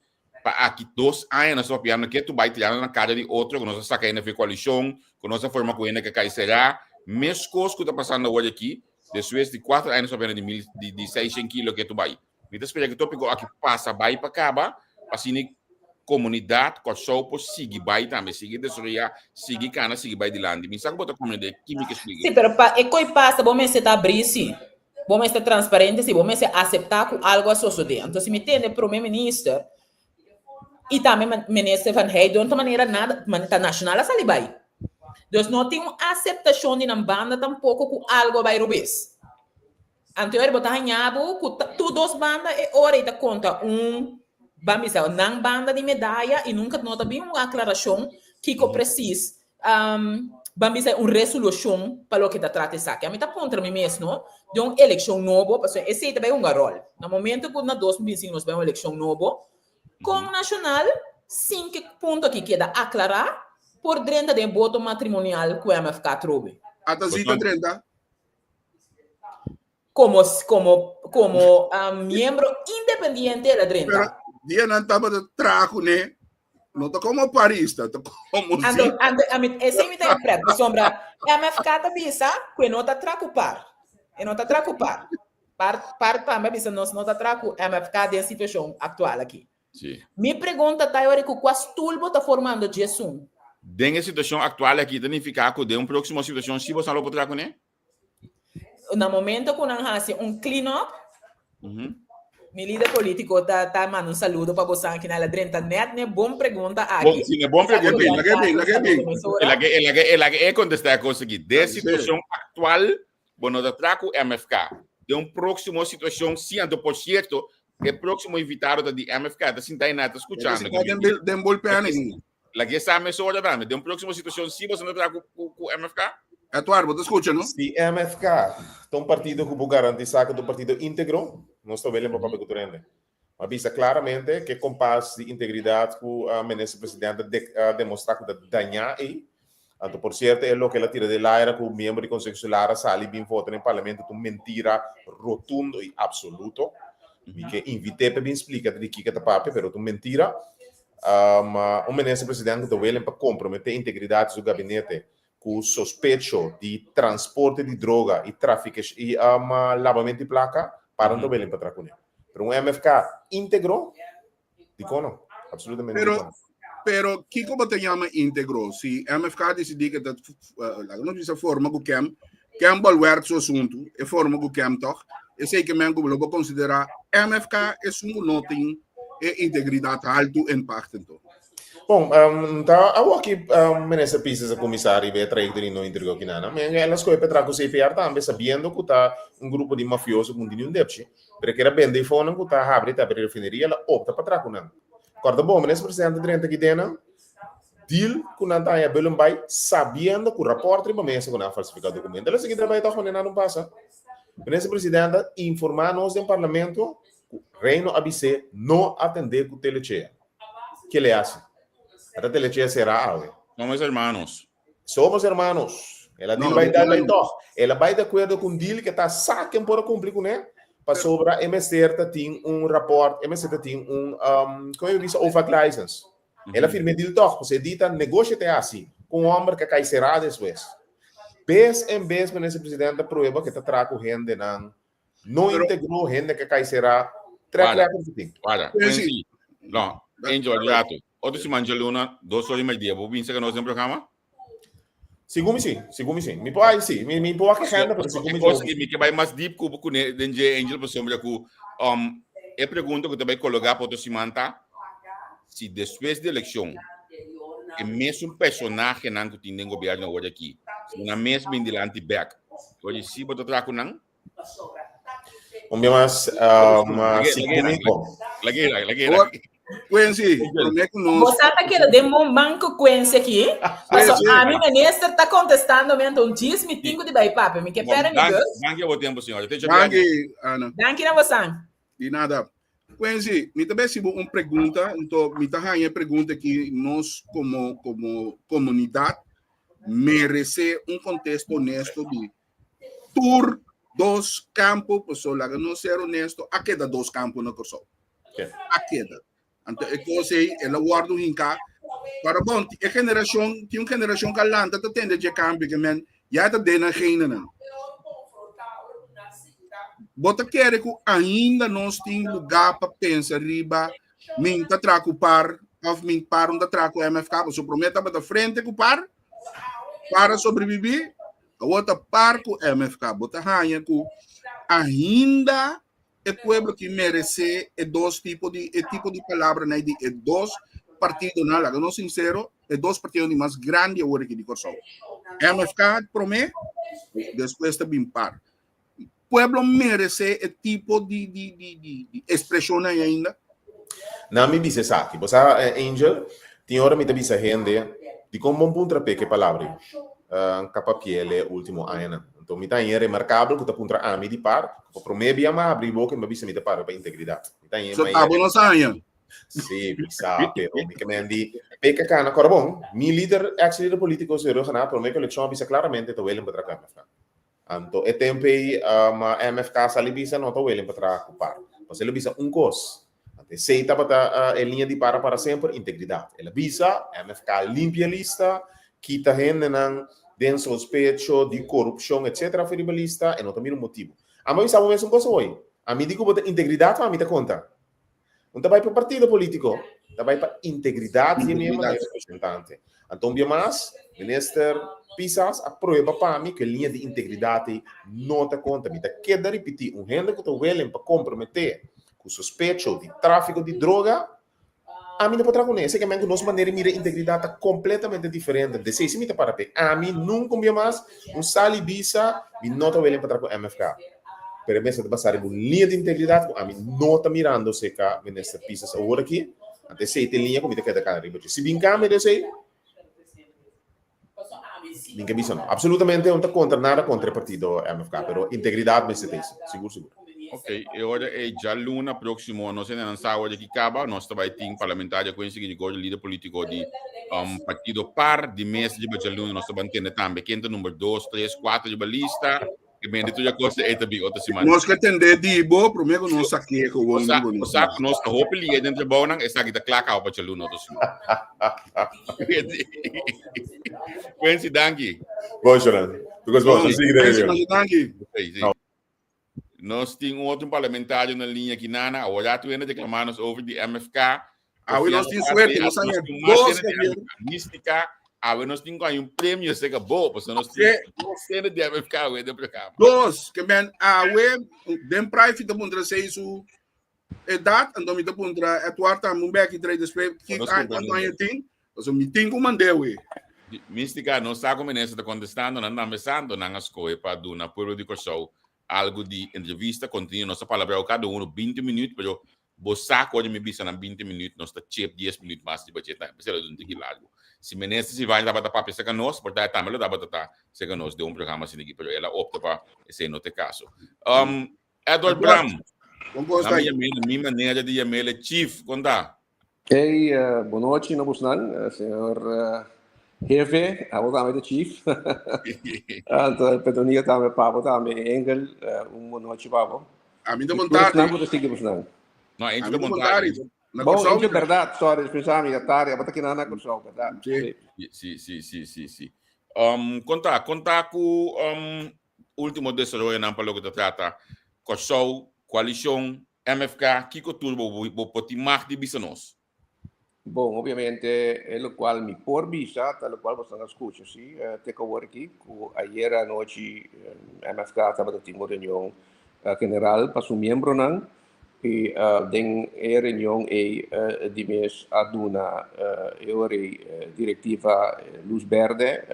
pa aki dos aña nos ta papia, no ke tur bai tirando na kara di otro, ku nos a saka hende for e koalishon, ku nos a forma ku hende ke kai será, meskos ku ta pasando awor aki, despues di kuater aña nos ta papiando di mil, di, di seishent kilo ke tur bai. Mi ta spera ku e tópiko aki pasa bai pa kaba, pa asina komunidat Kòrsou por sigui bai tambe, sigui desaroyá, sigui kana, sigui bai dilanti. Mi sa ku bo ta komprendé ki mi ke splika. Sí, pero pa e koi pasa bo mester ta abrí sí, bo mester transparente sí, bo mester aseptá ku algu a sosodé. Anto si mi tende prome minister i tambe minister Van Heydoorn ta manera nada, ta Nacional a sali bai. Dus no tin un aseptashon di nan banda tampoko ku algu a bai robes. Anto bo ta haña bo ku tur dos banda e ora ei ta konta un, ban bisa, nan banda di medaya i nunka no ta bin un aklarashon kiko presis, ban bisa un resolushon pa loke ta trata esaki. Ami ta puntra mi mes no, den un elekshon nobo, pasobra esei ta bai hunga ròl. Na momento ku na 2025 nos bai un elekshon nobo, kon Nashonal, sin ku e punto aki keda aklará, por drenta den e boto matrimonial ku MFK trobe? Ata si ta drenta? Como como como um, miembro independiente el a drenta. Pero dia nan tabata traha kuné, no ta como parista, ta como Anto, si. anto, ami, esei mi ta impret, pasobra MFK ta bisa ku e no ta traha ku par. E no ta traha ku par. Par, par tambe a bisa nos no ta traha ku MFK den situashon aktual aki. Sí. Mi pregunta ta ora ku kua stul bo ta formando djesun? Den e situashon aktual aki ta nifiká ku den un próksimo situashon si boso lo por traha kuné? Na momento ku nan hasi un clean up, mi lider polítiko ta ta manda un saludo pa boso aki na la drenta net ne bon pregunta aki. Bon, sí, ne bon pregunta. Lage bin, lage bin, lage bin. El a el a el a e kontestá e kos aki. Den situashon aktual bo no ta traha ku MFK. Den un próksimo situashon sí, anto por sierto, e próksimo invitado ta di MFK, ta sinta einan ta skuchando. E ta sinta den bullpen ei. Lag'é sa mesora tambe. Den un próksimo situashon sí boso no ta traha ku MFK? Eduardo, bo ta skucha no? Si MFK ta un partido ku bo garantisá ku ta un partido íntegro, nos ta welen pa papia ku tur hende. A bisa klaramente ku e kompas di integridat ku Minister Presidente a demostrá ku ta dañá ei. Anto por sierto e loke el a tira den laira ku miembro di Konseho Insular a sali bin vota den Parlamento ta un mentira rotundo i apsoluto. Mi ke invit'é pa bin splika di kiko e ta papia, pero ta un mentira. Un Minister Presidente ku ta welen pa komprometé integridat di su gabinete ku sospecho di transporte di droga i trafikashon i labamento di plaka, para no ta welen pa traha kuné. Pero un MFK íntegro, dikon no? Absolutamente Pero, dikon no. pero kiko bo ta yama íntegro? Si MFK disidí ke ta, laga nos bisa forma ku KEM, KEM bolwerk su asuntu, e forma ku KEM tòg, esei ke men ku lo bo konsiderá MFK esun ku no tin e integridat haltu en pacht anto. Bon, ta awor ki Minister Pisas a kuminsá riba e trayekto di no íntegro kinan. Men el a skohe pa traha ku CPR tambe sabiendo ku ta un grupo di mafioso ku no tin niun depchi. Pero e keda bende e fonan ku ta habri ta habri refineria, el a opta pa traha ku nan. Kòrda bon, Minister Presidente drenta aki den nan deal ku nan ta haña Bullenbaai sabiendo ku rapòrt riba mesa ku nan a falsifiká dokumento. El a sigui trabaya tòg manera nan no pasa. Minister Presidente a informá nos den Parlamento ku Reino a bis'é no atendé ku Telechea. Ke le hasi? Ata Telechea será awe. Somos hermanos. Somos hermanos. El a deal bai dal bai tòg. El a bai di akuerdo ku un deal ke ta sa ken por a kumpli kuné, pasobra e mester ta tin un rapòrt, e mester ta tin un, kon e bisa, OFAC license. El a firma e deal tòg, pasobra e di ta negoshi te hasi ku un hòmber ke a kai será despues. Bes en bes Minister President ta prueba ke ta traha ku hendenan No integró hende ke kai será track record ku tin. Wara, Quincy. No, Angel, rato. Otro siman djaluna, dos ora i media, bo bin serka nos den programa? Segun mi si, segun mi si. Mi por ai si, mi mi por wak agenda, pero segun mi si. Mi ke bai mas deep ku kuné den dje Angel pasobra ku um, e pregunta ku ta bai kologá pa otro siman ta si despues di elekshon e mesun personahenan ku tin den gobièrnu awor aki, si nan mes bin dilanti bèk, oye si bo ta traha ku nan? Un bia mas, segun mi, bon. Lag'é, lag'é, lag'é. Quincy, promé ku nos. Bo sa ta keda den mon banko Quincy aki. Paso ami minister ta kontestando mi anto djis mi tin ku di bai papia. Mi ke pèrdè mi bus. Danki a bo tempu señora. Te Danki, Ana. Danki na bosan. Di nada. Quincy, mi ta besi bo un pregunta, anto mi ta haña e pregunta aki nos komo komo komunidat meresé un kontesto honesto di Tur dos kampo, paso laga nos ser honesto, a keda dos kampo na Kòrsou. A keda. Anto e kos ei, el a wòrdu hinká. Pero bon, e generashon, tin un generashon ku a lanta ta tende dje kambio ke men ya ta den nan genenan. Bo ta kere ku ainda nos tin lugá pa pensa riba min ta traha ku par òf min par no ta traha ku MFK? Pasobra promé tabata frente ku par, par a sobrebibí, Awor ta par ku MFK. Bo ta haña ku ainda e pueblo ki meresé e dos tipo di e tipo di palabranan di e dos partidonan, laga nos sinsero, e dos partidonan di mas grandi awor aki di Kòrsou. MFK promé, despues ta bin par. Pueblo meresé e tipo di di di di di ekspreshonnan ei ainda? Na mi bisa esaki. Bo sa, Angel, tin ora mi ta bisa hende, dikon bon puntra p'e palabra ei? Ka papi'el e último añanan. Anto mi ta haña remarkabel ku ta puntra ami di par, ku pa promé bia mi a habri boka i mi a bisa mi ta papia pa integridat. Mi ta haña So ta bo no sa haña? Sí, mi sa, pero mi ke men di PKK na kòrda bon. Mi lider, ex lider polítiko, señor Rhuggenaath, promé ku elekshon a bisa klaramente ta willing pa traha ku MFK. Anto e tempu ei MFK sali bisa no ta willing pa traha ku par. Pasobra el a bisa un kos. Anto esei tabata e liña di para para semper, integridat. El a bisa MFK limpia lista, kita hendenan den sospecho di korupshon etcetera for riba lista, e no ta mira un motibu. Amo a bisa bo mes un kos awor. Ami di ku bo ta integridat pa ami ta konta. No ta bai pa partido polítiko, ta bai pa integridat di e miembro i representante. Anto un bia mas, Minister Pisas a prueba pa mi ku e liña di integridat ei no ta konta. Mi ta keda ripití, un hende ku ta willing pa komprometé ku sospecho di tráfiko di droga, ami no por traha kuné. Esei ke men ku nos manera di mira integridat ta kompletamente diferente. Desei si mi ta para p'e. Ami nunka un bia mas un sali bisa mi no ta willing pa traha ku MFK. Pero e mester ta basá riba un liña di integridat ku ami no ta mirando serka Minister Pisas awor aki. Anto esei ta e liña ku mi ta keda kana riba dje. Si bin kambia di esei, mi ke bisa no. Absolutamente no ta kontra nada kontra e partido MFK, pero integridat mester ta esi, sigur sigur. Ok, e ora ei djaluna próksimo nos hende nan sa awor di ki kaba, nos ta bai tin parlamentario Quincy Gregorio, lider polítiko di partido par, di mes riba djaluna nos ta ban tende tambe ken ta number dos, tres, kuater riba lista. Que bende tuya cosa e tabi otro semana. Nos que tende di bo, prome que nos saque gewoon Osa, osa, nos a hopi liga den trabalho nang esa kita klaar ka pa chaluna otro semana. Quincy, danki. Bon, Jonan. Because bon, sigue de Danki. Nos tin un otro parlamentario na linha aqui, Nana. Agora tu ainda reclamar-nos over di MFK. Awe nos tin suerte, nos haña dos Javier. Mística, awe nos tin un premio se acabó, pues nos tin dos cena di MFK awe den programa. Dos, ke men awe den private ta puntra sei su edat, anto mi ta puntra Edward tambe un beki trei despues ki kuantu aña tin, pasobra mi tin ku mand'é awe. Mística, nos sa ku minister ta kontestando, nan tambe santo nan a skohe pa duna pueblo di Kòrsou algu di entrevista, kontenido, nos a palabrao kada uno 20 minuut, pero Bo sa ku ora mi bisa nan 20 minuut, nos ta chep 10 minuut mas riba dje tambe, p'esei lo ta un tiki largu. Si Minister Silvania tabata papia serka nos, por ta e tambe lo tabata ta serka nos den un programa asina aki, pero el a opta pa esei no ta e kaso. Um, Edward Bram, Kon kos ta mi yam'é na mi manera di yam'é Chief, kon ta? Hey, bon nochi na bosnan, señor Hefe, abo tambe ta Chief. Anto Petronilla tambe, Pabo tambe, Engel, un bon nochi pabo. Ami ta bon tardi. Bosnan ku ta sigui bosnan. No, Angel ta bon tardi. Na Bon, Kòrsou. Angel, bèrdat, sorry, pensa mi ta tardi, abo ta kina na Kòrsou, bèrdat. Sí. Sí, sí, sí, sí, sí. Um, konta, konta ku um, último desaroyonan pa loke ta trata Kòrsou, koalishon, MFK, kiko tur bo bo por tin mag di bisa nos? Bon, obviamente e locual mi por bisa ta locual boso a scucha si te cu awor aki cu ayera anochi MFK tabata tin un reunion general pa su miembronan y den e reunion ey di mes a duna e ora ey directiva luz berde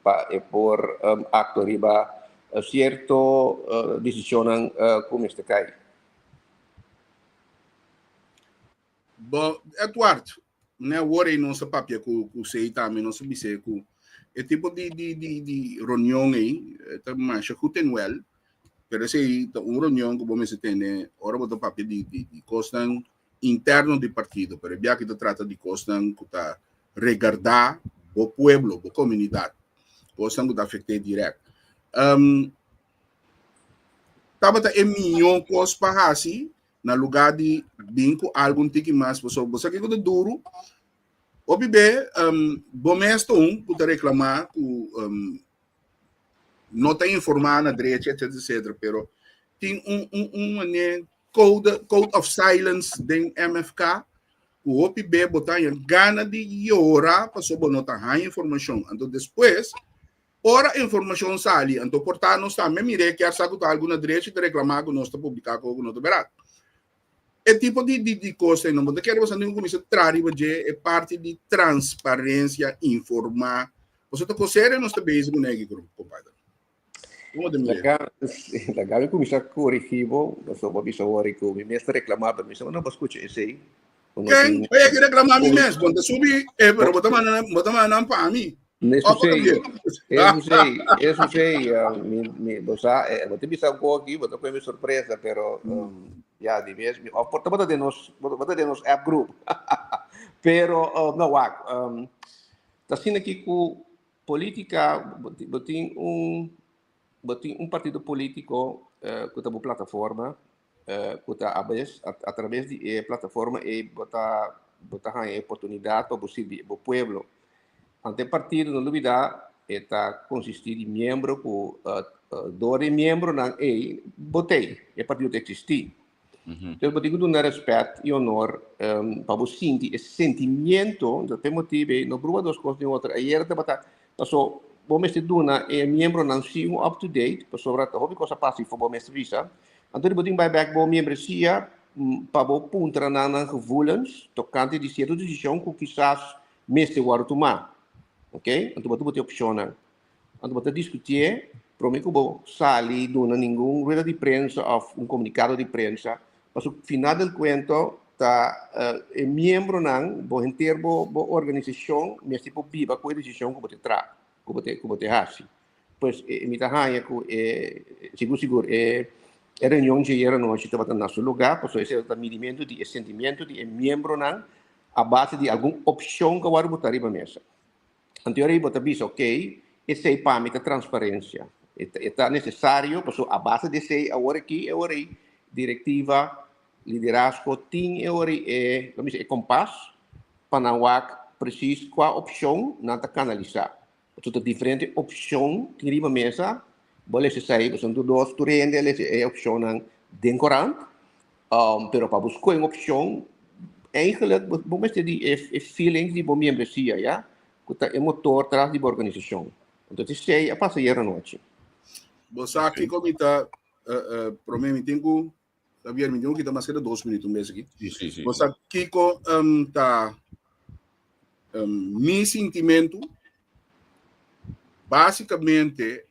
pa e por actua riba cierto decisionnan cu mester cay. Bo, Edward, ne awor ei nos a papia ku ku sei tambe, nos a bis'é ku e tipo di di di di reunion ei ta masha goed en wel, pero esei ta un reunion ku bo mester tene ora bo ta papia di di di kosnan interno di partido, pero e biaha ta trata di kosnan ku ta regardá bo pueblo, bo komunidat, kosnan ku ta afekt'é dirèkt. Um, tabata e mihó kos pa hasi na lugá di bin ku algu un tiki mas pasobra bo sa kiko ta duru hopi be um, bo mes ta un ku ta reklamá ku um, no ta informá na drechi etc etc pero tin un un un manera code code of silence den MFK ku hopi be bo ta haña gana di yora pasobra bo no ta haña informashon anto despues Ora informacion sali, anto por ta nos tambe mir'é kier sa cu ta algu na drechi ta reclama cu nos ta publica cu no ta berat. E tipo di di di cos ei no bo ta kere boso tin cu cuminsa traha riba dje e parti di transparencia, informa. Boso ta cos serio nos ta bezig cu neki, compadre. Kon bo ta mira? Laga mi kuminsá korigí bo, pasobra bo a bisa wòrdu ku mi mes ta reklamá, pero mi sa bo no por skucha esei. Ken? Bo yaki reklamá mi mes, bo ta subi, eh, pero bo ta manda bo ta manda nan pa mi. Eso sei, eso sei, eso sei. Mi, mi, bo sa, eh, bo ta bisa un kos aki, bo ta kohe mi sorpresa, pero um, ya, di mes, mi, of por ta bo ta den nos, bo ta den nos app group. Pero, um, no, wak, um, ta asina aki ku Politica, bo tin un bo tin un partido politico cu ta bo plataforma cu ta abes a traves di e plataforma ey bo ta bo ta haya e oportunidad pa bo sirbi bo pueblo. Anto e partido no lubida e ta consisti di miembro cu door di e miembronan ey bo t'ey, e partido ta existi. Entonces bo tin ku duna respet i honor pa bo sinti e sentimiento, entonces p'e motibu ei no brua dos kos den otro. Ayera tabata paso bo mester duna e miembronan si un up to date pasobra ta hopi kos a pasa ifo bo mester bisa. Anto di bo tin bai bek bo miembresia pa bo puntra nan nan gevoelens tokante di sierto desishon ku kisas mester wòrdu tumá. Ok, anto bo ta bo tin opshonnan. Anto bo ta diskutié promé ku bo sali duna ningun rueda di prensa òf un komunikado di prensa, pasobra final del kuento ta e miembronan, bo henter bo bo organisashon mester por biba ku e desishon ku bo ta traha, ku bo ta ku bo ta hasi. Pues mi ta haña ku e sigur sigur e e reunion djayer anochi tabata na su lugá pasobra esei ta midimentu di e sentimiento di e miembronan a base di algun opshon ku a wòrdu botá riba mesa. Anto ora bo ta bisa, ok, esei pa mi ta transparencia. E ta necesario, pasobra a base di esei awor aki, e ora ei directiva, liderazgo tin e ora ei e, lo mi bisa, e kompas pa nan wak precies kua opcion nan ta canalisa. Pasobra ta diferente opcion tin riba mesa, bo a lesa esei, pasobra tur dos, tur hende a lesa e opcionnan den corant, pero pa bo scoge un opcion, eigenlijk bo mester di e feelings di bo miembresia, ya, cu ta e motor tras di bo organisacion. Entonces esey a pasa ayer anochi. Bo sa kico mi ta prome mi tin cu Javier mi tin cu kita mas keda dos minuut un bes aki. Sí, sí, sí. Bo sa kico ta mi sintimento? Basicamente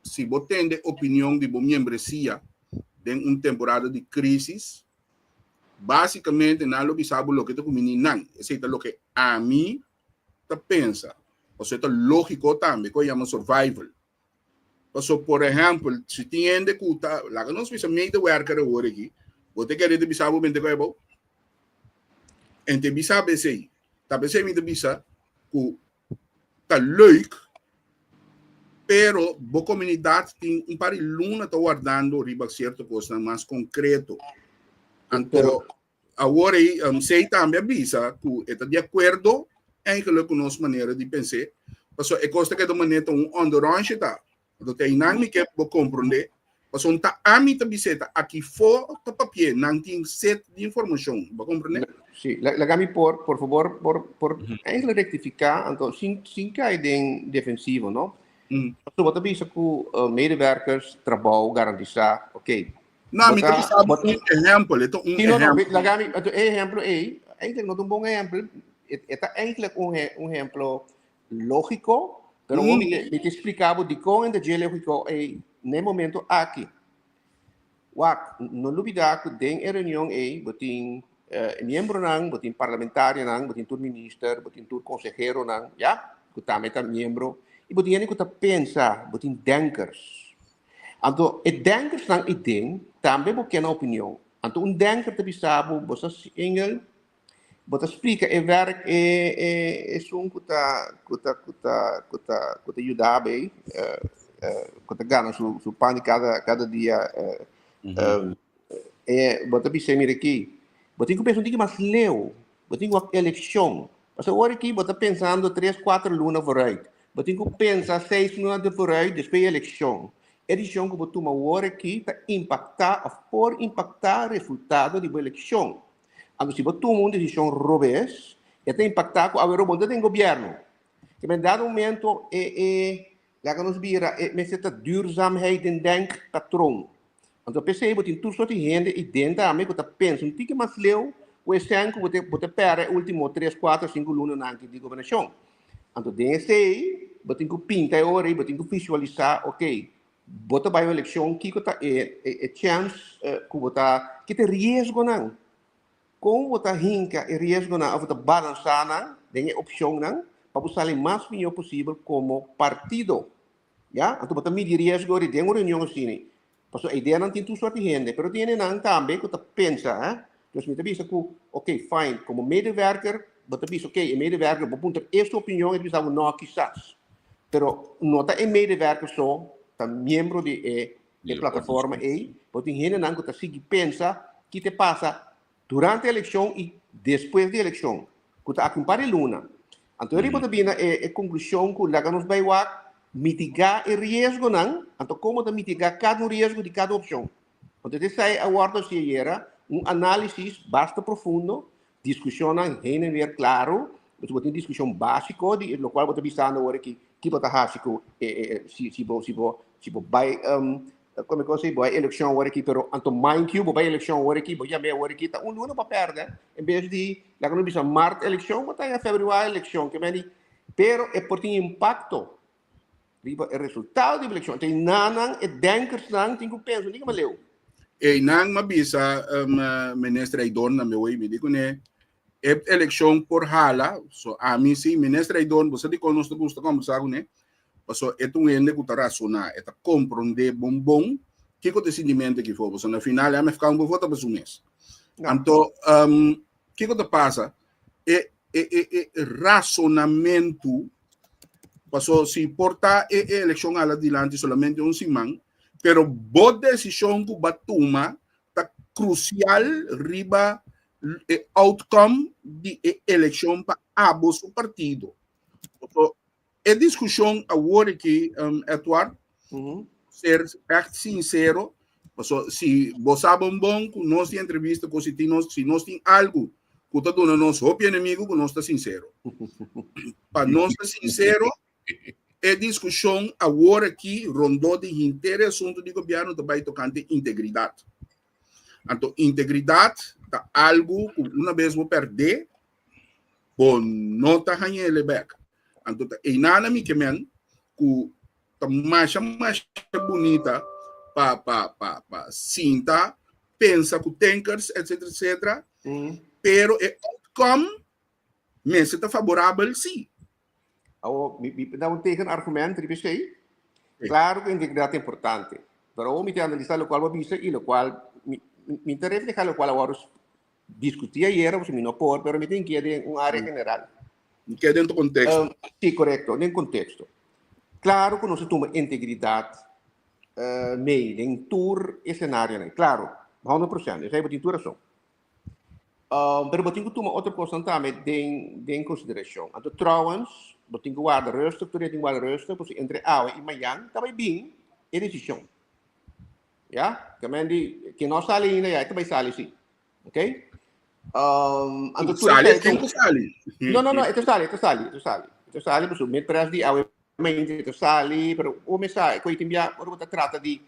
si bo tende opinion di bo miembresia den un temporada di crisis, Básicamente nan lo bisa bo loke ta kumini nan. Esei ta loke ami ta pensa. Pasobra e ta lógiko tambe, ku a yama survival. Pasobra, por ehèmpel, si tin hende ku ta, laga nos bisa medewerker awor aki, bo ta kere ta bisa bo mente ku abou? En te bisa bo esei. Ta p'esei mi ta bisa ku ta leuk, pero bo comunidad tin un par di luna ta wardando riba cierto cosnan mas concreto. Anto, awor ei, um, sei tambe a bisa cu e ta di acuerdo eigenlijk cu nos manera di pensé, pasobra e cos ta keda manera ta un onderonsje ta. Anto te einan mi ke bo komprondé, pasobra ta ami ta bis'é ta aki fo ta papi'é, nan tin set di informashon, bo a komprondé? Sí, laga mi por, por fabor, por, por eigenlijk rektifiká, anto sin, sin kai den defensivo, no? Pasobra bo ta bisa ku medewerkers trabou garantisá, oké. No, mi ta bisa bo un ehèmpel, e ta un Sí, no, no, ehèmpel. laga mi, anto e ehèmpel ei, eigenlijk no ta un bon ehèmpel, e ta eigenlijk un un ehèmpel Lógiko, pero mm. mi, mi te explica bo dikon en de dje lógiko ei ne momento aki. Wak, no lubida ku den e reunion ei bo tin eh, miembronan, bo tin parlamentarionan, bo tin tur minister, bo tin tur conseheronan, ya, ku tambe ta miembro, i bo tin hende ku ta pensa, bo tin denkers. Anto e denkersnan i den tambe bo kena opinion. Anto un denker ta bisa bo, bo sa Engel, Bo ta splika e werk e e esun ku ta ku ta ku ta ku ta ku ta yuda bo ei ku ta gana su su pan di kada kada dia e bo ta bisa mira aki bo tin ku pensa un tiki mas leu bo tin ku wak elekshon pasobra ora aki bo ta pensando tres kuater luna vooruit bo tin ku pensa seis luna de vooruit despues e elekshon e desishon ku bo tuma awor aki ta impaktá òf por impaktá resultado di bo elekshon. Anto si bo tuma un desishon robes, e ta impaktá ku awe bo no ta den gobièrnu. Ke men dado momento e e laga nos bira e mester ta duurzaamheid den denkpatroon. Anto p'esei bo tin tur sort di hende i den tambe ku ta pensa un tiki mas leu ku esei ku bo ta bo ta pèrdè e último tres, kuater, sinku lunanan aki di gobernashon. Anto den esei bo tin ku pinta e ora ei, bo tin ku visualisá, oke. Bo ta bai un elekshon, kiko ta e e chèns ku bo ta, ki ta e riesgonan? Kon bo ta hinka e riesgonan òf bo ta balansá nan den e opshonnan pa bo sali mas mihó posibel komo partido? Ya, anto bo ta midi riesgo ori den un reunion asina. Pasobra e ideanan tin tur sort di hende, pero tin hendenan tambe ku ta pensa, hè. Dus mi ta bisa ku, oké, fine, komo medewerker bo ta bisa, oké, e medewerker bo puntra e su opinion, e ta bisa bo no kisas. Pero no ta e medewerker so ta miembro di e e plataforma ei, bo tin hendenan ku ta sigui pensa ki ta pasa durante e elekshon i despues di elekshon, ku ta aki un par di luna. Anto e riba ta bini na e konklushon ku laga nos bai wak mitigá e riesgonan, anto komo ta mitigá kada un riesgo di kada opshon. Anto esei a wòrdu hasi ayera, un análisis basta profundo, diskushonnan heen en weer klaro, pasobra bo tin diskushon básiko di lokual bo ta bisando awor aki, ki bo ta hasi ku e si si bo si bo si bo bai Kome kos ei, bo a elekshon awor aki, pero anto mind you, bo bai elekshon awor aki, bo yam'é awor aki, ta un luna bo a pèrdè. En bes di, laga nos bisa mart elekshon, bo ta haña febrüari elekshon. Ke meni, pero e por tin impakto riba e resultado di elekshon. Enton nan, e denkersnan tin ku pensa un dika mas leu. Einan m'a bisa Minister Aydon na mi oí, mi di kuné, e elekshon por hala, so ami si, Minister Aydon, bo sa dikon nos ta gusta kombersá kuné? Pasobra e ta un hende ku ta rasoná, e ta komprondé bon bon kiko ta e sintimentu aki for. Pasobra na final e MFK un por vota pa su mes. Anto, kiko ta pasa? E e e e rasonamentu, pasobra si por ta e e elekshon hala dilanti solamente un siman, pero bo desishon ku bo a tuma ta krusial riba e outcome di e elekshon pa abo su partido. Pasobra E diskushon awor aki, um, Edward, ser echt sincero, paso si bo sa bon bon ku nos di entrevista ku si tin nos, si nos tin algu ku ta duna nos hopi enemigo ku nos ta sincero. Pa nos ta sincero, e diskushon awor aki rondó di henter e asuntu di gobierno ta bai tokante integridat. Anto integridat ta algu ku una bes bo pèrdè, Bo no ta hañ'ele bek. Anto ta einana mi ke men ku ta masha masha bunita pa pa pa pa sinta pensa ku tankers etcetera etcetera pero e outcome mester ta faborabel si. Awo mi mi da un tegenargument riba esei. Claro ku integridad ta importante, pero awo mi ta analisa lokual bo a bisa i lokual mi mi ta refleha lokual a wòrdu Discutí ayera, pasobra mi no por, pero mi tin ke den un área general. Mi ke den tu contexto. Um, sí, correcto, den contexto. Claro cu nos a tuma integridad uh, mee den tur escenarionan, claro, 100%, esei bo tin tur razon. Um, pero bo tin cu tuma otro cosnan tambe den, den consideracion. Anto trouwens, bo tin cu warda rustig, tur tin warda rustig, pasobra entre awe y mañan ta bay bin e decision. Ya, ke men di, ke no sali ainda ya, e ta bai sali si. Ok? Um, anto tur Sali, esei ken ta- ku sali? No, no, no, e ta sali, e ta sali, e ta sali. E ta sali, pasobra mientras di awe mente e ta sali, pero o me sa, koe tin bia, ora bo ta trata di,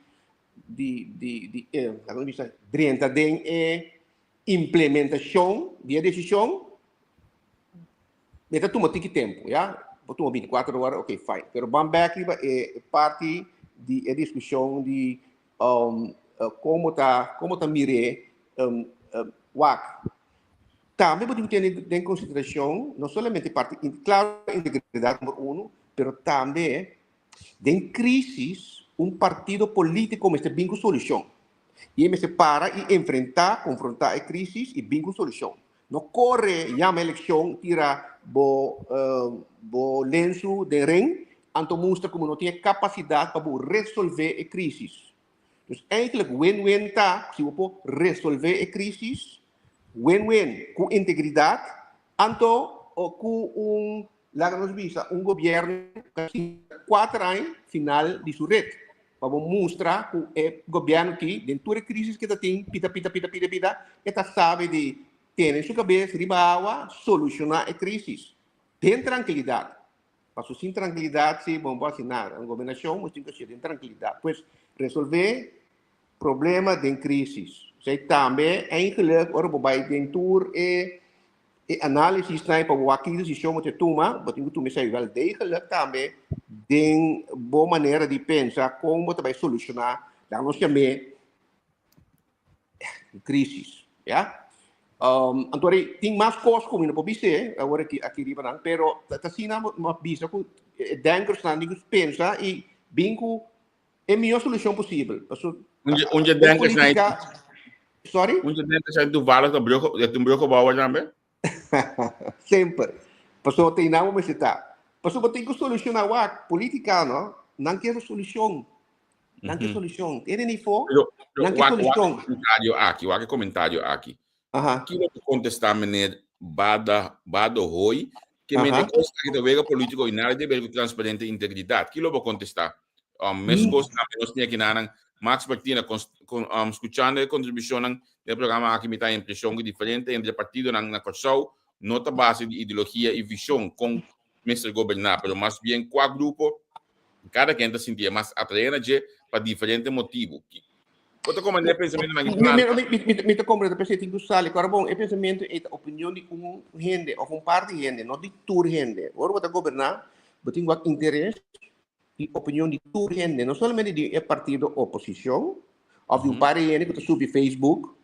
di, di, di, eh, laga mi bisa, drenta den e implementacion di e decision, Mi ta tuma tiki tempu, ya. Bo tuma 24 ora, ok, fine. Pero ban bek riba e parti di e diskushon di um, komo ta, komo ta mir'é um, um, wak. Tambe bo tin ku tene den konsiderashon no solamente parti, klaro integridat number uno, pero tambe Den crisis un partido politico mester bin cu solucion. Y e mester para y enfrenta, confronta e crisis y bin cu solucion. No core yama eleccion tira bo bo lensu den ring anto mustra como no tin e capacidad pa bo resolve e crisis. Dus eigenlijk win-win ta si bo por resolve e crisis, win-win cu integridad anto cu un Laga nos bisa un gobierno ta sinta kuater aña final di su ret pa bo mustra ku e gobierno aki den tur e crisis ke ta tin pita pita pita pita pita e ta sabi di tene su kabes riba awa soluciona e crisis den trankilidad paso sin trankilidad si bo no por hasi nada un gobernacion bo tin ku hasi den trankilidad pues resolve problema den crisis esei tambe eigenlijk ora bo bai den tur e. E análisisnan pa bo wak ki desishon bo ta tuma, bo tin ku tuma esei wel degelijk tambe den bo manera di pensa kon bo ta bai solushoná, laga nos yam'é krisis, ya. Anto ri tin mas kos ku mi no por bis'é awor aki aki riba nan, pero ta asina mi a bisa ku e denkersnan tin ku pensa i bin ku e mihó solushon posibel. Paso Un dje den denkersnan polítika, sorry? Un dje denkersnan toevallig ta brug, ta un bruggebouwer tambe? Semper. Paso te nan bo mester ta. Paso bo tin ku solushoná wak, polítika no, nan kier solushon. Nan ke solushon. Tene nifo, Pero, pero nan ke wak, wak solushon. e komentario aki, wak e komentario aki. Aha. Kiko bo kontestá meneer Bada, Bado Hoy, ke men e kos aki ta wega polítiko i nada di ber ku transparente i integridat. Kilo bo kontestá? Um, meskos tambe nos tin akinanan Max Martina, con, con, um, skuchando e kontribushonnan den e programa aki mi ta impreshon ku diferente entre partidonan na Kòrsou no ta base di ideologia i vishon kon mester goberná, pero mas bien kua grupo kada ken ta sinti e mas atraé na dje pa diferente motibu. Bo ta komprendé e pensamentunan aki planta? Mi ta komprendé, p'esei tin ku sali. Kòrda bon, e pensamentu ei ta opinion di un hende òf un par di hende, no di tur hende. Ora bo ta goberná, bo tin wak interes di opinion di tur hende, no solamente di e partido oposicion of di un par di hende cu ta subi Facebook,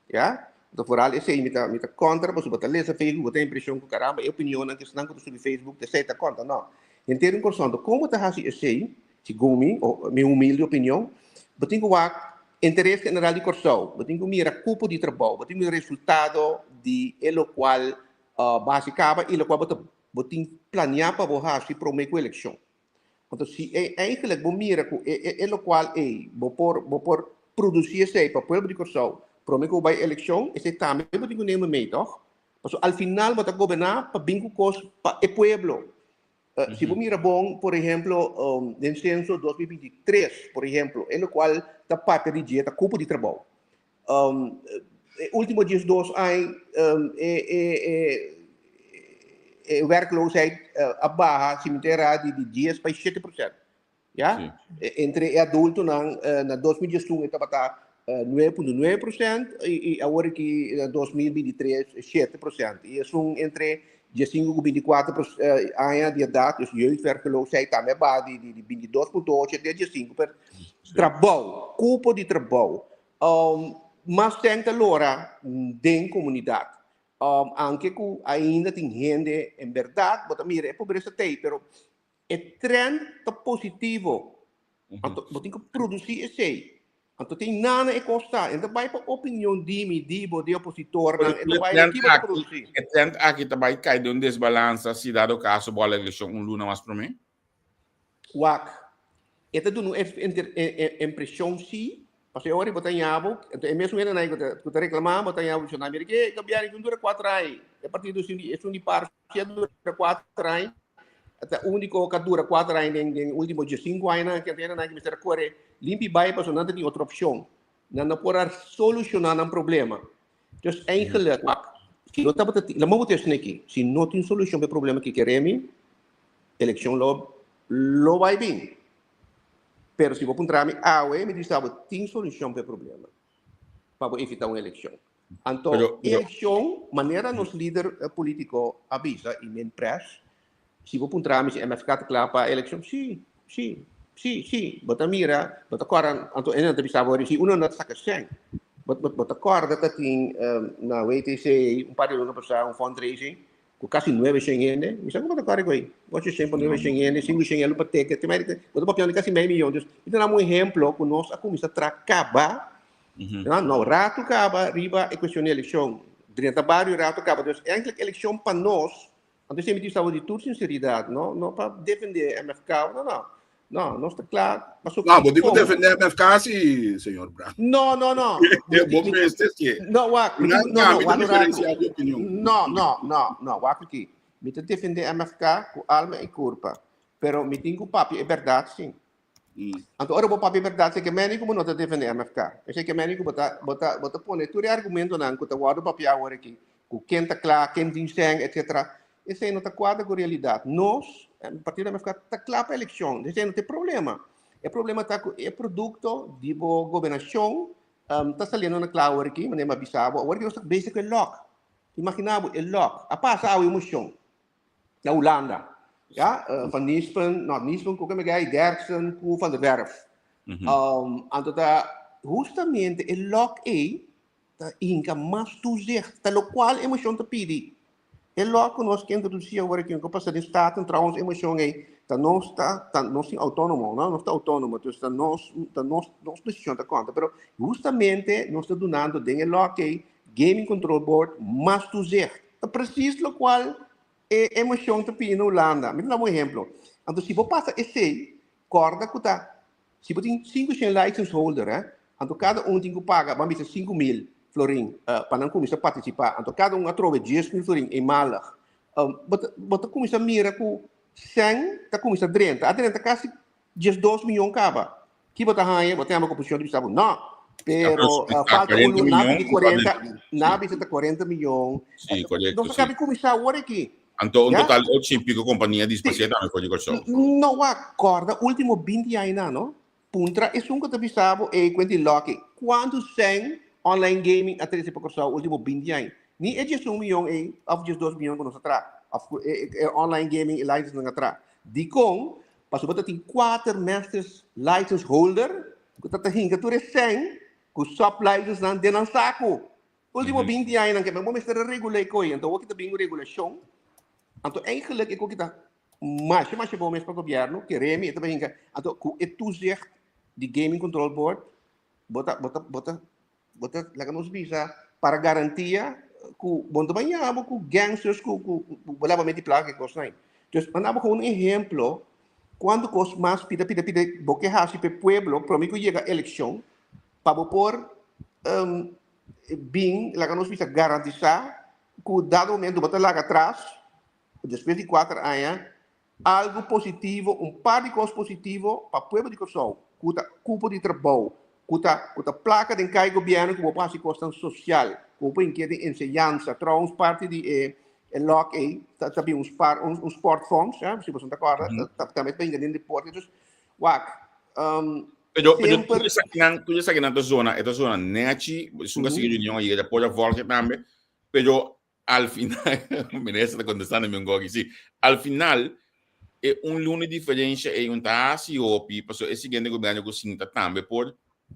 ya, anto vooral esey mi ta mi ta contra pasobra bo ta lesa Facebook bo ta impresion cu caramba e opinionnan cu esnan cu ta subi Facebook ta esey ta conta, no, henter un corazon, anto como ta haci esey segun mi, mi humilde opinion, bo tin cu wak interes general di Corsou, bo tin cu mira cupo di trabou, bo tin cu mira resultado di e locual bo haci caba y locual bo ta bo tin planea pa bo haci prome cu eleccion. Anto si e eigenlijk bo mira ku e e e lokual ei bo por bo por produsí esei pa pueblo di Kòrsou promé ku bo bai elekshon, esei tambe bo tin ku neme mee tòg? Pasobra al final bo ta goberná pa bin ku kos pa e pueblo. Si bo mira bon, por ehemplo, den senso 2023, por ehemplo, e lokual ta papia di dje ta kupo di trabou. E último 12 aña e e e e werkloosheid a baha, si mi ta erá, di di 10 pa 7%. Ya? Sí. Entre e adultonan na 2011 e tabata 9.9% i i awor aki na 2023 7%. I esun entre 15 ku 24 aña di edat, dus jeugdwerkloosheid tambe a baha di di di 22.8 te 15 per. Trabou, kupo di trabou. Mas ten ta lora den komunidat. Anke ku ainda tin hende, en bèrdat bo ta mira e pobresa t'ei, pero e trend ta positivo. Anto bo tin ku produsí esei. Anto tin nana e kos ta. E no ta bai pa opinion di mi, di bo, di e opositornan. E ta bai ki bo ta produsí. E trend aki ta bai kai den un desbalansa si dado kaso bo a la elekshon un luna mas promé? Wak, e ta duna un impresion si, pasobra e ora bo ta ña bo, enton e mesun hendenan ku ta ku ta reklamá bo ta ña bo bisa nan, mira ke gobièrnu aki dura kuater aña, e partido esun di esun di par si a dura kuater aña, ta úniko ku a dura kuater aña den den último diesinku añanan aki, enton e hendenan aki mester a kore limpi bai pasobra nan ta tin otro opshon, nan no por a solushoná nan problema. Dus eigenlijk, wak, si no tabata tin, laat me bo ta esaki aki, si no tin solushon pa e problema aki, kere mi, Elekshon lo lo bai bin. Pero si bo puntra mi awe, mi bisa bo tin solushon pa e problema, pa bo evita un elekshon. Anto Pero, pero, elekshon, manera nos lider politiko a bisa i men pres, si bo puntra mi si MFK ta kla pa elekshon, si, si, si, si. Bo ta mira, bo ta kòrda, anto e nan ta bisa bo, si uno no ta saka sèn, bo bo ta kòrda ta tin na WTC un par di luna pasá un fundraising, Ku kasi nuebe shen hende, mi sa ku bo ta kòrda ku ei, ocho shen pa nuebe shen hende, sinku shen elu pa teke, te mei bo ta papiando di kasi mei miyon. Dus, mi ta dam un ehemplo ku nos a kuminsá traha kaba, no, no ratu kaba riba e kuestion di elekshon, drenta bario ratu kaba. Dus, eindelijk elekshon pa nos, anto esei mi ta bisa bo di tur sinseridat, no, no pa defendé MFK, no, no, no, nos ta kla pasobra No, bo tin ku kon. defendé MFK si, señor Brand. No, no, no. Bo mester si. No, wak, mi Nan tin, no, no, cambia wak un rato. diferencia di opinion. No, no, no, no, wak aki. Mi ta defendé MFK ku alma i kurpa, pero mi tin ku papia e bèrdat si. Anto ora bo papia e bèrdat si ke meni ku bo no ta defendé MFK. Esei ke meni ku bo ta, bo ta, bo ta pone tur e argumentonan ku ta wòrdu papiá awor aki, ku ken ta kla, ken tin sèn, etcetera. Esei no ta kuadra ku realidat. Nos, partido MFK, ta kla pa elekshon. Esei no ta e problema. E problema ta ku e produkto di bo gobernashon ta saliendo na kla awor aki, manera mi a bisa bo. Awor aki nos ta bezig ku e lòk. Imaginá bo, e lòk. A pasa awe un moshon na Hulanda. Ya, Van Nispen, no, Nispen ku keme gai, Derksen ku Van der Werf. Anto ta hustamente e lòk ei ta hinka mas toezicht, ta lokual e moshon ta pidi. E lòk ku nos ke introdusí awor aki, ku pasa den Staten trouwens e moshon ei, ta nos ta, ta nos tin outónomo, no? Nos ta outónomo, dus ta nos, ta nos, nos desishon ta konta. Pero hustamente nos ta dunando den e lòk ei Gaming Control Board mas toezicht. Ta precies lokual e e moshon ta pidi na Hulanda. Mi ta daba un ehemplo. Anto si bo pasa esei, kòrda ku ta Si bo tin 500 license holder, eh, anto kada un tin ku paga, ban bisa 5000 florin, eh, pa nan kuminsá partisipá. Anto kada un a trobe 10.000 florin eenmalig. Um, bo ta, bo ta kuminsá mira ku sèn ta kuminsá drenta. A drenta kasi 12 miyon kaba. Ki bo ta haña? Bo ta yama oposishon ta bisa bo, no, pero uh, falta un 40 nan miyon pidi ku ta 40, drenta. nan bisa ta 40 miyon. Sí, korekto, Nos a sí. kabi kuminsá awor aki. Anto un Ya? total di ocho i piko kompania dispasia tambe for di Kòrsou. No wak, kòrda último binti añanan no. Puntra esun ku ta bisa bo ei kuenta di lòki. Kuantu sèn online gaming a trese pa Kòrsou último binti aña? Ni e diesun mion ei òf diesdos mion ku nos a traha òf ku e e online gaming e license nan a traha. Dikon? Pasobra ta tin kuater masters license holder ku ta ta hinka tur e sèn ku sub license nan den nan saku. Ultimo 20 añanan ke bo mester a regulá e koi, anto awor ki ta bin un regulashon, anto eigenlijk e koki ta masha masha bon mes pa gobièrnu, kere mi e ta bin hinka, anto ku e toezicht di Gaming Control Board, bo ta bo ta bo ta bo ta laga nos bisa para garantia ku bo no ta baña bo ku gangsters ku ku bo laba meti plaka e kosnan. Dus manda bo kon un ehemplo kuantu kos mas pida pida pida bo ke hasi pa e pueblo prome ku yega elekshon pa bo por bin, laga nos bisa garantisá ku dado momento bo ta laga atras, despues di kuater aña, algu positivo, un par di kos positivo pa pueblo di Kòrsou, ku ta kupo di trabou, ku ta ku ta plaka den kai gobièrnu ku bo por hasi kosnan sosial, ku bo por inkier den enseñansa. Trouwens parti di e e lòk ei ta ta bin un spar un sportfonds, si boso no ta kòrda, ta tambe ta bin den deporte. Dus wak, Pero, pero tur esakinan, tur esakinan ta zona, e ta zona nechi, esun ka sigui reunion a yega ta por a volge tambe, pero al final, minister ta contestando mi un gogi, si, al final, e un luna di diferencia ei un ta hasi hopi, pasobra e siguiente gobierno ku sinta tambe por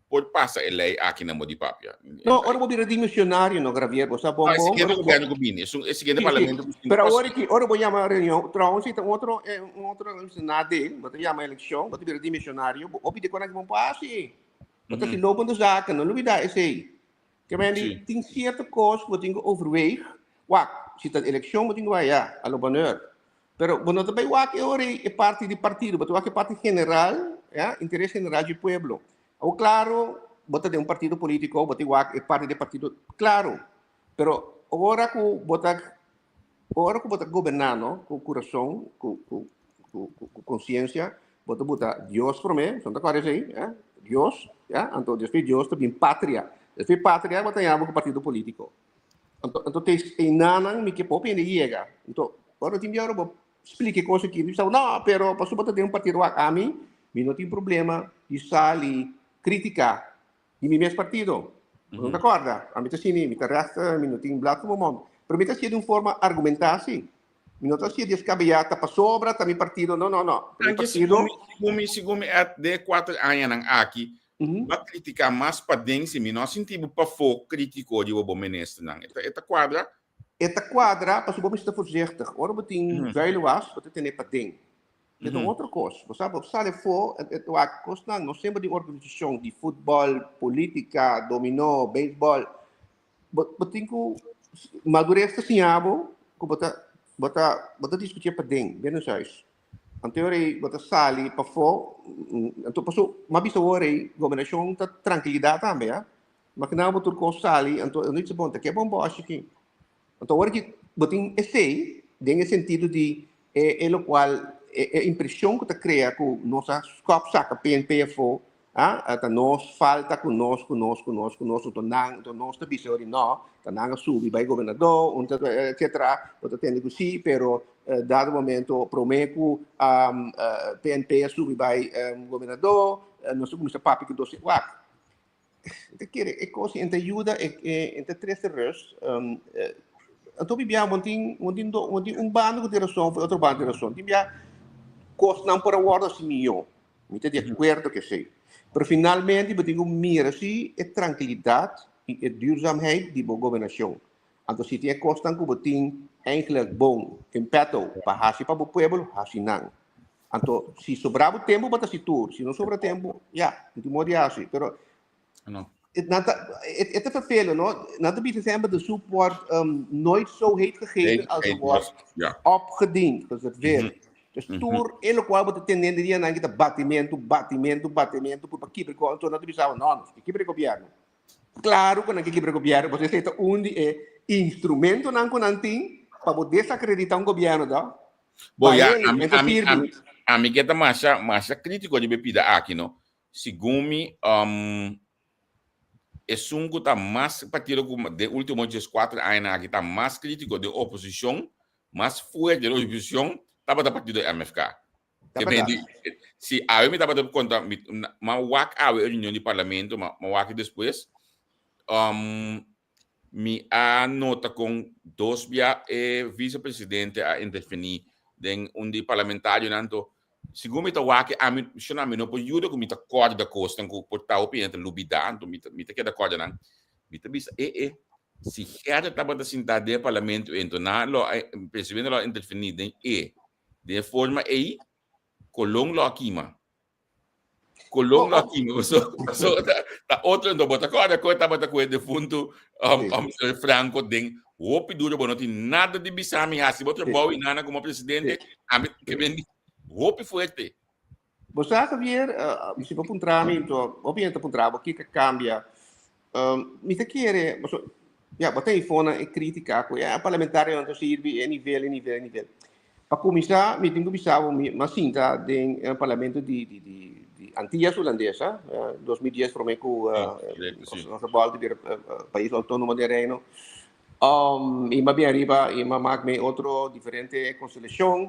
por pasa e ley aki na bo di papia. No, ora bo bira dimisionario no, Gravier, bo sa bon No, e bon. siguiente gobierno ku bini, esun e siguiente Sí, sí. parlamento ku sinta Pero pasa. awor aki, ora bo yama reunion, trouwens si ta un otro, eh, un otro nadeel, bo ta yama eleccion, bo ta bira dimisionario, bo hopi di konan ki bon por hasi. Bo ta hasi lopende zaken, no lubida esei. Ke men di, Sí. tin cierto kos ku bo tin ku overweeg. Wak, si ta eleccion bo tin ku bai, ya, a lo bonheur. Pero bo no ta bai wak e ora ei e parti di partido, bo ta wak e parti general, ya, interes general dje pueblo. Awor claro, bo ta den un partido politico, bo ta wak e parti di partido, claro. Pero ora cu bo ta, ora cu bo ta goberna, no, cu curason, cu, cu, cu, cu, cu conciencia, bo ta buta Dios prome, so no ta acorda esey, eh, Dios, ya, anto despues Dios ta bin patria. Despues patria bo ta yama cu partido politico. Anto, anto te einanan mi ke popi hende yega. Anto, ora tin biaha bo splika e kos aki, mi bisa, no, pero pasobra bo ta den un partido wak ami, mi no tin problema di sali kritika di mi mes partido. Bo no ta kòrda? Ami ta sini, mi ta rechter, mi no tin blad for mi mond. Pero mi ta hasié di un forma argumentá si. Mi no ta hasié deskabeyá, ta pasobra ta mi partido, no, no, no. Ta mi Anke partido. segun mi, segun mi, segun mi at de kuater añanan aki, Bo a critica mas paden si mi no a sinti bo pafó critico riba bo ministernan. E ta e ta cuadra? E ta cuadra pasobra bo mester ta voorzichtig. Ora bo tin vuile was, bo ta tene paden. E ta un otro cos. Bo sa, bo sali afó, e ta wak cosnan, no semper di organisacion di futbol, politica, dominó, beisbol. Bo bo tin cu madurez ta siña bo cu bo ta bo ta bo ta discuti paden, binnenshuis. Anto ora ei bo ta sali pafó, anto paso m'a bisa ora ei gobernashon ta trankilidat tambe ya. Makina bo tur kos sali, anto e no dice bon ta ke bon bòshi aki. Anto ora ki bo tin esei den e sentido di e e lokual e e impreshon ku ta krea ku nos a skòp saka PNP afó, a ta nos falta ku nos ku nos ku nos ku nos anto nan anto nos ta bisa ori no ta nan a subi bai gobernador un ta etcetera bo ta tende ku si pero dado momento prome ku PNP a subi bai gobernador nos a kuminsa papia ku dos wak ta kere e kos e ta yuda e ta trese rust. Anto mi bia bo tin bo tin do bo tin un banda ku tin rason of e otro banda tin rason. Tin bia kosnan por a wòrdu hasi mihó. Mi ta di akuerdo ku esei. Pero finalmente bo tin ku mira si e trankilidat i e duurzaamheid di bo gobernashon. Anto si tin e kosnan ku bo tin eigenlijk bon in petto pa hasi pa bo pueblo, hasi nan. Anto si sobra bo tempu bo ta hasi tur, si no sobra tempu, ya, no tin modo di hasi. Pero No. Het, na ta, het, het te vervelen, no? Na te bieden zijn de soep wordt nooit zo heet gegeten Heet als heet ze wordt was, ja. opgediend, geserveerd. Dus tur e lokual bo ta tende den dia nan kita batimentu, batimentu, batimentu, por pa kibra go, anto nan ta bisa, no, nos ke kibra e gobierno. Klaru ku nan ke kibra e gobierno, pasobra esei ta un di e instrumentonan ku nan tin pa bo desakredita un gobierno, to? Bo, Pa ya, hende, ami, e ta ami, sirbi. ami, ami ke ta masha, masha kritiko riba e pida aki, no? Segun mi, esun ku ta mas partido ku den ultimo dieskuater añanan aki ta mas kritiko den oposishon, mas fuerte den oposishon, tabata partido MFK. Ta berdad. Si awe mi tabata konta, mi ma wak awe e reunion di parlamento, ma wak despues, Mi a nota con dos bia e vicepresidente a interveni den un di parlamentarionan anto segun mi ta wak ami shona mi no por yuda cu mi ta corda cosnan cu por ta hopi hende ta lubida anto mi ta mi ta keda corda nan mi ta bisa e e si Gerda tabata sinta den e parlamento ento nan lo a presidente lo a interveni den e den e forma ey Colon lo a kima. Colon lo a kima so so ta, ta otro ento bo ta corda cu e tabata cu e defunto Franco den hopi duro bo no tin nada di bisa mi hasi bo trabou y nana como presidente ami ke ben di hopi fuerte. Bo sa Javier, si bo puntra mi ento hopi hende ta puntra bo kiko a cambia. Mi ta kere paso ya bo ta infona e critica cu e parlamentarionan ta sirbi e nivel e nivel e nivel. Pa kuminsá, mi tin ku bisa bo, mi a sinta den e parlamento di di di di Antillas Hulandesa, 2010 promé ku nos a bòlta bira pais outónomo den Reino. I mi a bin ariba i mi a mak mi otro diferente konstelashon.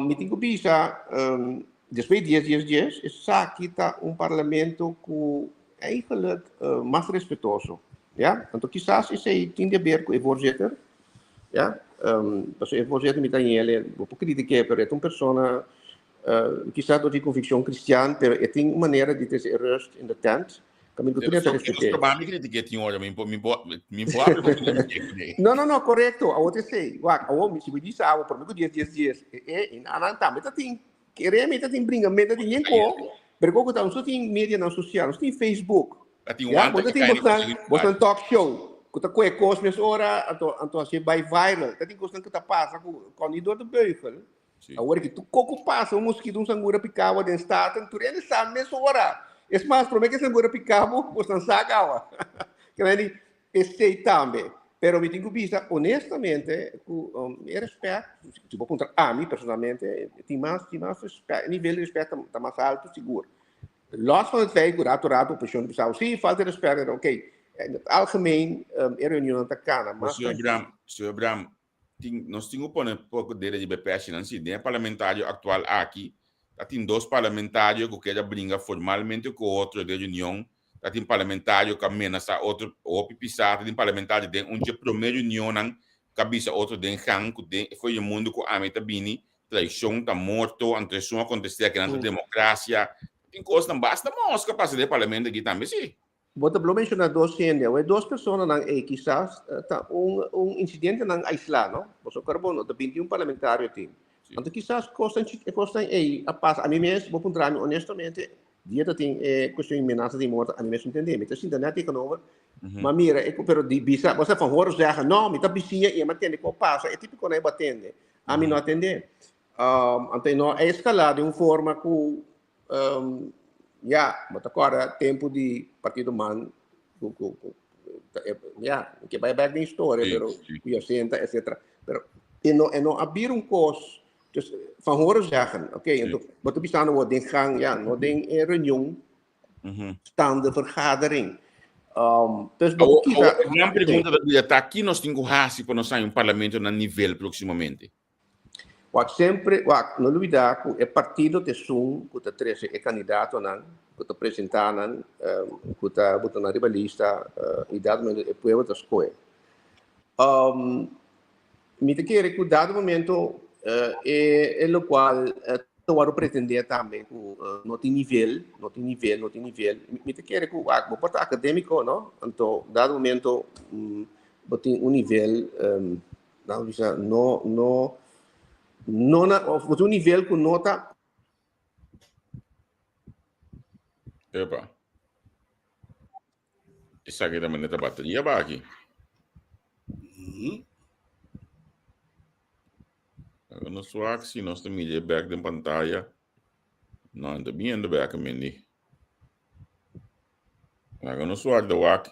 Mi tin ku bisa, despues di dies dies dies, esaki ta un parlamento ku eigenlijk mas respetuoso, ya. Anto kisas esei tin di aber ku e voorzitter, Ya, pasobra e voorzitter mi ta yele, bo por critic'é, pero e ta un persona kisas no tin conviccion cristian, pero e tin un manera di trece e rust in de tent, caminda cu tur hende ta respet'é. Pero mi critic'é tin ora, mi por, mi por, mi por habla cu mi. No, no, no, correcto, awor ta esey. Wak, awor mi si bo bisa awor, prome cu dies, dies, dies, e, e, nan tambe ta tin, kere mi ta tin bringamento, ta tin yen ko, pero koko ta, nos no tin medianan social, nos tin Facebook, Ta tin Ya, wanta bo ta que tin cae bosnan, ni bosnan talk show, ku ta koe kos mes ora, anto, anto hasié bai viral. Ta tin kosnan ku ta pasa ku kon ni door de beugel. Sí. Awor ki tur koko pasa, un moskito, un sangura pika bo den Staten, tur hende sa mes ora. Es mas, promé ku e sangura pika bo, bosnan sa kawa. Ke men di, esei tambe. Pero mi tin ku bisa honestamente ku um, e respet, si bo puntra ami personalmente, tin mas, tin mas respet, e nivel di respet ta, ta mas alto sigur. Los van het feit ku rato rato oposishon ta bisa, sí, falta di respet, oké. In het algemeen e reunionnan ta kana mas Señor tranquilo. Bram, señor Bram, tin, nos tin ku pone poko dede riba e pèshinan. Sí, den e parlamentario aktual aki, ta tin dos parlamentario ku keda bringa formalmente ku otro den reunion, ta tin parlamentario ku a menasá otro hopi pisá, ta tin parlamentario den un dje promé reunionnan ku a bisa otro den gang ku den e fo'i mundu ku ami ta bini, Traicion ta morto, anto esun a contestea kinan ta democracia. Tin cosnan basta mosca pasa den parlamento aki tambe si. Bo ta blo menciona dos hende, awe dos personanan ey kisas ta un un incidentenan aisla no, pasobra bo no ta 21 parlamentario tin. Anto kisas cosnan e cosnan ey a pasa, ami mes bo puntra mi honestamente dia ta tin e cuestion di menasa di morto ami mes no tende, mi ta sinta net tegenover, ma mira e pero di bisa bo sa van horen zeggen no mi ta bisiña y e mi a tende cu a pasa e tipiconan ey bo a tende. Ami no atendé. Um, anto no a escalá den un forma ku um, ya, bo ta kòrda tempu di Partido Man, ku, ku, ku, ya, ke bai bek den historia, pero ku Jacinta, etcetera. Pero e no, e no a bira un kos, dus van horen zeggen, oké, anto bo ta bisando bo den gang, ya, no den e reunion, staande vergadering. Um, dus bo Awo, kisa, awo, gran pregunta ta bira ta ki nos tin ku hasi pa nos haña un parlamento na nivel próximamente? Wak sempre, wak, no lubida ku e partido ta esun ku ta trese e kandidatonan, ku ta presentá nan, um, ku ta buta nan riba lista, uh, i dat momento e pueblo ta skohe. Um, mi ta kere ku dado momento e, e lokual ta wòrdu pretendé tambe ku no tin nivel, no tin nivel, no tin nivel. Mi ta kere ku wak, bo por ta akadémiko, no? Anto dado momento bo tin un nivel, um, laat bisa, no, no, no na, of bo tin un nivel ku no ta Epa. Esaki ta manera bateria ba aki. Laga nos wak si nos ta mira e bek den pantaya. No, ta biendo bek mindi. Laga nos wak da wak.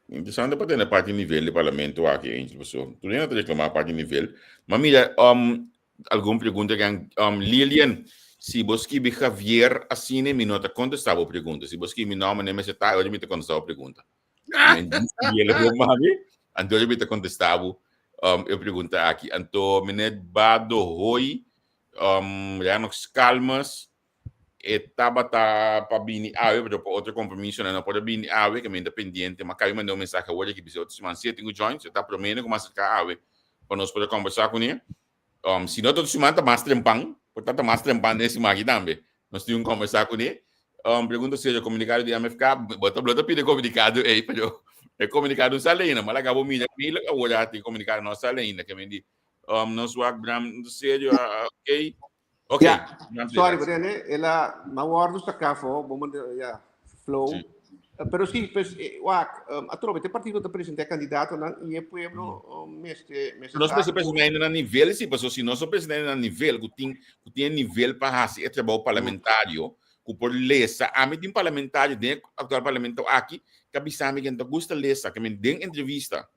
Interesante pa tene parti nivel di parlamento aki, Angel, paso tur hende ta reclama parti nivel. Ma mira, um, algun pregunta kan um, Lilian, si bo skibi Javier asina mi no ta contesta bo pregunta. Si bo skibi mi nomber ne mester ta, ora mi ta contesta bo pregunta. Men skibi ele bo mami, anto mi ta contesta bo um, e pregunta aki. Anto meneer Bado Hoy, um, Renox Calmas, e tabata pa bini awe, pero pa otro compromisonan no por a bini awe, ke mi ta pendiente, ma kabi manda un mensahe awor aki bisa otro siman si e tin ku join, si e ta promene ku mas aserka awe pa nos por a kombersá kuné. Um, si no ta otro siman ta mas trempan, por ta ta mas trempan den e siman aki tambe. Nos tin un kombersá kuné. Um, pregunta serio, komunikado di MFK, bo ta bo ta pidi komunikado ei, pero e komunikado no sali ainda, ma laga bo mira mail awor a tin komunikado no sali ainda, ke men di um, nos wak Bram serio, ah, ok. Ok. Ja, sorry, Brene, ela ma wordo saca fo, bom ja, flow. Sí. Eh, pero sí, pues, eh, wak, um, atrobe, te partido te presenta candidato nan y el pueblo um, meste, meste Nos mester presenta na nivel, sí, paso si nos presenta na nivel, ku tin, ku tin nivel pa hasi e trabalho parlamentario, ku por lesa, a mi tin parlamentario den actual parlamento aki, ka bisa mi que ta gusta lesa, que men den entrevista.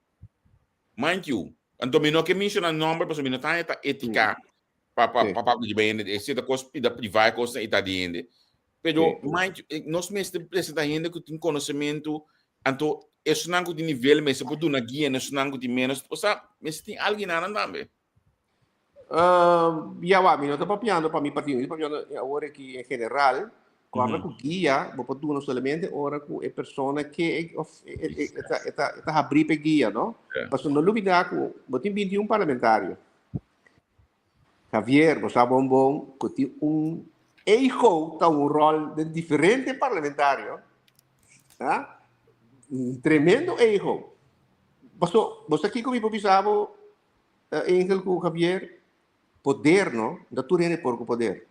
Mind you, anto mi no ke menciona nomber, paso mi no ta ta ética pa pa pa pa di hende, e cierta cos pida privá cos e ta di hende. Pero mind you, nos mester presenta hende ku tin conocimiento, anto esnan ku tin nivel mester por duna guia na esnan ku tin menos, osea, mester tin alguien nan tambe. Uh, ya wa, mi no ta papiando pa mi partido, mi ta papiando awor aki en general. Corda ku guia, bo por duna solamente ora ku e persona ke of e, e, e, e, ta, e, ta, e ta habrí pe guia, no? Yeah. Pasobra no lubida ku bo tin 21 parlamentario. Javier, bo sa bon bon ku tin un ego ta un rol den diferente parlamentario. Ha? Un tremendo ego. Paso, bo sa kiko mi por bisa bo, Angel ku Javier, poder no, no ta tur hende por ku poder.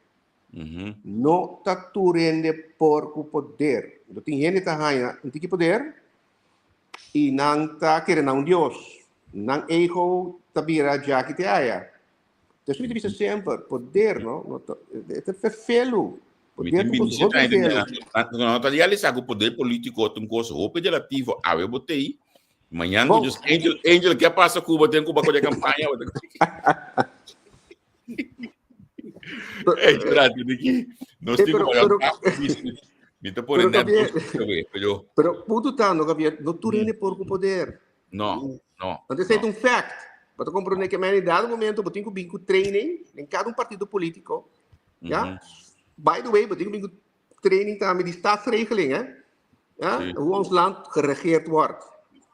No ta tur hende por ku poder. No tin hende ta haña un tiki poder i nan ta kere nan un dios. Nan ego ta bira djaki te aya. Entonces mi ta bisa semper, poder no, no ta, e ta ferfelu. Mi tin 27 aña den No ta realisa ku poder polítiko ta un kos hopi relativo. Awe bo tei, mañan ku just Angel, Angel, ke pasa ku bo ten ku bako de kampaña? Ey, gracias, Niki. Nos tin ku paga Mi ta pone net pero Pero punto ta, no, Javier, no tur hende por ku poder. No, no. Anto esei ta un fact. Bo ta comprende ke men dado momento bo tin ku bin ku training den kada un partido politico. Ja? By the way, bo tin ku bin ku training tambe di staatsregeling, hè? Ja? Hoe ons land geregeerd wordt.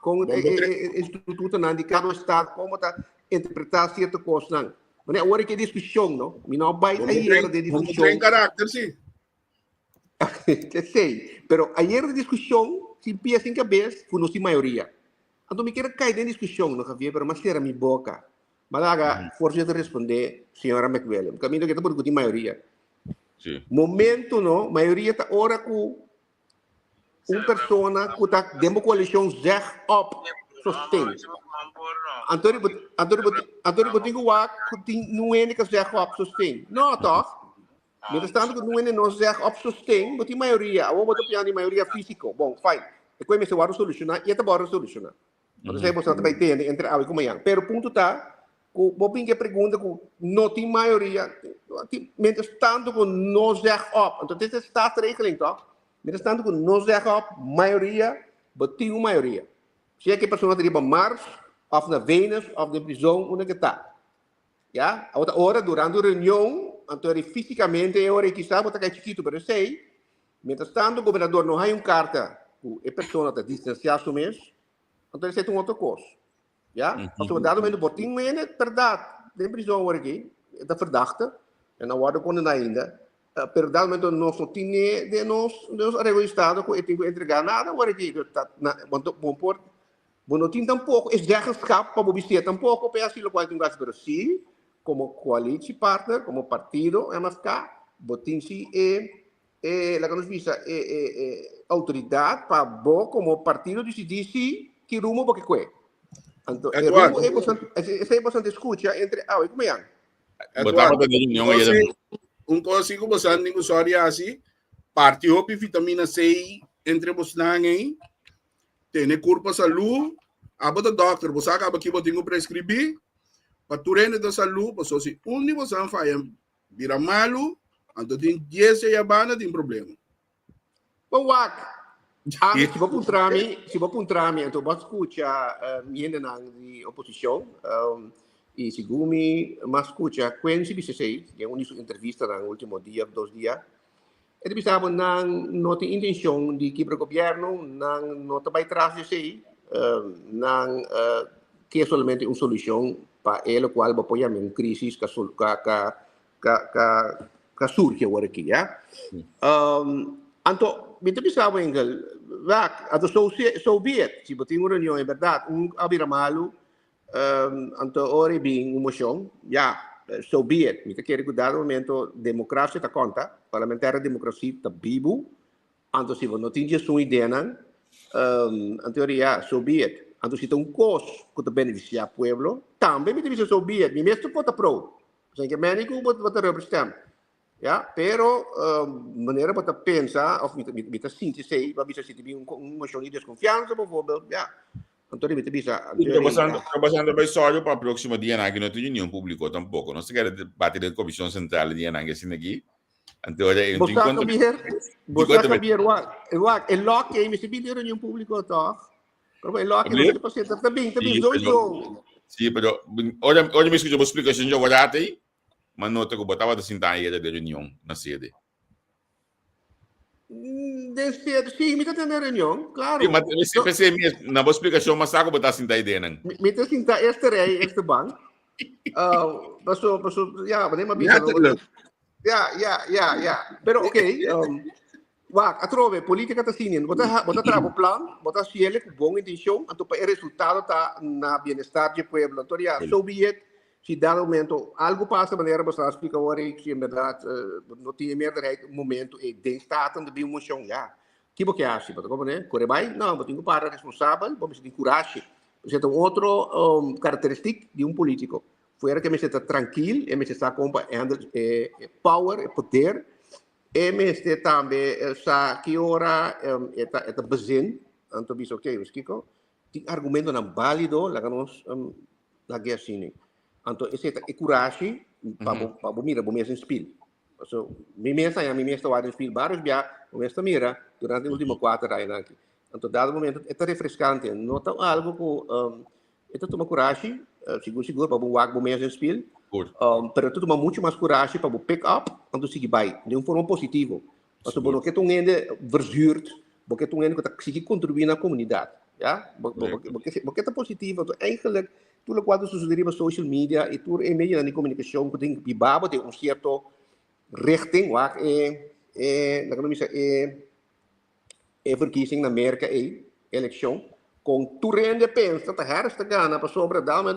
Kon e, e, e, institutonan di kada staat, kon bo ta interpreta cierto kosnan. Wanneer awor ke discusion, no? Mi no bai ayer de discusion. Bo karakter, sí. Esei. Pero ayer de discusion, sin pia, sin cabes, ku nos tin mayoria. Anto mi kier kai den discusion, no Javier, pero m'a sera mi boca. M'a laga voorzitter responde, señora McWilliam. Caminda ke ta por ku tin mayoria. Sí. Momento, no, mayoria ta ora ku un persona ku ta den bo koalishon zeg op sosten. Anto bo, anto bo, anto bo tin ku wak ku tin nuende ka zeg op sosten. No, toch? Mientras tanto ku nuende no zeg op sosten, bo tin mayoria. Awor bo ta pian di mayoria físiko. Bon, fine. E koe mester wòrdu solushoná i e ta wòrdu solushoná. Anto esei bo sa ta bai tende entre awe ku mañan. Pero punto ta ku bo bin ku e pregunta ku no tin mayoria, mientras tanto ku no zeg op, anto dit is staatsregeling toch? Mientras tanto ku no zeg op mayoria, bo tin un mayoria. Sea ku e persona ta riba Mars of na Venus of den prizon, unda ke ta. Ya, awor ta ora durante un reunion, anto eri físicamente e ora ei kisas bo ta kai chikitu, pero esei, mientras tanto gobernador no haña un karta ku e persona ta distansiá su mes, anto esei ta un otro kos. Ja? Pasobra dado momento bo tin un hende berdad den prison awor aki, e ta verdachte, e no a wordo condena ainda, pero dado momento nos no tin ne den nos den nos arreglo di estado cu e tin cu entrega nada awor aki. Ta na bo bo por bo no tin tampoco e zeggenschap pa bo bistia tampoco pa e haci locual tin cu haci, pero si como coalitiepartner, como partido MFK, bo tin si e E laga nos bisa e e e outoridat pa bo komo partido disidí si ki rumbo bo ke kue. Anto e Eduardo. rumbo ei boso esei boso ta skucha entre awe ku mañan. Bo tabata den reunion Un ayer. kos un kos ku boso tin ku sòri hasi, parti hopi vitamina C entre bosnan ei, tene kurpa salú, abo ta dòkter, bo sa kaba ki bo tin ku preskribí, pa tur hende ta salú, pasobra si un di bosan faya Bira malu, anto tin dies ei abanda tin problema. Bo wak, ami si bo puntra mi, si bo puntra mi, anto bo a skucha mi hendenan di oposishon, i segun mi m'a skucha Quincy bisa esei den un di su entrevistanan ultimo dia of dos dia, e ta bisa bo nan no tin intenshon di kibra gobièrnu, nan no ta bai tras di esei, nan ke solamente un solushon pa e lokual bo por yama un krisis ka ka ka ka ka ka surgi awor aki ya. Anto mi ta bisa bo Engel, wak, anto so so be it, si bo tin un reunion en bèrdat un a bira malu, anto ora e bin un moshon, ya, so be it. Mi ta kere ku dado momento demokrasia ta konta, parlamentaire demokrasi ta bibu, Anto si bo no tin djesun ideanan, anto ora ya, so be it. Anto si ta un kos ku ta benefisiá pueblo, tambe mi ta bisa so be it. Mi mes ta vota pro. Pasobra ke meni ku bo ta rubber stamp. Ya, pero manera bo ta pensa òf mi ta sinti esei, bo a bisa si ta bin un moshon di deskonfiansa bijvoorbeeld, ya. Anto mi ta bisa, anto ora ya. Ta basando bai sòru pa próksimo dianan aki no tin reunion públiko tampoko. Nos ta kere bati den komishon sentral e dianan aki asina aki. Anto ora Bo sa Javier, bo sa Javier, wak, wak, e loke ei mester bin den reunion públiko tòg? Pero e loke no ta pasenta, ta bin, ta bin sowieso. Sí, pero ora, ora mi skucha bo splikashon dje awor ei, m'a nota ku bo tabata sinta ayera den reunion na sede. Den sede, sí, mi ta den reunion, klaro. Sí, ma p'esei mes, na bo splikashon m'a sa ku bo ta sinta ei den nan. Mi ta sinta eerste rij, eerste bank. Paso, paso, ja, wanneer m'a bisa. Letterlijk. Ja, ja, ja, ja. Pero oké, um, wak, atrobe, política ta asina. Bo ta, bo ta traha bo plan, bo ta hasiele ku bon intenshon, anto pa e resultado ta na bienestar dje pueblo. Anto ja, so be it. Si dado momento algo pasa manera bo sa splika awor ei, si en berdad eh, no tin e meerderheid un momento ei den Staten ta bin un moshon, ja. Ki bo ke hasi? Bo ta komprende? Kore bai? No, bo tin ku para responsabel, bo mester tin kurashi. Esei ta un otro um, karakteristik di un polítiko. Fuera ku e mester ta trankil, e mester sa kon pa handle e power, e poder. E mester tambe sa ki ora e ta e ta bezin. Anto bisa oké, wis kiko? Tin argumentonan bálido, laga nos lag'é asina. Anto esei ta e kurashi pa bo pa bo mira bo mes den spil. Paso mi mes haña mi mes ta wak den spil barios bia, bo mes ta mira durante e último kuater añanan aki. Anto dado momento e ta refreskante, no ta algu ku E ta tuma kurashi, sigur sigur, pa bo wak bo mes den spil. Pero e ta tuma muchu mas kurashi pa bo pick up anto sigui bai den un forma positivo. Pasobra bo no ke ta un hende verzuurd, bo ke ta un hende ku ta sigui kontribuí na komunidat. Ya? Bo, bo, bo, bo ke ta positivo. Anto eigenlijk tur lokual ta sucede riba social media i tur e medionan di komunikashon ku tin biba bo den un sierto richting, wak e, e, laga nos bisa e E verkiezing na Merka ei, elekshon, kon tur hende pensa ta Harris ta gana pasobra dame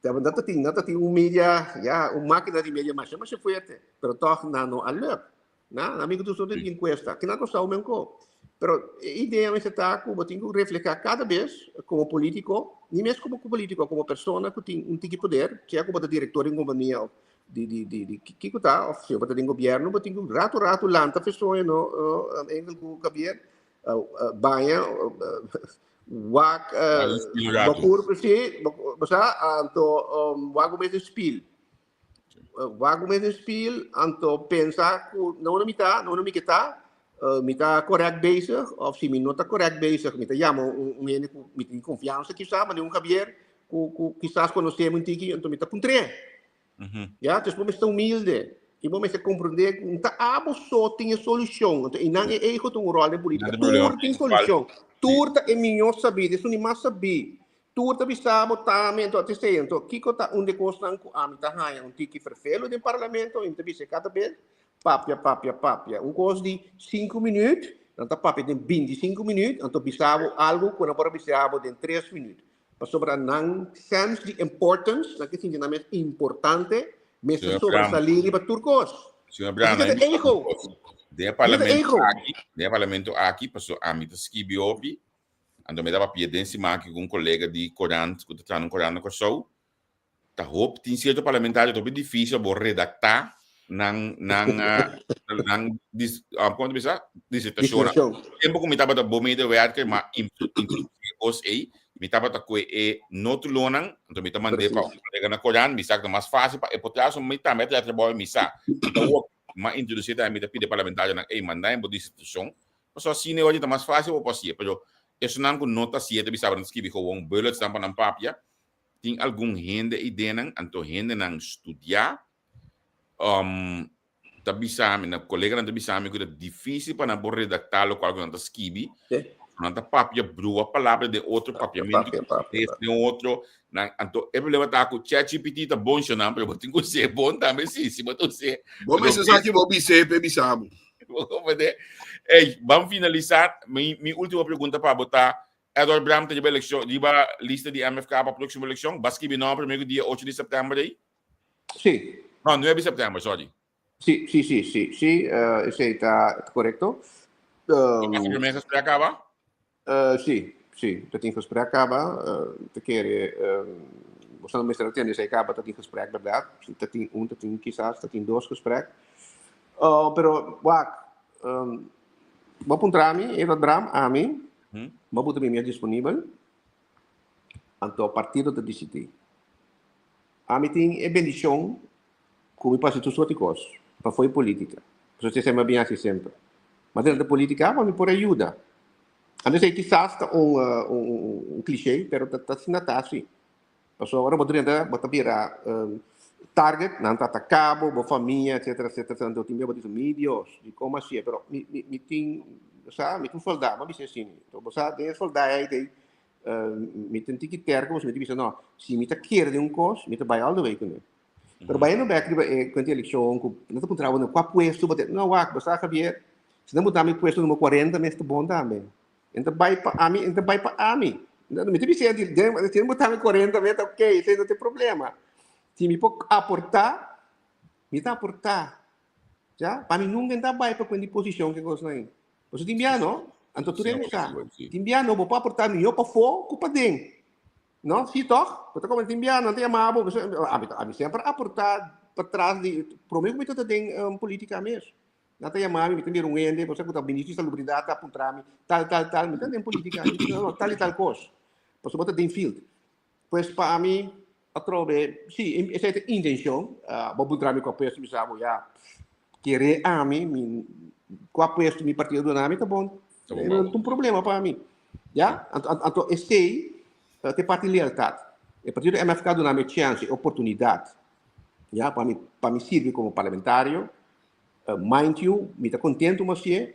nan ta tin nan ta tin un media ya un makina di media masha masha fuerte pero tog nan no a luck na nan amigo tur soort di encuesta kinan kosau men ko pero e idea mester ta ku bo tin ku refleha kada bes komo politiko ni mes komo politiko komo persona ku tin un tiki poder sea ku bo ta direktor di un kompania of di di di di kiko ta of si bo ta den gobierno bo tin ku ratu ratu lanta fesoño no enkel ku Javier baña wak bo kurpo si bo sa anto wak bo mes den spil wak bo mes den spil anto pensa ku na unda mi ta na unda mi ke ta mi ta korèk bezig of si mi no ta korèk bezig mi ta yama un hende ku mi tin konfiansa kisas manera un Javier ku ku kisas konosé mi un tiki anto mi ta puntr'é. Ya, dus bo mester ta humilde. I bo mester komprondé ku no ta abo so tin e solushon. Anto einan e ego ta un ròl den polítika. Tur tin solushon. Tur ta e mihó sabí, esun di mas sabí. Tur ta bisa bo tambe, anto esei. Anto kiko ta un di e kosnan ku ami ta haña un tiki ferfelu den parlamento? I mi ta bisa e kada bes, papia, papia, papia. Un kos di sinku minüt, nan ta papia den bintisinku minüt, anto bisa bo algu ku nan por a bisa bo den tres minüt. Pasobra nan sense di importance, nan ke sinti nan mes importante, mester sobresalí riba tur kos. Señor Bram, Esaki ta ego. Den e parlamento aki, den e parlamento aki, paso ami ta skibi hopi, anto mi ta papia den siman aki ku un kolega di korant ku ta traha na un korant na Kòrsou, ta hopi tin cierto parlamentario ta hopi difícil bo redacta nan nan nan dis como ta bisa disertacion tempo cu mi tabata bo medewerker ma introduci cos ey mi tabata cu e notulonan anto mi ta mande pa un colega na Corant mi sa cu ta mas facil pa e por traha so mi tambe a traha trabao mi sa mi ta wok ma introduci tambe mi ta pidi e parlamentarionan ey manda bo disertacion pasobra asina e ora ta mas facil bo por haci'e pero esunnan cu no ta haci'e ta bisa bo nan ta skibi gewoon bullets nan pa nan papia tin algun hende idenan, anto hendenan studiá, um, ta bisa mi, na koleganan ta bisa mi ku ta difísil pa nan por redaktá lokual ku nan ta skibi. Nan ta papia brua palabra den otro papiamentu, den otro. Nan, anto e problema ta ku ChatGPT ta bon shonan, pero bo tin ku us'é bon tambe si, si bo ta us'é. Bo mester sa ki bo bis'é p'e bisa bo. Bo comprende? Ey, ban finalisá. Mi, mi último pregunta pa bo ta, Edward Bram ta riba elekshon, riba lista di MFK pa próksimo elekshon. Ba skibi nòmber promé ku dia ocho di sèptèmber ei? Sí. No, nuebe di sèptèmber, sorry. Sí, sí, sí, sí, sí, esei ta korekto. Bo hasi promé gesprek kaba? Sí, sí, ta tin gesprek kaba. Ta kere, boso no mester a tende esei kaba, ta tin gesprek bèrdat. Si ta tin un, ta tin kisas, ta tin dos gesprek. Pero wak, Bo puntra mi, Eva Bram, ami, bo buta mi mes disponibel, anto partido ta disidí. Ami tin e bendishon ku mi por hasi tur sorti kos, pa fo'i polítika. Pasobra esei mi a bin hasi semper. Ma durante polítika bo mi por a yuda. Anto esei kisas ta un un klishé, pero ta asina ta asi. Pasobra ora bo drenta bo ta bira target, nan ta ataka bo, bo famia, etcetera, etcetera, etcetera. Anto tin bia bo ta bisa, mi Dios, dikon a hasié? Pero mi, mi, mi tin, bo sa, mi ta un soldá, bo a bisa asina. Anto bo sa, den e soldá ei ta mi ta un tiki terko, pasobra mi ta bisa, no, si mi ta kere den un kos, mi ta bai all the way kuné. Pero bayendo bek riba e kuenta di elekshon ku nan ta puntra bo na kua puesto bo ta, no wak, bo sa Javier, si nan bo dami puesto numero 40 mes ta bon tambe. En ta bai pa ami, en ta bai pa ami. Mi ta bisa di den, si nan bo dami 40 mes ta ok, esei no tin problema. Si mi por aportá, mi ta aportá. Ya, pa mi nunka en ta bai pa kuenta di posishon ke kosnan ei. Pasobra tin bia no, anto tur hende sa, tin bia no bo por aportá mihó pafó ku paden. No, sí toch? Bo ta come tin bia, nan ta yama bo. Ami, ami semper aporta patras di, prome ku mi ta den um, politica mes. Nan ta yama mi, mi ta mira un hende, bo sa ku ta ministro di salubridad ta apuntra mi, tal, tal, tal, mi ta den politica, mi ta, no, tal y tal kos. Pasobra bo ta den field. Pues pa ami, atrobe, sí, esei ta intencion. Uh, bo puntra mi kua puesto, mi sa bo, ya, kere ami, mi, kua puesto mi partido duna mi, ta bon. Ta bon, No ta un problema pa mi. Ya? Anto, anto esei ta e parti lealtad. E partido MFK duna mi e chance, e oportunidad, ya, pa mi, pa mi sirbi como parlamentario. Mind you, mi ta contento masié.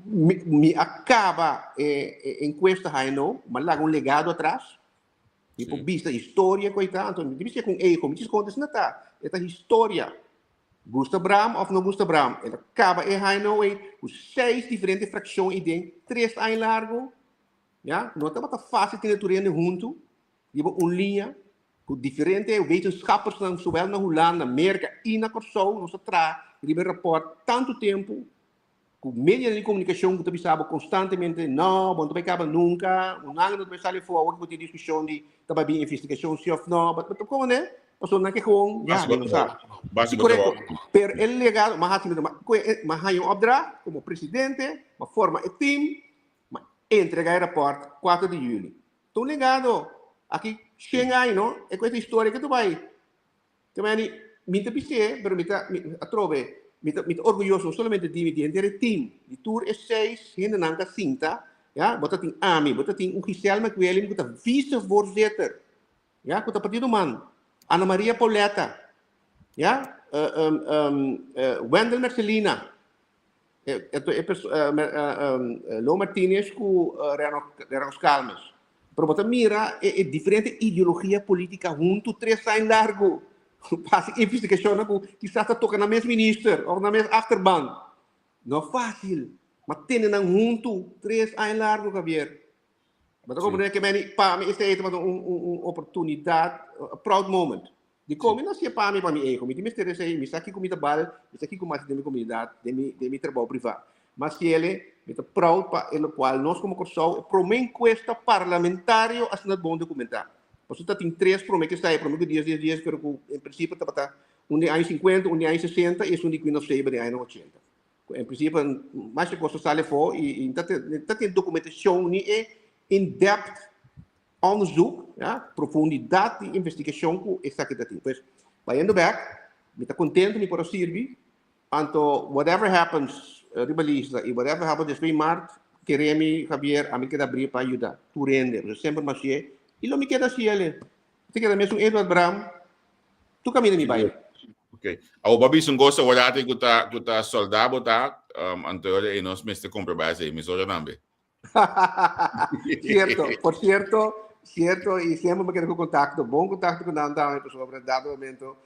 Mi, mi a caba e, e encuesta HNO, mi a laga un legado atras. Mi por bisa historia cu ta, anto mi bisa con ego, mi conta esina ta, e ta historia. Gusta Bram of no gusta Bram, e ta caba e HNO ei cu seis diferente fraccion ei den tres aña largo. Ya, no tabata facil tene tur hende hunto riba un liña cu diferente wetenschappersnan zowel na Hulanda, Merca y na Corsou nos a traha riba e rapport tanto tempo Ku medianan di komunikashon ku ta bisa bo konstantemente, no, bo no ta bai kaba nunka, un aña no ta bai sali afó, awor ku bo tin diskushon di ta bai bin investigashon si òf no, but but komo ne? Pasobra nan ke gewoon, ya, mi no sa. Basi Si korekto, pero e legado, m'a hasi mi m'a haña un opdracht komo presidente, m'a forma e team, m'a entrega e rapòrt kuater di yüli. Ta un legado, aki shen aña no, e ku e ta historia ke ta bai. Te meni, mi ta bis'é, pero mi ta, mi, atrobe, mi ta, mi ta orguyoso no solamente di mi, di henter e team, di tur e seis hendenan ku a sinta, ya, bo ta tin ami, bo ta tin un Giselle McWilliam ku ta vicevoorzitter, ya, ku ta partido man, Ana Maria Pauletta, ya, Wendell Mercelina, Lo Martinez ku Renos Calmes. Pero bo ta mira e diferente ideologia polítika huntu tres aña largu. Pa hasi investigashonnan ku kisas ta toka nan mes minister òf nan mes achterban. No fásil, ma tene nan huntu tres aña largu, Javier. Bo ta komprendé ke meni pa mi esei tabata un un oportunidat, a proud moment. Dikon mi no hasié pa mi, pa mi ego. Mi tin mester esei, mi sa kiko mi ta bal, mi sa kiko mi hasi den mi komunidat, den mi den mi trabou privá. Mas kiele, mi ta proud pa e lokual nos komo Kòrsou e promé enkuesta parlamentario asina bon dokumentá. Pasobra ta tin tres promé ke sai, promé ku dies dies dies, pero ku en prinsipio tabata un den aña sinkuenta, un den aña sesenta i esun di Queen of Sheba den añanan ochenta. Ku en prinsipio masha kos ta sali afó i i ta tin dokumentashon ni e in depth onderzoek, ja, profundidat di investigashon ku esaki ta tin. Pues, bayendo bek, mi ta kontentu mi por a sirbi, anto whatever happens riba lista i whatever happens despues di mart, kere mi, Javier, ami keda abrí pa yuda tur hende, pasobra semper mi a hasié i lo mi keda hasiel. Mi ta keda mesun Eduard Bram, tur kaminda mi bai. Ok. Awor bo a bisa un kos awor ati ku ta ku ta soldá bo ta, anto e nos mester kumpra bai esei, mesora tambe. Cierto, por cierto, cierto, y siempre me quedo con contacto, bon contacto con nan también, pasobra dado momento,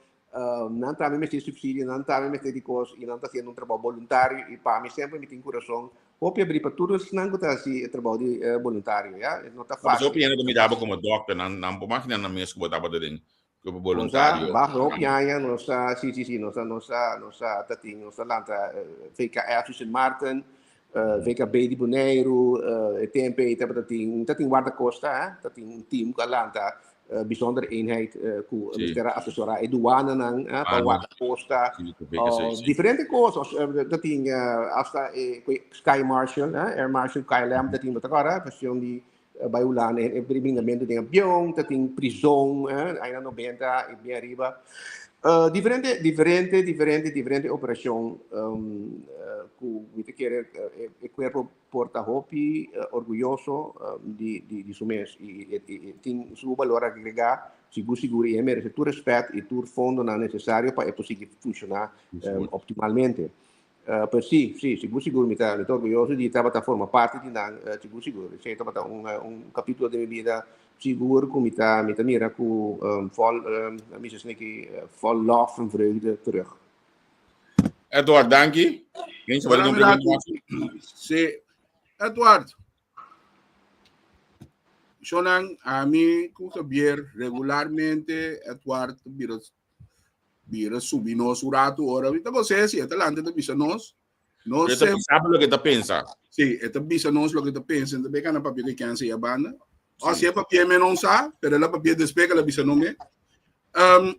nan también mester subsidio, nan también mester di cos, y nan ta haciendo un trabao voluntario, y pa mi siempre mi tin corazón hopi abrí pa tur esnan cu ta haci e trabao di voluntario, ya, no ta Pasobra fácil. hopi hende ta mira bo como dokter, nan, nan por magina nan mes cu bo tabata den Grupo Nos a boluntario. baha hopi aña, nos a, sí, sí, sí, nos a, nos a, nos a ta tin, nos a lanta VKF di Sint Maarten, VKB di Boneiru, e tempo ei tabata tin, ta tin Guardacosta, eh, ta tin un team ku a lanta bijzondere eenheid ku mester a asesorá e duananan, eh, pa Guardacosta, diferente kos, ta tin hasta e Sky Marshal, eh, Air Marshal KLM ta tin, bo ta kòrda, kuestion di Bai Hulanda e bringamentu den avion, ta tin prizon, añanan 90 i bien ariba. Diferente, diferente, diferente, diferente operashon ku mi ta kere e kuerpo por ta hopi orguyoso di su mes i e tin su balor agregá sigur sigur i e merese tur rèspèt i tur fondonan nesesario pa e por sigui funshoná optimalmente. Pues sí, sí, sigur sigur mi ta, mi ta orguyoso di tabata forma parti di nan, sigur sigur. Esei tabata un, un capítulo den mi bida sigur ku mi ta, mi ta mira ku vol, mi sa sneki, vol lof en vreugde terug. Edward, danki. Mensen, wat een pregunta. Sí. Edward, Shonan, ami ku Javier regularmente Edward bira bira subi nos un ratu ora mi ta gos'é si e ta lanta e ta bisa nos. Nos E ta bisa loke ta pensa. Sí, e ta bisa nos loke ta pensa. Enta beka na papia ku kense ya banda. O si e papia me non sa, pero el a papia despues ke el a bisa no me. Um,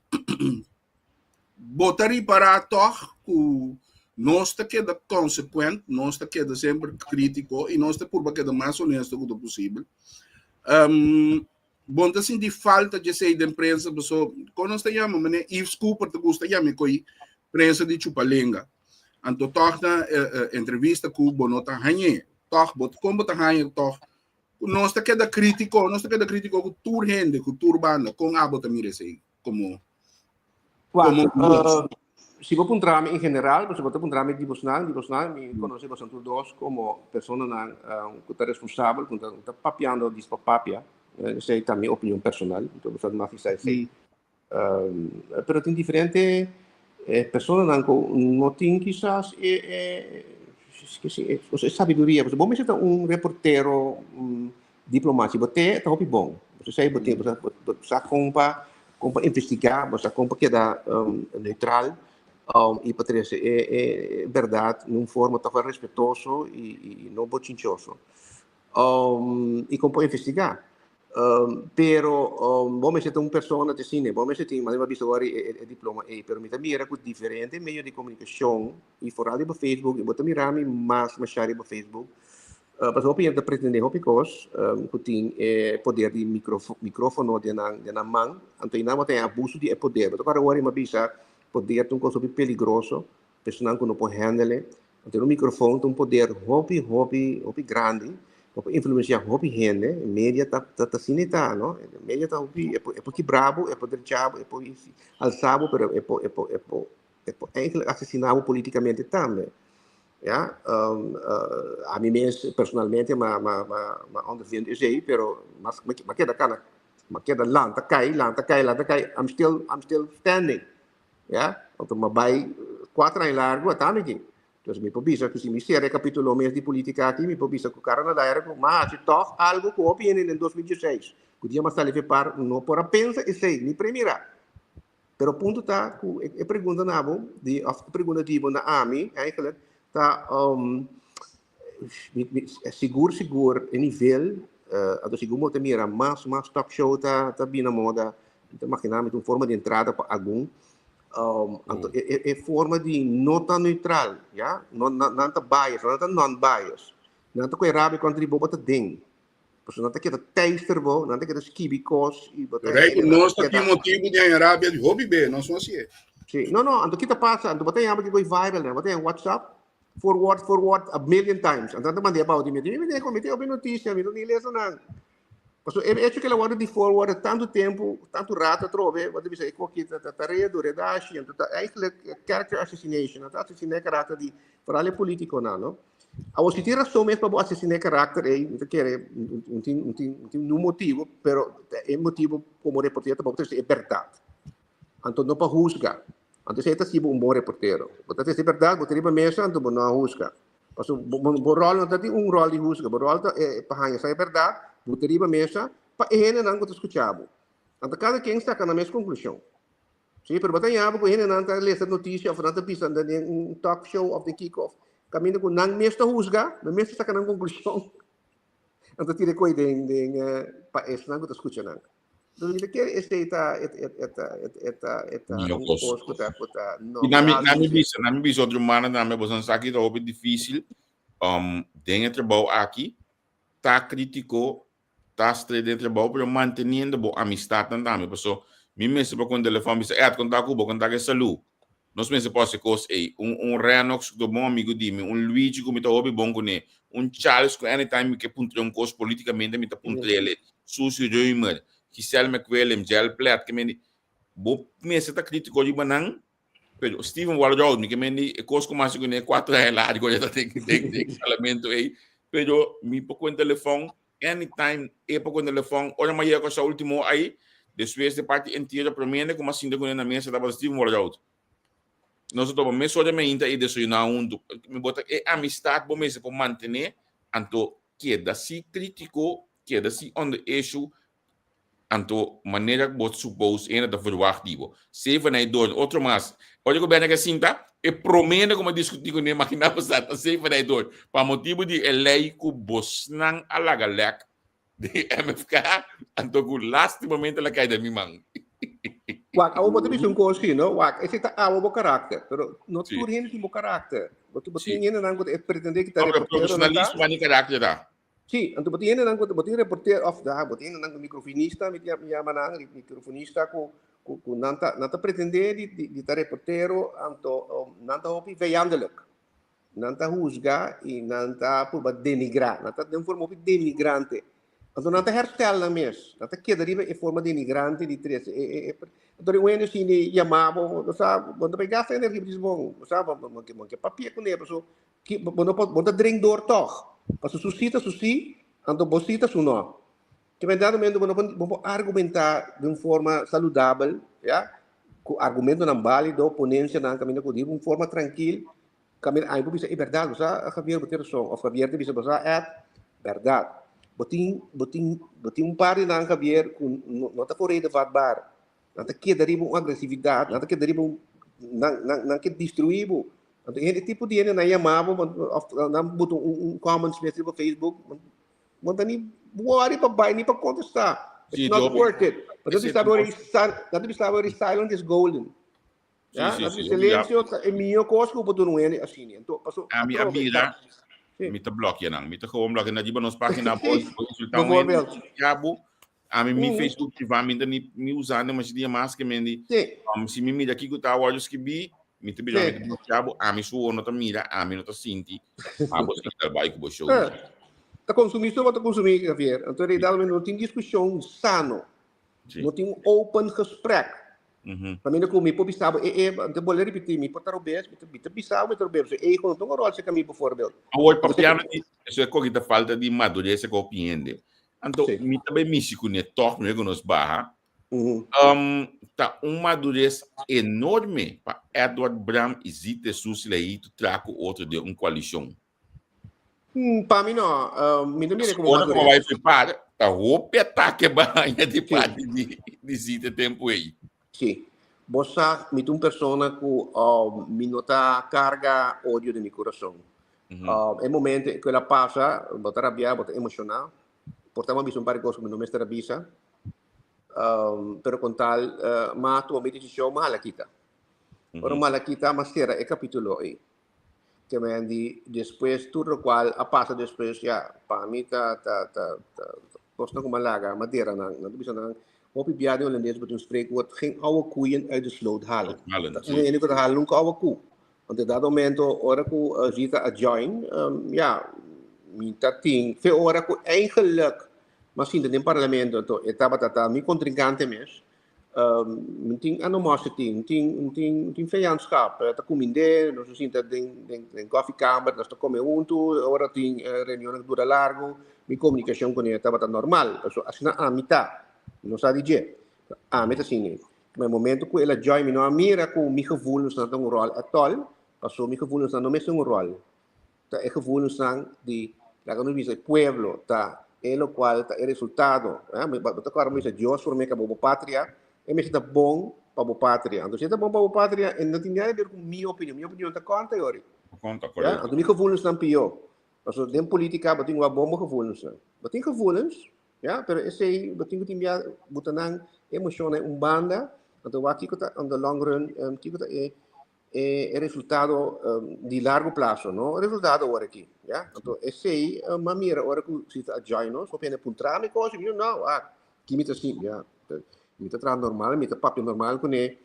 bo ta ripará tòg ku nos ta keda consequent, nos ta keda semper krítiko i nos ta purba keda mas honesto ku ta posibel. Um, Bon ta sinti falta djesei den prensa paso kon nos ta yama mane Yves Cooper ta gusta yama e koi prensa di chupa lenga. Anto tòg na entrevista ku bo no ta hañ'é. Tòg bo kon bo ta haña tòg ku nos ta keda kritiko, nos ta keda kritiko ku tur hende, ku tur banda. Kon abo ta mira esei komo komo nos? Si bo puntra mi en general, si bo ta puntra mi di bosnan, di bosnan, mi konosé bosan tur dos komo personanan ku ta responsabel, ku ta papiando dis pa papia. Esei ta mi opinion personal, anto bosan mag bisa esei. Pero tin diferente personanan ku no tin kisas e e sabiduria. Pasobra bo mester ta un reportero Diploma, si bo te, ta hopi bon. Bo sa bo te, bo sa kon pa kon pa investigá, bo sa kon pa keda neutral i pa trese e e bèrdat den un forma tòg respetoso i no bochinchoso. I kon por investigá. Pero bo mester ta un persona te asina, bo mester tin, manera bo a bisa awor e diploma ei, pero mi ta mira ku diferente medio di komunikashon i foral riba Facebook, i bo ta mira mi mas mashá riba Facebook, Pasobra hopi hende ta pretendé hopi kos ku tin e poder di mikrófono den nan den nan man, anto einan bo ta haña abuso di e poder. Bo ta kòrda ora mi a bisa poder ta un kos hopi peligroso, personanan ku no por handle e. Anto un mikrofon ta un poder hopi hopi hopi grandi, bo por influensiá hopi hende, e media ta ta asina e ta no, e media ta hopi e por e por kibra bo, e por drecha bo, e por alsa bo, pero e por e por e por. E por eigenlijk asesiná bo polítikamente tambe. Ja, ami mes personalmente m'a m'a m'a m'a ondervind esei, pero m'a m'a keda kana, m'a keda lanta kai, lanta kai, lanta kai, I'm still I'm still standing. Ja, anto m'a bai kuater aña largu a tami aki. Dus mi por bisa ku si mi sera e kapítulo mes di polítika aki, mi por bisa ku kara na laira ku m'a hasi tòg algu ku hopi hende den 2016, ku dia m'a sali fepar no por a pensa esei, ni premirá. Pero punto ta ku e pregunta na bo, di, of e pregunta di bo na ami eigenlijk, ta um, sigur sigur e nivel, uh, anto sigur bo ta mira mas mas talk show ta ta bina moda, mi ta imaginá mi ta un forma di entrada pa algun, um, anto e, e, e forma di no ta neutral, ya, no, nan, nan ta bias, nan ta non-bias, nan ta ku e rabia kontra di bo, bo ta den. Pasobra nan ta keda teister bo, nan ta keda skibi kos i bo ta Rei ku nos ta keda tin motibu di haña rabia di hopi be, nos no hasié. Sí, no, no, anto kita pasa, anto bo ta yama ki koi viral, bo ta yama WhatsApp, forward, forward a million times. Anto nan ta mand'é abao di mi, mi mi mi tin hopi notisia, mi no ni lesa nan. Pasobra e hecho ku el a wòrdu di forward tantu tempu, tantu rato atrobe, bo ta bisa e koki ta ta redu, redashi, anto ta eigenlijk character assassination, nan ta asesiná e karakter di vooral e politikonan, no. Awor, si tin rason mes pa bo asesiná e karakter ei, mi ta kere un tin un tin un tin un motibu, pero e motibu komo reportero ta pa bo trese e bèrdat. Anto no pa husga. Anto esei ta hasi bo un bon reportero. Bo ta trese e bèrdat, bo ta riba mesa, anto bo no a husga. Pasobra bo bo bo ròl no ta di un ròl di husga, bo ròl ta pa haña sa e bèrdat, bo ta riba mesa pa e hendenan ku ta skucha bo. Anto kada ken saka nan mes konklushon. Sí, pero bo ta yama ku hendenan ta lesa notisia of nan ta bisa den un talk show of den kiko of kaminda ku nan mes ta husga, nan mes ta saka nan konklushon. Nan ta tira e koi den den pa esnan ku ta skucha nan. Entonces mi ta kere esei ta e e e ta e e ta e ta Mihó un kos. kos ku ta ku ta I na mi normal na mi si. bisa na mi bisa otro humano tambe boso sa ki ta hopi difísil um den e trabou aki ta kritiko ta straight den trabou pero manteniendo bo amistadnan tambe paso mi mester por con telefon bisa Ed con ta cu bo con ta ke salu nos mester por haci cos ey un un Renox cu ta bon amigo di mi un Luigi cu mi ta hopi bon cune un Charles cu anytime mi ke puntra un cos politicamente mi ta puntrele Susie Reumer Giselle McWilliam Jel Plet ke mende bo mester ta critico riba nan Pero Steven Walroud, mi ke men di e kos ku mas ku ne kuatro aña largo ya ta den den den parlamento ei. Pero mi por kuen telefon anytime e por kuen telefon. Ora mi a yega Kòrsou último ai, despues di parti entiero promé ku mi a sinta kuné na mesa tabata Steven Walroud. Nos a topa mesora mainta i desayuná huntu. Mi bo ta e amistat bo mester por mantené, anto keda si krítiko, keda si on the issue, Anto manera ku bo suppose hende ta verwagt di bo. Sevenay door, otro mas. Ora ku bene ke sinta, e prome hende ku mi a diskutí kuné makina pasá ta Sevenay door. Pa motibu di e lei ku bosnan a laga lèk di MFK, anto ku lastimamente el a kai den mi man. Wak, awo bo ta bisa un kos si, no? Wak, esei ta awo bo karakter, pero no tur hende tin bo karakter. Bo tin hendenan ku ta pretendé ku ta No, pero reportero nan ta. profesionalismo a ni karakter ta. Sí, anto bo tin hendenan ku bo tin reportero òf da bo tin hendenan ku mikrofonista mi ta yama nan mikrofonista ku ku ku nan ta nan ta pretendé di di di ta reportero anto nan ta hopi vijandelijk. Nan ta husga i nan ta purba denigrá, nan ta den un forma hopi denigrante. Anto nan ta herstel nan mes, nan ta keda riba e forma denigrante di trese e e e anto un hende asina yama bo, bo sa bo no ta bai gasta energia bo dici bon bo sa bo bo ke papia kuné pasobra Ki, bo no por, bo ta drink door tog. Paso su sí ta su sí, anto bo sí ta su no. Ke men dado momento bo no por, bo por argumentá di un forma saludabel, ya, ku argumentonan bálido, ponencianan kaminda ku di un forma trankil, kaminda ai por bisa e bèrdat, bo sa Javier bo tin rason, òf Javier ta bisa bo sa Ed, bèrdat. Bo tin, bo tin, bo tin un par di nan Javier ku no, no ta for rede vatbaar. Nan ta keda riba un agresividat, nan ta keda riba un, nan, nan, nan ke destruí bo. Anto e tipo di hende nan yama bo of nan buta un comments mes riba Facebook, bo ta ni worry pa bai ni pa contesta. It's not worth it. But nan bisa bo nan ta bisa bo silent is golden. Ya, nan ta silencio ta e mihó kos ku bo por duna un hende asina. Anto paso Ami a mira, mi ta blòkia nan. Mi ta gewoon blòkia nan riba nos página bo insultá un hende, blòkia bo. Ami mi Facebook privá mi ta ni mi usando mas dia mas ke mendi. Um, si mi mira kiko ta wòrdu skibí, mi ta bira mi ta blokeá bo, ami su no ta mira, ami no ta sinti, ma bo sigui tal bai ku bo show. Ta konsumí so bo ta konsumí, Javier. Anto realmente no tin diskushon sano. No tin un open gesprek. Pa mi ku mi por bisa bo, e e, te bolbe repetí, mi por ta robes, mi ta mi ta bisa bo mi ta robes, e ego no ta un ròl serka mi bijvoorbeeld. Awor papiando di eso e koki ta falta di madurez e kopi hende. Anto mi ta bai mishi kuné tòg promé ku nos baha. Ta un madurez enorme pa Edward Bram i Zite Susi Leito traha ku otro den un koalishon. Pa mi no, mi no mira como Ora como vai prepara, ta hopi ataque baña di parte di di Zite tempo ei. Sí. Bo sa, mi ta un persona ku mi no ta carga odio den mi corazon. E momento ku el a pasa, bo ta rabia, bo ta emociona. Por ta bo a bisa un par di cos ku mi no mester a bisa. Pero con tal, m'a tuma mi decision, m'a hala kita. Ora m'a hala kita, m'a cera e capitulo ei. Ke men di despues tur lokual a pasa despues ya pa mi ta ta ta ta kosnan ku mi a laga mi a dera nan. Nan ta bisa nan hopi bia den holandes bo tin un spreekwoord geen ouwe koeien uit de sloot halen. Halen, Ta sí. un hende ku ta hala nunka ouwe koe. Want den dado momento ora ku Zita a join ya mi ta tin fe ora ku eigenlijk mi a sinta den parlamento anto e tabata ta mi kontrinkante mes. Um, tin animosity, tin, tin, tin vijandschap. Ta kumindé, nos ta sinta den, den, den koffiekamer, nos ta come huntu, ora tin eh, reunionnan dura largo, mi comunicacion con e tabata normal. Paso asina ami ta, no sa di dje. Ami ta asina. Maar e momento ku el a join mi no a mira ku mi gevoelensnan ta un rol at all, paso mi gevoelensnan no mester un rol. Ta e gevoelensnan di, laga nos bisa, e pueblo ta e locual ta e resultado. Eh? Bo ta kòrda bisa Dios promé ka bo bo patria, e mester ta bon pa bo patria. Anto si e ta bon pa bo patria, e no tin nada di ber ku mi opinion. Mi opinion ta konta yori. Konta, Ja? korekto. Anto mi gevoelensnan pió. Pasobra den politica bo tin wak bon bo gevoelensnan. Bo tin gevoelens, ja, pero esei bo tin ku tin bia buta nan emoshonnan un banda, anto wak kiko ta on the long run, kiko ta e e e resultado di largo plazo, no resultado awor aki, ya. Anto esei m'a mira ora ku si ta join nos, hopi hende puntra mi kos, mi di no, wak, ki mi ta sinti, ya, mi ta traha normal, mi ta papia normal kuné,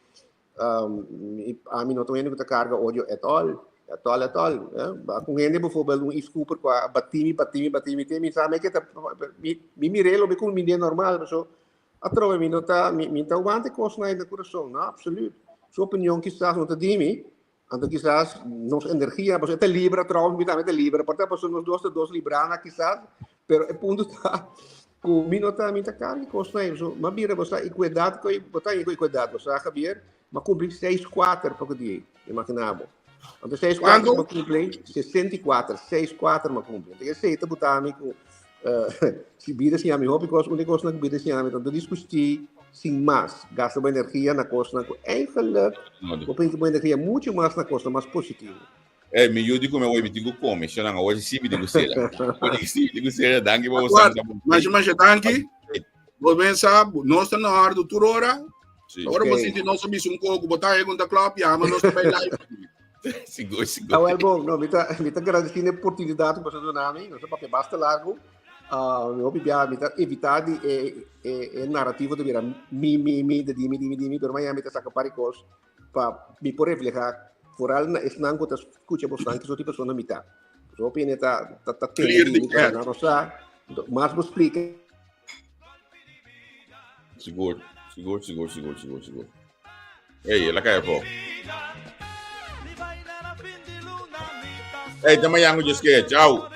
ami no ta un hende ku ta karga odio at all, at all, at all, ya. Ba ku un hende bijvoorbeeld un Yves Cooper ku a bati mi, bati mi, bati mi, te mi sa mi ke ta, mi mir'é lo mi ku mi normal, paso Atrobe mi no ta, mi, mi ta wanta e kosnan ei den kurason, no, absoluut. Su opinion kisas no ta di mi, anto kisas nos energia, pasobra e ta libra trouwens, mi tambe ta libra, por ta pasobra nos dos ta dos librana kisas, pero e punto ta ku mi no ta, mi ta karga e kosnan ei, so, m'a bira bo sa, i ku edat ku bo ta ku edat, bo sa Javier, m'a kumpli seis kuater poko di ei, imagina bo. Anto seis kuater Kuantu? m'a kumpli, 64, seis kuater m'a kumpli. Anto esei ta buta mi ku Si bida siña mi hopi kos, un di kosnan ku bida siña mi ta no diskutí sin mas, gasta bo energia na kosnan ku eigenlijk bo por invertí bo energia muchu mas na kosnan mas positivo. Ey, mi yu di ku mi awor mi tin ku kome, shonnan awor si mi tin ku sera. Awor si mi tin ku sera, danki pa bo Acuerdo. sa bo. Masha masha danki. Bo ben sa, nos ta na ordu tur ora. Sí. Ora bo Ok. sinti nos a bisa un koko, bo ta hega un ta klop, yama nos ta bai live. Sigur, sigur. Ah, wel bon, no, mi ta, mi ta agradeci na oportunidad ku boso duna mi, nos a papia basta largo. Ah, mi hopi bia, mi ta evita di e, e, e narrativo ta bira mi, mi, mi, de di mi, di mi, di mi, pero mañana mi ta saca par di kos pa mi por refleja, vooral na esnan ku ta skucha bosnan, ki soort di persona mi ta. So hopi hende ta, ta, ta tende Clear di di mi, pero head. nan no sa. Mas bo splika. Sigur, sigur, sigur, sigur, sigur, sigur. Ey, el a kai afó. Ey, te mañana ku Dios ke. Chao.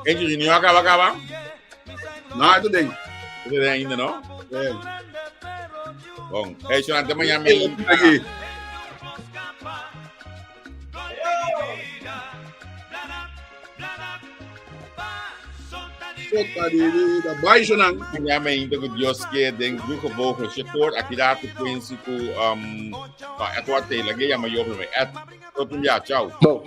Ey, reunión acaba, acaba. No, ito den. Ito den ainda, no? Eh. Bon. Ey, Shonan, te mañana. Mi... Aquí. Sota di vida. Bai, Shonan. Mañana ainda ku Dios ke den Vroege Vogel. Shetor, aki rato Quincy ku um, pa Edward Taylor. Ge llama yo prome. Ed, tot un dia. Ciao. Bon,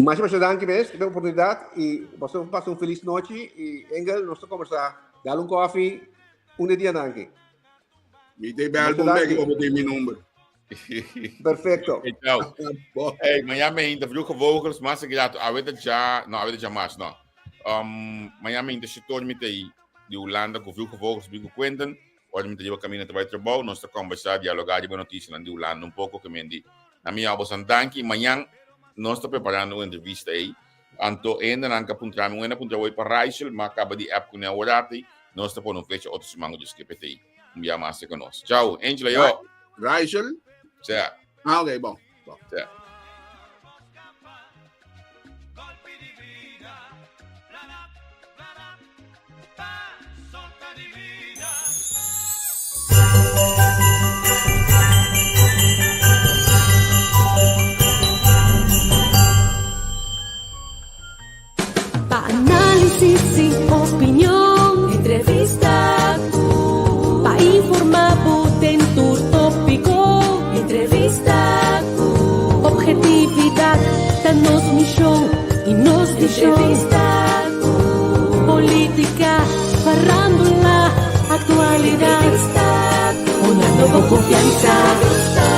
masha masha danki mes pa e oportunidat i boso pasa un felis nochi i Engel nos ta kombersá dal un koffie un de dia danki. Mi te bel Masha bon bek danki. pa bo tin mi number. Perfecto. Hey, ciao. Hey, mañana ainda Vroege Vogels, mas grato. Awe ta ja, no, awe ta ja mas, no. Um, mañana ainda Shetor mi te di Holanda ku Vroege Vogels bigo Quentin. Ora mi ta riba camino ta bai trabou, nos ta conversa, dialogar riba noticianan di Holanda un poco, que men di. Na mi abo san danki. Mañana nos ta preparando un entrevista ei. Anto hendenan ka puntra mi, un hende a puntra woi pa Raichel, ma kaba di app kuné aworati, nos ta pone un fecha otro siman ku Dios ke p'e tei. Un bia mas ku nos. Chao, Angela yo. Raichel? Sea. Ah, ok, bon. bon. Sea. Pa análisis y opinion, entrevista Pa informa bo den tur tópiko, entrevista Objetividad ta nos mishon y nos vishon. Entrevista Polítika, farándula, aktualidat. Entrevista Poniendo bo konfiansa.